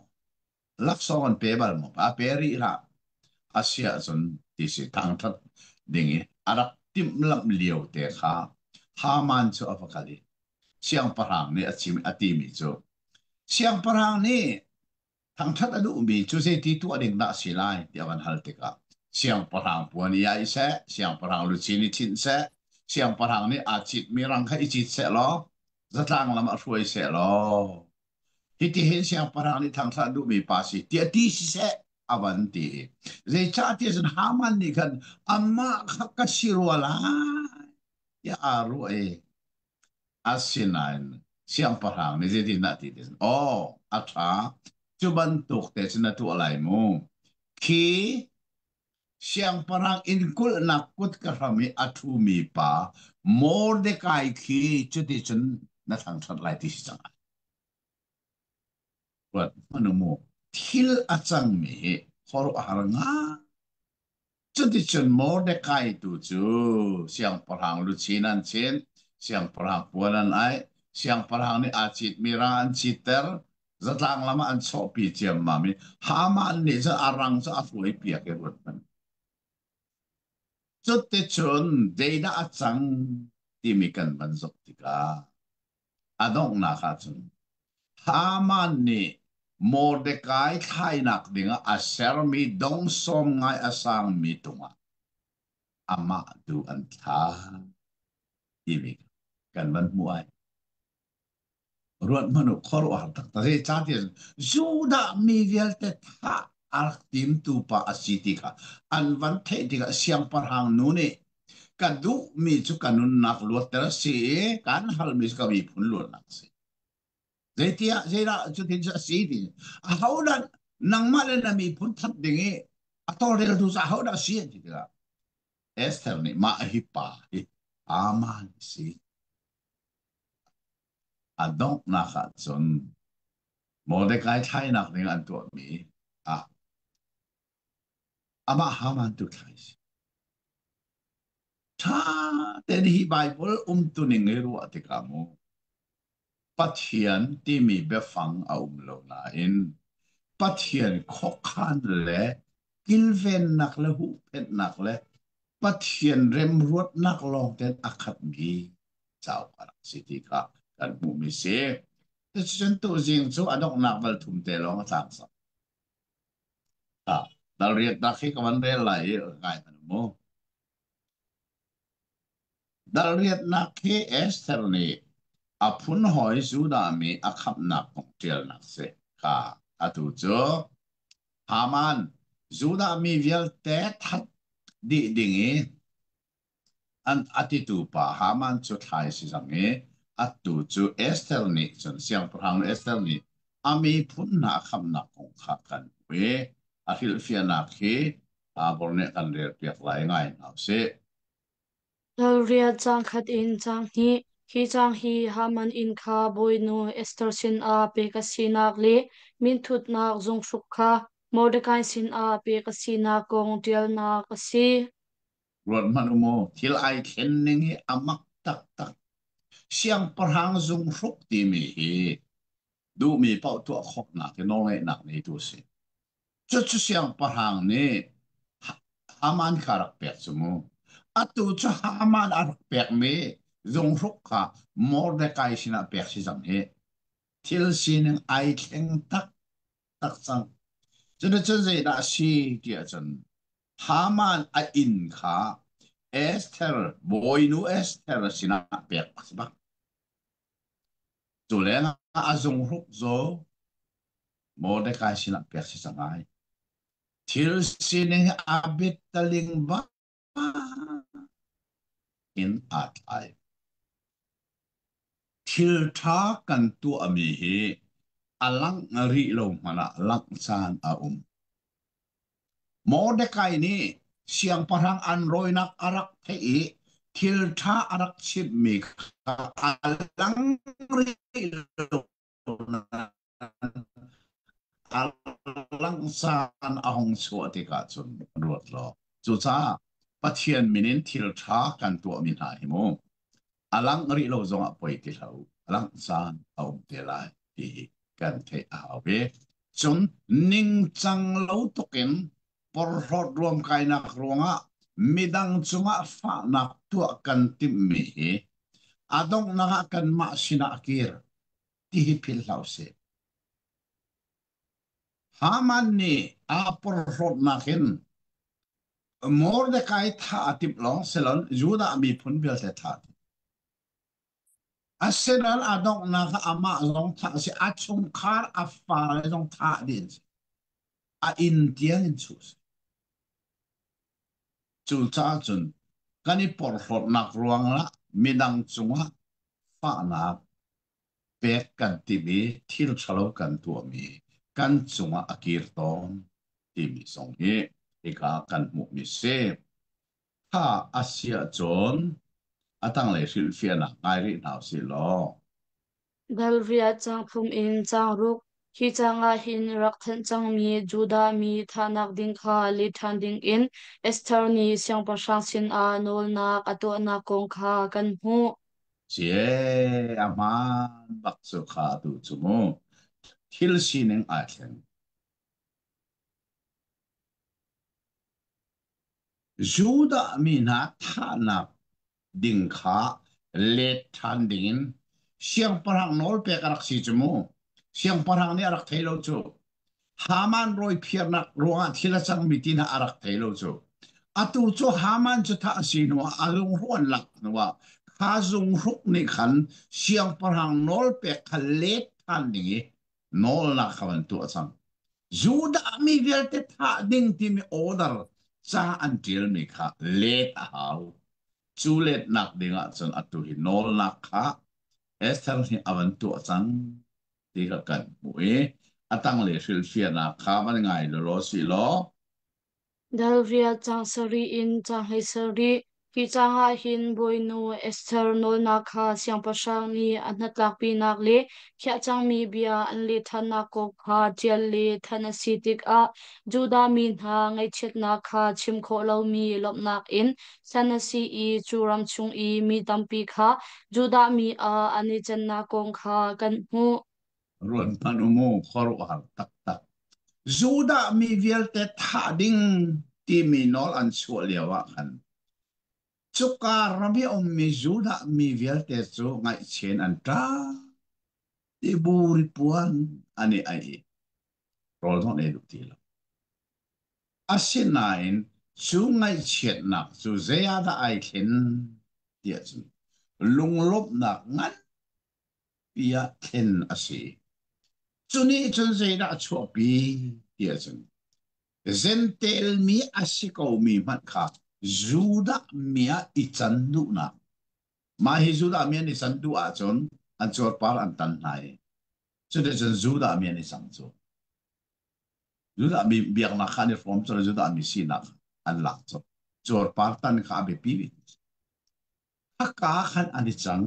Laksawng an pe bal maw? A pe rih hlah. A si ahcun ti si thangṭhat ding i a rak timhlamh lio te kha Haman cu a va kal i siangpahrang nih a chim a timi cu siangpahrang nih thangṭhat a duhmi cu zeiti tuah ding dah a si lai tiah van hal tikah siangpahrang puan i ai seh, siangpahrang luchin i chinh seh, siangpahrang nih aa citmi rang kha i cit seh law zatlang lam ah hruai seh law hitihin siangpahrang nih thangthlah duhmi pa si tiah ti siseh a van ti. Zeicahtiah cun Haman nih khan amah kha ka si rua lai tiah aa ruah i asinain siangpahrang nih zeitindah ti ti aw a ṭha cu bantuk te cun na tuah lai mu khi siangpahrang inn kulhnak kutka hram i a ṭhumi pa Mordekai khi cuticun na thangṭhat lai ti si cang ai. Ruat hmanh u mu, thil a cangmi hi khuaruahhar ngai. Cuticun Mordekai tu cu siangpahrang luchin an chin, siangpahrang puan an aih, siangpahrang nih aa citmi ra an citter, zatlang lam ah an chawhpi ciammam i Haman nih cun a rang cu a hruaipiak i ruat hmanh. Cuticun zeidah a cang timi kan van zoh tikah a donghnak ah cun Haman nih Mordekai thlainak dingah a sermi dong sawm ngai a sangmi tungah amah tu an thla timi kan van hmuh ai. Ruat hmanh u, khuaruahhar taktak. Zeicahtiah Judah mi vialte thah a rak timtu pa a si ti kha an van theih tikah siangpahrang nu nih ka duhmi cu ka nunnak luatter a si i kan halmi cu ka miphun luatnak a si. Zeitiah zeidah cutin cu a si ti ahodah nangmah le na miphun that ding i a tawlreltu cu ahodah a si an ti tikah Esther nih mah hi pa hi Haman a si. A donghnak ah cun Mordecai thlainak ding an tuahmi ah amah Haman tu thlai si. Ṭha tein hi Baibal umtuning i ruah tikah mu Pathian timi biafang a um lo nain Pathian khuakhan le kilvennak le huhphenhnak le Pathian remruatnak lawng tein a khatmi cauk a rak si ti kha kan hmuhmi si. Cuticun tuzing cu a donghnak bal thum te lawng a tlang cang. Ah, dal riatnak hi ka van rel lai i ngai hmanh mu. Dal riatnak hi Esther nih a phunhawi Judah mi a khamhnak kong ṭialnak si kha atu cu Haman Judah mi vialte that dih ding i An a titu pa Haman cu thlai a si cang i atu cu Esther nih cun siangpahrang Esther nih a miphun hna a khamhnak kong kha kan hmu i a hrilhfiahnak hi Babur nih a kan relpiak lai ngai hna usih. Lalriat caang khat in caang hnih. Hi caang hi Haman inn kha bawinu Esther sinah pek a sinak le minthutnak zunghruk kha Mordekai sinah pek a sinak kong ṭialnak a si. Ruat hmanh u mu, thil ai thlen ning hi a mak taktak. Siangpahrang zunghruk timi hi duhmi paoh tuah khawhnak hi nawlngeihnak neitu a si. Cucu siangpahrang nih Haman kha rak pek cu mu. Atu cu Haman a rak pekmi zunghruk kha Mordecai sinah pek si cang hi. Thil sining ai thleng taktak cang. Cuticun zeidah a si tiah cun Haman a inn kha Esther bawinu Esther sinah pek a si bak. Cu lengah a zunghruk zaw Mordecai sinah pek si cang ai. Thil sining a bittaling bak in aa tlai. Thil ṭha kan tuahmi hi a langh rih lo hmanh ah langh caan a um. Mordecai nih siangpahrang an rawinak a rak theih i thil ṭha a rak chimhmi kha a lang rih lo a langsan a hung chuah tikah cun ruat law cucaah Pathian min in thil ṭha kan tuahmi hna hi mu a lang rih lo zongah poi ti hlah u a langh caan a um te lai ti hi kan theih a hau ve. Cun ningcang lo tukin porhlawt ruamkainak ruangah midang cungah fahnak tuah kan timhmi hi a donghnak ah kanmah sinah a kir ti hi philh hlah usih. Haman nih aa porhlawtnak in Mordecai thah a timh lawng silon Judah miphun vialte thah a timh. Asinain a donghnak ah amah zong thah a si, a chungkhar a fale zong thah dih an si. A inn tiang in chuh a si. Cucaah cun kan i porhlawtnak ruangah midang cungah fahnak pek kan timh i thil ṭhalo kan tuahmi kan cungah a kir tawn timi zong hi hika kan hmuhmi si. Kha a si ahcun a tanglei hrilhfiahnak ngai rih hna usih law. Dal riat caang thum in caang ruk. Hi caang ah hin rak thanh cangmi Judah mi thahnak ding kha let ṭhan dingin Esther nih siangpahrang sinah nawlnak a tuahnak kong kha kan hmuh. Cie, a hmaan bak cu kha tu cu mu. Thil sining aa thleng. Judah mi hna thahnak ding kha let ṭhan dingin siangpahrang nawl pek a rak si cu mu. Siangpahrang nih a rak thei lo cu. Haman rawiphiarnak ruangah thil a cangmi ti hna a rak thei lo cu. Atu cu Haman cu thah a si hnuah a lungruan lak hnuah Kha zunghruk nih khan siangpahrang nawl pek kha let ṭhan ding i nawlnak kha van tuah cang. Judah mi vialte thah ding timi order ca an ṭialmi kha let a hau. Cu letnak ding ahcun atu hi nawlnak kha Esther nih a van tuah cang ti kha kan hmuh i a tanglei hrilhfiahnak kha van ngai law si law. Dal riat caang sarih in caang 17. Hi caang ah hin Bawinu Esther nawlnak kha siangpahrang nih a hnatlakpinak le khiah cangmi bia an leh ṭhannak kong kha ṭial le thanh a si tikah Judah mi hna ngaihchiatnak kha chim khawh lomi lawmhnak in san a si i cu ram chung i mi tampi kha Judah mi ah an i cannak kong kha kan hmuh. Ruat hmanh u mu, khuaruahhar taktak. Judah mi vialte thah ding timi nawl an chuah lio ah khan cuka ram i a ummi Judah mi vialte cu ngaihchia in an ṭap i buri puan an i aih i rawl zong an ei duh ti lo. Asinain cu ngaihchiatnak cu zei ah dah ai thlen tiah cun lunglawmhnak ngan tiah thlen a si. Cu nih cun zeidah a chuahpi tiah cun Jentail mi a si komi hmanh kha Judah mi ah i can duhnak. Mah hi Judah mi an i can duh ahcun an cuarpar an tan hna i cuticun Judah mi an i cang cu. Judah mi biaknak kha an i hrawm cu Judah mi sinak an lak cu. Cuarpar tan kha a biapi bik. Haka khan an i cang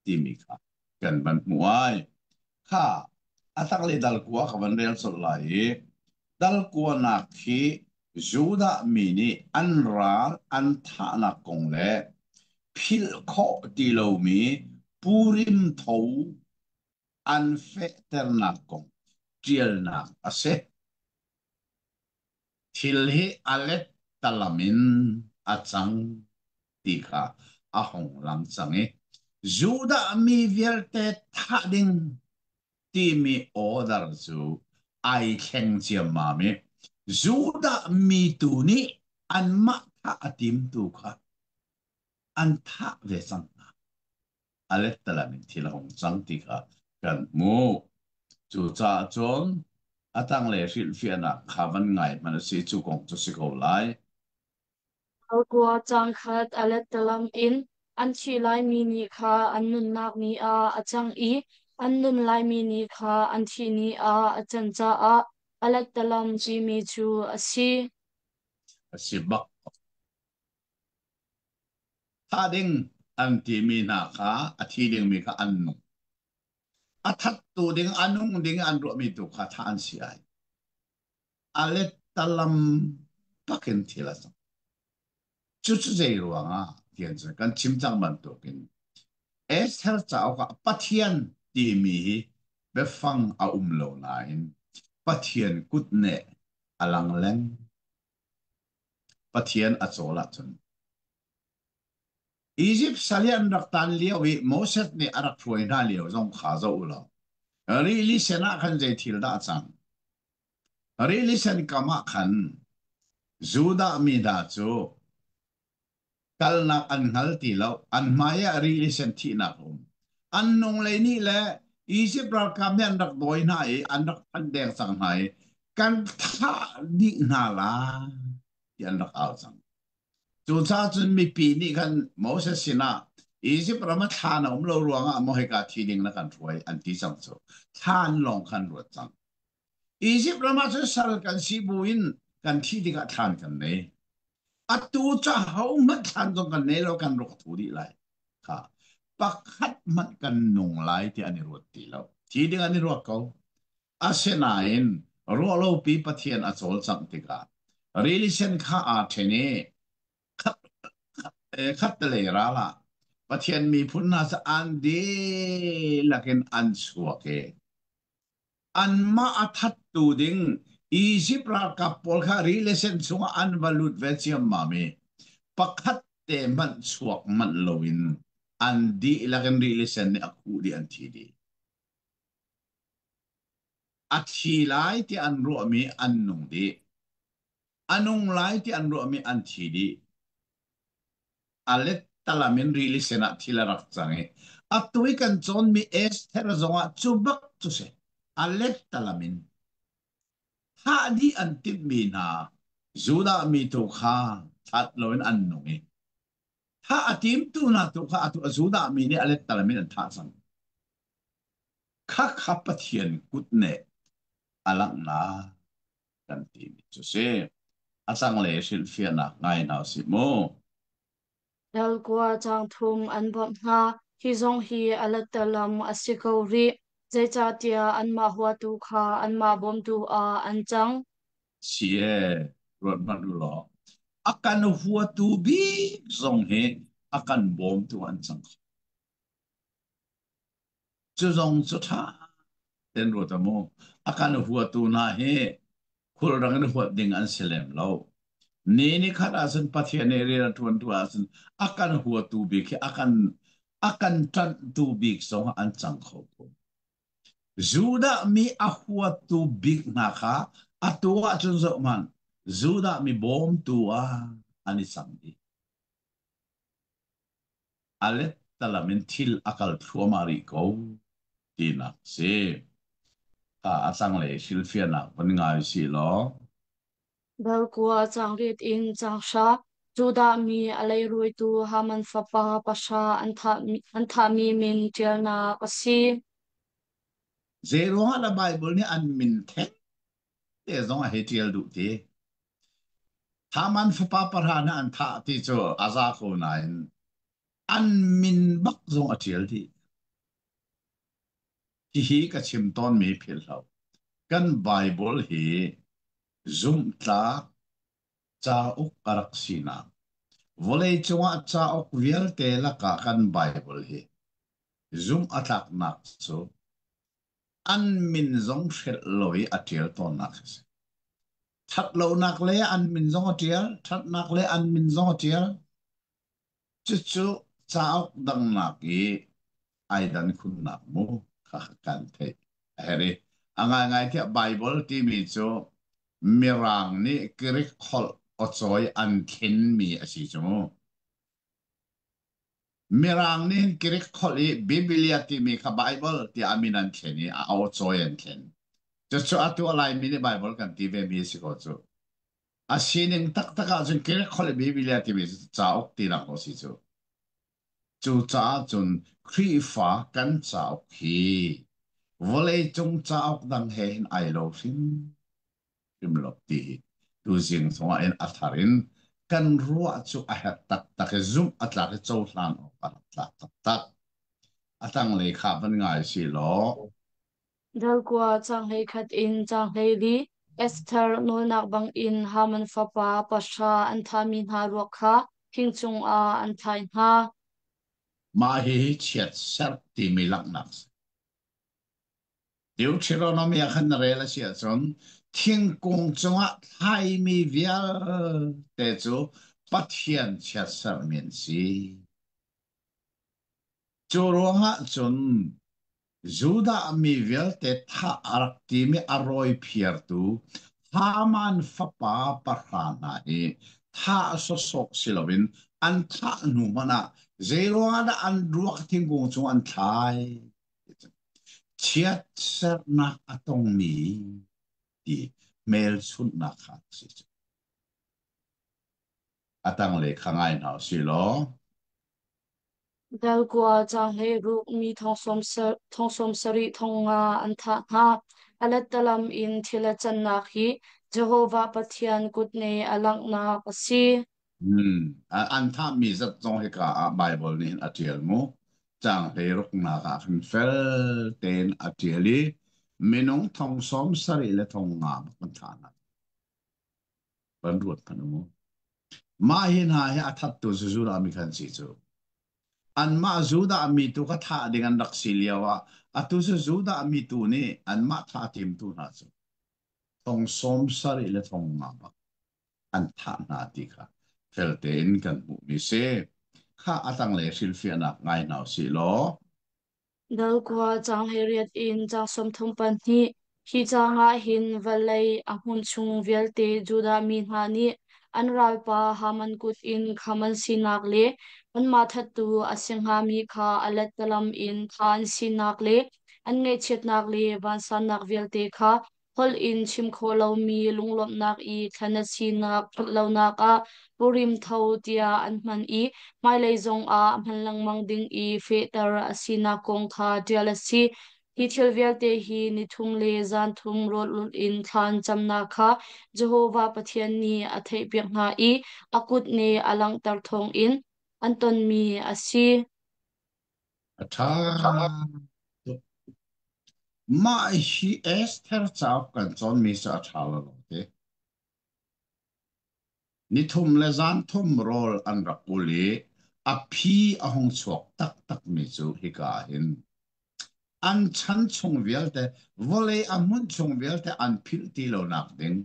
timi kha kan van hmuh ai. Kha a tanglei dal kua ka van rel colh lai i dal kuanak khi Judah mi nih an ral an thahnak kong le philh khawh ti lomi Purim tho an fehternak kong ṭialnak a si. Thil hi a lettalam in a cang ti kha a hung lang cang i Judah mi vialte thah ding timi order cu ai thleng ciammam i Judah mi tu nih anmah thah a timtu kha an thah ve cang hna. A lettalam in thil a hung cang ti kha kan hmuh. Cucaah cun a tanglei hrilhfiahnak kha van ngai hmanh a si, cu kong cu si ko lai. Alkua caang khat a lettalam in an thih laimi ni kha an nunnak ni ah a cang i an nun laimi ni kha an thih ni ah a can caah a lettalam timi cu a si. A si bak. Thah ding an timi hna kha a thi dingmi kha an nung. A thattu ding, a nung ding an ruahmi tu kha thah an si ai. A lettalam bakin thil a cang. Cucu zei ruangah tian cun kan chim cang bantukin Esther cauk ah Pathian timi hi biafang a um lo nain Pathian kutneh a lang leng. Pathian a cawl ahcun Izipt sal i an rak tan lio i Moses nih a rak hruai hna lio zong kha zoh u law rili sen ah khan zei thil dah a cang? Rili sen kam ah khan Judah mi hna cu kalnak an hngal ti lo. An hmai ah rili sen thihnak a um. An nunglei nih le Izipt ralkap nih an rak dawi hna i an rak phanh deng cang hna i kan thah dih hna lai ti an rak au cang. Cucaah cun mipi nih khan Moses sinah Izipt ram ah thlan a um lo ruangah maw hika thi ding na kan hruai an ti cang cu. Thlan lawng khan ruat cang. Izipt ram ah cun sal kan si buin kan thih tikah thlan kan nei. Atu ca hohmanh thlan zong kan nei lo kan ruk a thu dih lai. Kha pakhat hmanh kan nung lai ti an i ruat ti lo. Thi ding an i ruat ko. Asinain ruahlopi Pathian a cawlcangh tikah rili sen kha aa ṭhen i khattelei ral ah Pathian miphun hna cu an dihlak in an chuak i anmah a thattu ding Izipt ralkap pawl kha rili sen chungah an va lut ve ciammam i pakhat te hmanh chuak manh loin an dihlak in rili sen nih a khuh dih an thi dih. A thi lai ti an ruahmi an nung dih. A nung lai ti an ruahmi an thi dih. A let. talam in rili sen ah thil a rak cang i atu i kan cawnmi Esther zongah cu bak cu si. A let talam in thah dih an timhmi hna Judah mi tu kha that loin an nung i thah a timtu hna tu kha atu a Judah mi nih a let talam in an thah cang. Khakha Pathian kut nih a langhnak kan timi cu si. A tanglei hrilhfiahnak ngai hna usih mu. Dalkua caang thum an bawmh hna. Hi zong hi a lettalam a si ko rih. Zeicahtiah anmah huatu kha anmah bawmtu ah an cang. Si e, ruat hmanh u law, a kan huatu bik zong hi a kan bawmtu an cang. Cu zong cu ṭha tein ruat u mu. A kan huatu hna hi khulrang in huat ding an si lem lo. Ni ni khat ahcun Pathian nih rian a ṭuantu ahcun a kan huatu bik hi a kan ṭanhtu bik zong an cang kho ko. Judah mi a huatu bik hna kha atu ahcun zohhmanh, Judah mi bawmtu ah an i cang dih. A lettalam in thil a kal thluahmah rih ko tinak si. Kha a tanglei hrilhfiahnak van ngai sih law. Dalkua caang riat in caang hra, Judah mi a leirawitu Haman fapa pahra an thahmi min ṭialnak a si. Zeiruangah dah Baibal nih an min theng te zong a hei ṭial duh ti? Haman fapa pahra hna an thah ti cu a za ko nain an min bak zong a ṭial dih. Hihi ka chim tawnmi philhlo. Kan Baibal hi zumhtlak cauk a rak sinak. Vawleicung ah cauk vialte lakah kan Baibal hi zumh a tlaknak cu an min zong hrelh lo i a ṭial tawnnak a si. Ṭhatlonak le an min zong a ṭial, ṭhatnak le an min zong a ṭial. Cucu cauk dangnak i ai dan khunnak mu kha kan theih a herh i a ngaingai tiah Baibal timi cu Mirang nih Greek holh awcawi an thlenmi a si cu mu. Mirang nih hin Greek holh i Biblia timi kha Baibal tiah a min an thlen i a awcawi an thlen. Cucu atu a Laimi nih Baibal kan ti vemi a si ko cu. A sining taktak ahcun Greek holh i Biblia timi cu cauk tinak a si cu. Cucaah cun Khrihfa kan cauk hi vawleicung cauk dang he hin ai lo hrimhrim lo ti hi tuzing zongah in a thar in kan ruah cu a herh taktak i zumh a tlak i cohlan awk a rak tlak taktak. A tanglei kha van ngai si law. Dalkua caang 11 in caang 14, Esther nawlnak bangin Haman fapa pahra an thahmi hna ruak kha thing cungah an thlai hna. Mah hihi chiatserh timi langhnak a si. Deuteronomy ah khan na rel a si ahcun thingkung cungah thlaimi vialte cu Pathian chiatserhmi an si. Cu ruangah cun Judah mi vialte thah a rak timi a rawiphiartu Haman fapa pahra hna hi thah sawsawh si loin an thah hnu hmanh ah zeiruangah dah an ruak thingkung cung an thlai? Chiatserhnak a tongmi ti hmelchunhnak kha a si. A tanglei kha ngai hna usih law. Dalkua caang 16 mi thong 70 thong nga an thah hna. A lettalam in thil a cannak hi Jehovah Pathian kutne a langhnak a si. An thahmi zat zong hika ah Baibal nih hin a ṭial mu. Caang 16nak ah khan fel tein a ṭial i minung thong 70 le thong nga bak an thah hna. Van ruat hmanh u mu. Mah hi hna hi a thattu cu Judah mi khan si cu. Anmah Judah mi tu kha thah ding an rak si lio ah atu cu Judah mi tu nih anmah thah timtu hna cu thong 70 le thong nga bak an thah hna ti kha fel tein kan hmuhmi si. Kha a tanglei hrilhfiahnak ngai hna usih law. Dalkua caang 18 in caang 32. Hi caang ah hin vawlei a hmun chung vialte Judah mi hna nih An ralpa Haman kut in kham an sinak le anmah thattu a si hngami kha a lettalam in thah an sinak le an ngaihchiatnak le vansannak vialte kha holh in chim khawh lomi lunglawmhnak i thlen a sinak philhlonak ah Purim tho tiah an hman i hmailei zongah hman lengmang ding i fehter a sinak kong kha ṭial a si. Hi thil vialte hi nithum le zanthum rawl ulh in thla an camnak kha Jehovah Pathian nih a theihpiak hna i a kut nih a langhter thawngin an tonmi a si. A ṭha tuk. Mah hi Esther cauk kan cawnmi cu a ṭha lo te. Nithum le zanthum rawl an rak ul i a phi a hung chuak taktakmi cu hika ah hin an chan chung vialte vawlei a hmunh chung vialte an philh ti lonak ding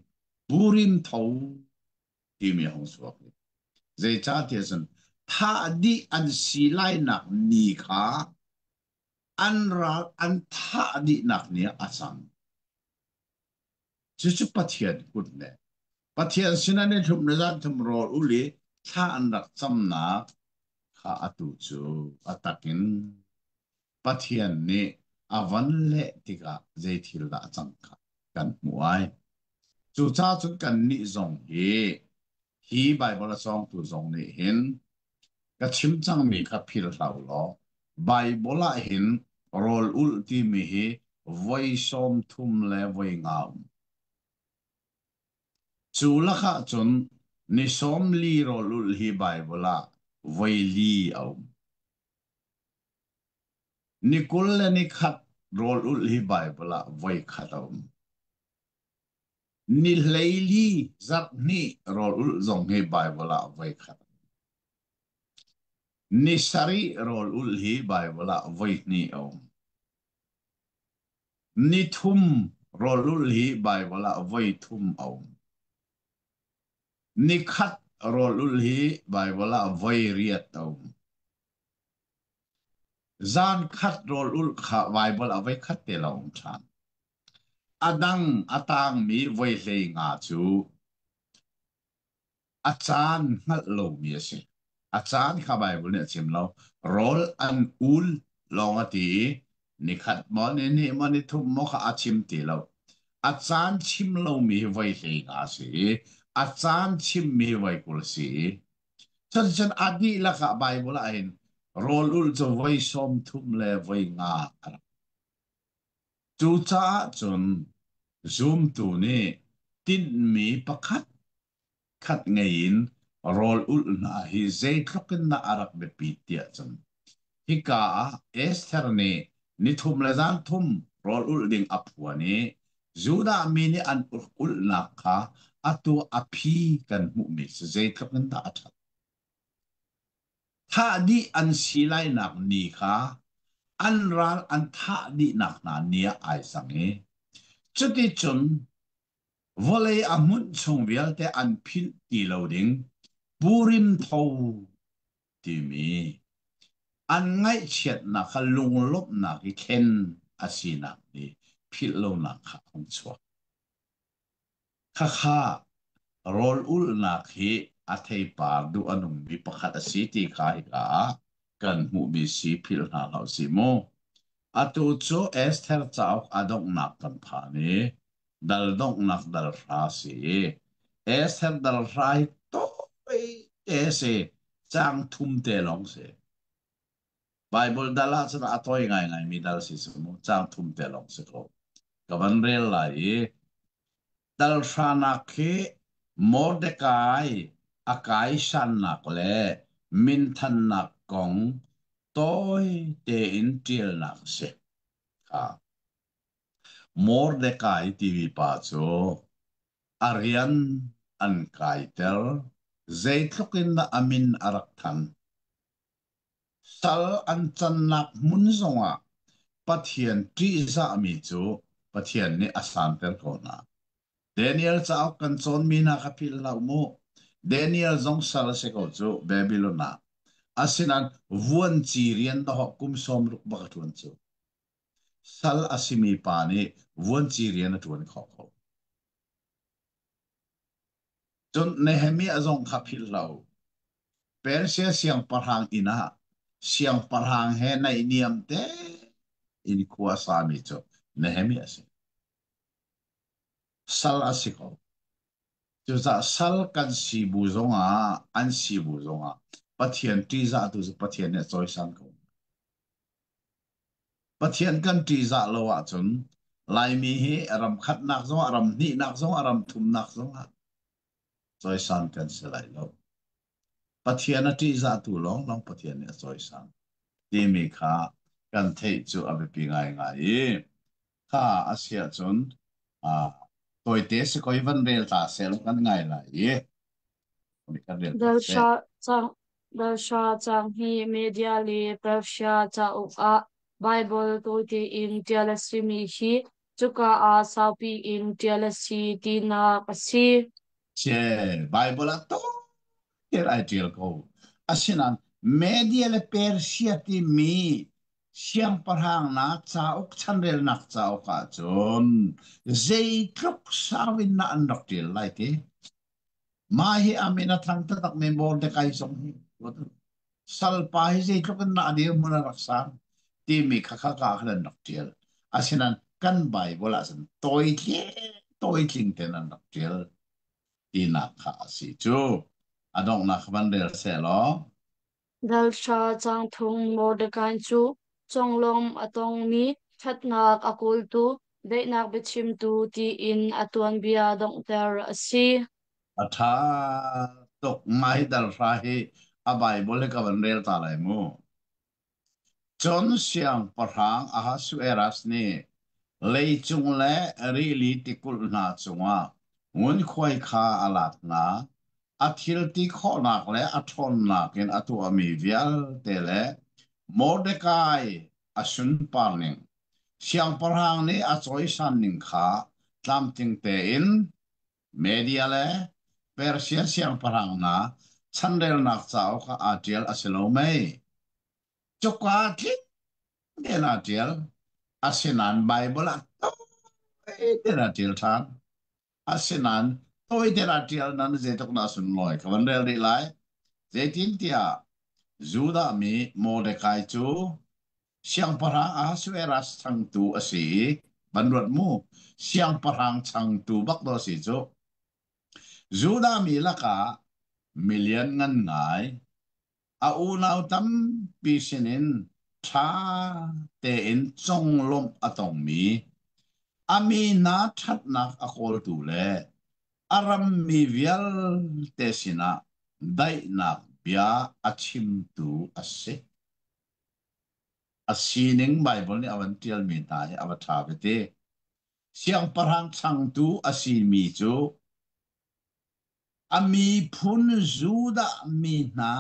Purim tho timi a hung chuak. Zeicahtiah cun thah dih an si lainak ni kha an ral an thah dihnak ni ah a cang. Cucu Pathian kut le Pathian sinah ni thum le zan thum rawl ul i thla an rak camnak kha atu cu a takin Pathian nih a van leh tikah zei thil dah a cang kha kan hmuh ai. Cucaah cun kannih zong hi hi Baibal a cawngtu zong nih hin ka chim cangmi kha philh hlah u law Baibal ah hin rawl ulh timi hi voi 33 a um. Cu lakah cun ni 40 rawl ulh hi Baibal ah voi li a um. Ni 21 rawl ulh hi Baibal ah voi khat a um. Ni 14 zarh hnih rawl ulh zong hi Baibal ah voi khat. Ni sarih rawl ulh hi Baibal ah voi hnih a um. Ni thum rawl ulh hi Baibal ah voi thum a um. Ni khat rawl ulh hi Baibal ah voi riat a um. Zan khat rawl ulh kha Baibal ah voi khat te lawng um ṭhan. A dang a tangmi voi 15 cu a caan hngalh lomi a si. A caan kha Baibal nih a chim lo. Rawl an ul lawng a ti i nikhat maw nihnih maw nithum maw kha a chim ti lo. A caan chim lomi hi voi 15 a si i a caan chimmi hi voi 20 a si i cuticun a dihlak ah Baibal ah hin rawl ulh cu voi 35 a rak. Cucaah cun zumtu nih tinhmi pakhat khat ngei in rawl ulh hna hi zeitluk in dah a rak biapit tiah cun hika ah Esther nih nithum le zanthum rawl ulh ding a phuan i Judah mi nih an ulhnak kha atu a phi kan hmuhmi cu zeitluk in dah a ṭhat. Thah dih an si lainak ni kha an ral an thah dihnak hna ni ah ai cang i cuticun vawlei a hmunh chung vialte an philh ti lo ding Purim tho timi an ngaihchiatnak kha lunglawmhnak i thlen a sinak nih philh lonak kha a hung chuak. Khakha rawl ulhnak hi a theipar duh a nungmi pakhat a si ti kha hika ah kan hmuhmi si philh hna hlah usih mu. Atu cu Esther cauk a donghnak kan phan i dal donghnak dal hra si i Esther dal hra hi tawi te si caang thum te lawng si. Bible dal ah cun a tawi ngaingaimi dal si cu mu caang thum te lawng si ko. Ka van rel lai i dal hranak khi Mordecai a kaisannak le minthannak kong tawi tein ṭialnak a si. Kha. Mordecai timi pa cu a rian an kaiter zeitluk in dah a min a rak than. Sal an cannak hmun zongah Pathian ṭihzahmi cu Pathian nih a santer ko hna. Daniel cauk kan cawnmi hna kha philh hlah mu. Daniel zong sal a si ko cu Babylon ah. Asinain vuanci rian dahawk kum 60 bak a ṭuan cu. Sal a simi pa nih vuanci rian a ṭuan khawh ko. Cun Nehemiah zong kha philh hlah u. Persia siangpahrang inn ah siangpahrang he naihniam tein khua a sami cu Nehemiah a si. Sal a si ko. Cucaah sal kan si bu zongah, an si bu zongah Pathian ṭihzah tu cu Pathian nih a cawisan ko. Pathian kan ṭihzah lo ahcun Laimi hi ram khatnak zongah, ram hnihnak zongah, ram thumnak zongah cawisan kan si lai lo. Pathian a ṭihzahtu lawnglawng Pathian nih a cawisan timi kha kan theih cu a biapi ngaingai i kha a si ahcun tawite si koi van rel ta seh law kan ngai lai i kan rel piak seh. Dalhra caang hi Media le Persia cauk ah Baibal tawite in ṭial a simi hi cuka ah saupi in ṭial a si tinak a si. Ce Baibal ah tawi ai ṭial ko. Asinain Media le Persia timi siangpahrang na cauk chanrelnak cauk ahcun zeitluk sau in na an rak ṭial lai ti. Mah hi a min a thang taktakmi Mordecai zong hi salpa hi zeitluk in dah a dirhmun a rak sang timi kha kha ka khan an rak ṭial. Asinain kan Baibal ah cun tawi tawi tling tein an rak ṭial tinak kha a si cu. A donghnak kha van rel seh law. Dalhra caangthung Mordecai cu conglawmh a tongmi, ṭhatnak a kawltu, daihnak biachimtu tiin a tuanbia donghter a si. A ṭha tuk. Mah hi dalhra hi a Baibal hi ka van rel ta lai mu. Cun siangpahrang Ahasuerus nih leicung le rili tikulh hna cungah ngunkhuai kha a lak hna. A thil ti khawhnak le a ṭhawnnak in a tuahmi vialte le Mordekai a sunpar ning, siangpahrang nih a cawisan ning kha tlamtling tein Media le Persia siangpahrang hna chanrelnak cauk ah aa ṭial a si lo mei? Cuka tling tein aa ṭial. Asinain Baibal ah tawi tein aa ṭial ṭhan. Asinain tawi tein aa ṭial nan zeitluk dah sunlawi ka van rel rih lai. Zeitintiah Judah mi Mordecai cu siangpahrang Ahasuerus changtu a si i van ruat mu, siangpahrang changtu bak daw si cu. Judah mi lakah milian ngan ngai a unau tampi sinin ṭha tein conglawmh a tongmi a mi hna ṭhatnak a kawltu le a rammi vialte sinah daihnak bia a chimtu a si. A sining Baibal nih a van ṭialmi hna hi a va ṭha vete. Siangpahrang changtu a simi cu a miphun Judah mi hna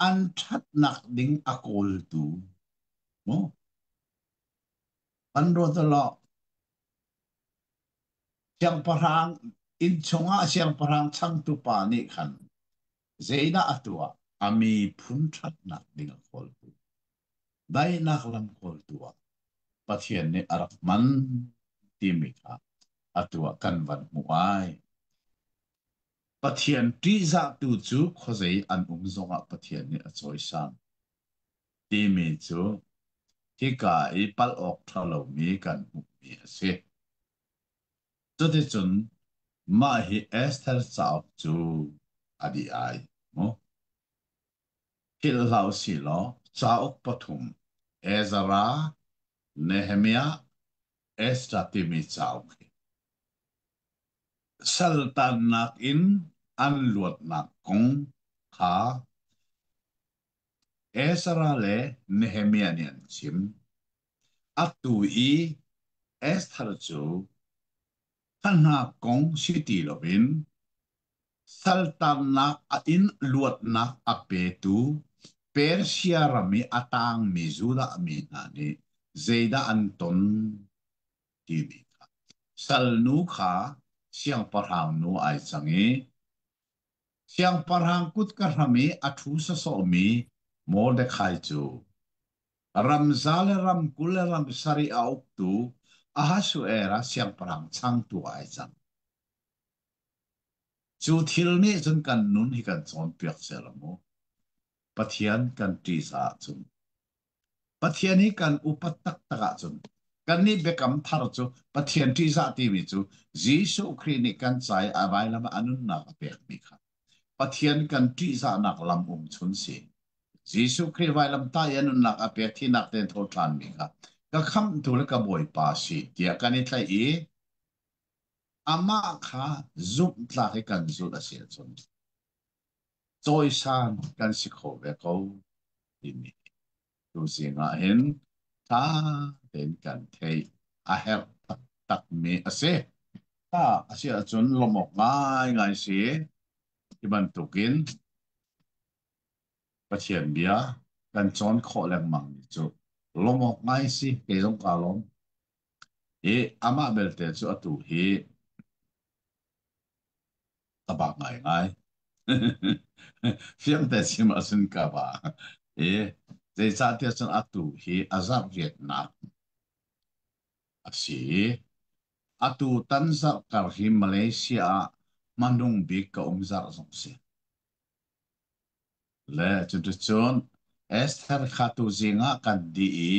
an ṭhatnak ding a kawltu mu an ruat law siangpahrang inn chungah siangpahrang changtu pa nih khan zeidah a tuah? A miphun ṭhatnak ding a kawltu, daihnak lam kawltu ah Pathian nih a rak hman timi kha atu ah kan van hmuh ai. Pathian ṭihzahtu cu khuazei an um zongah Pathian nih a cawisan timi cu hika i palh awk ṭha lomi kan hmuhmi a si. Cuticun mah hi Esther cauk cu a dih ai mu. Philh hlah usih law cauk pathum Ezra, Nehemiah, Esther timi cauk hi saltannak in an luatnak kong kha Ezra le Nehemiah nih an chim. Atu i Esther cu hna kong si ti loin saltannak a in luatnak a petu Persia ram i a tangmi Judah mi hna nih zeidah an ton timi kha salnu kha siangpahrang nu ai cang i siangpahrang kutka hram i a ṭhu sawsawhmi Mordekai cu ramza le ram 20 le ram sarih a uktu Ahasuerus siangpahrang changtu ai cang. Cu thil nih cun kan nun hi kan cawnpiak seh mu. Pathian kan ṭihzah ahcun, Pathian hi kan upat taktak ahcun, kannih biakam thar cu Pathian ṭihzah timi cu Jesuh Khrih nih kan ca i a vailam ah a nunnak a pekmi kha Pathian kan ṭihzahnak lam um chun si. Jesuh Khrih vailamtah i a nunnak a pek thinak tein tho ṭhanmi kha ka khamhtu le ka Bawipa si tiah kan i tlaih i amah kha zumhtlak i kan zulh a si ahcun cawisan kan si kho ve ko timi tuzing ah hin ṭha tein kan theih a herh taktakmi a si. Ta a si ahcun lawmh awk ngaingai si. Hi bantukin Pathian bia kan cawn khawh lengmang mi cu lawmh awk ngai si. Kei zong kaa lawm. I amah belte cu atu hi ka bak ngaingai. Fiangte chim ahcun ka ba. I zeicahtiah cun atu hi a zarh riatnak a si i atu tan zarh kar hi Malaysia ah hmanung bik ka um zarh zong si. Le cuticun Esther kha tuzing ah kan dih i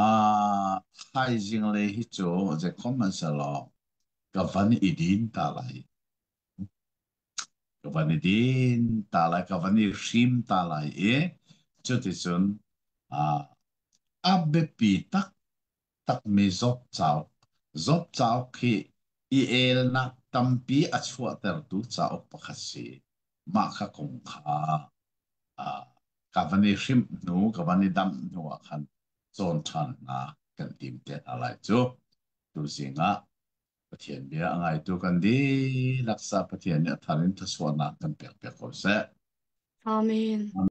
ah thaizing lei hi cu zeikhom hmanhsehlaw ka van i din ta lai. Ka van i din ta lai, ka van i hrim ta lai i cuticun ah a biapi taktakmi Job cauk. Job cauk hi i elnak tampi a chuahtertu cauk pakhat si. Mah kha kong kha ah, ka van i hrimh hnu, ka van i damh hnu ah khan cawn ṭhan hna kan tim te hna lai cu. Tuzing ah Pathian bia a ngaitu kan dihlak sa Pathian nih a thar in thluachuahnak kan pek piak ko seh. Amen.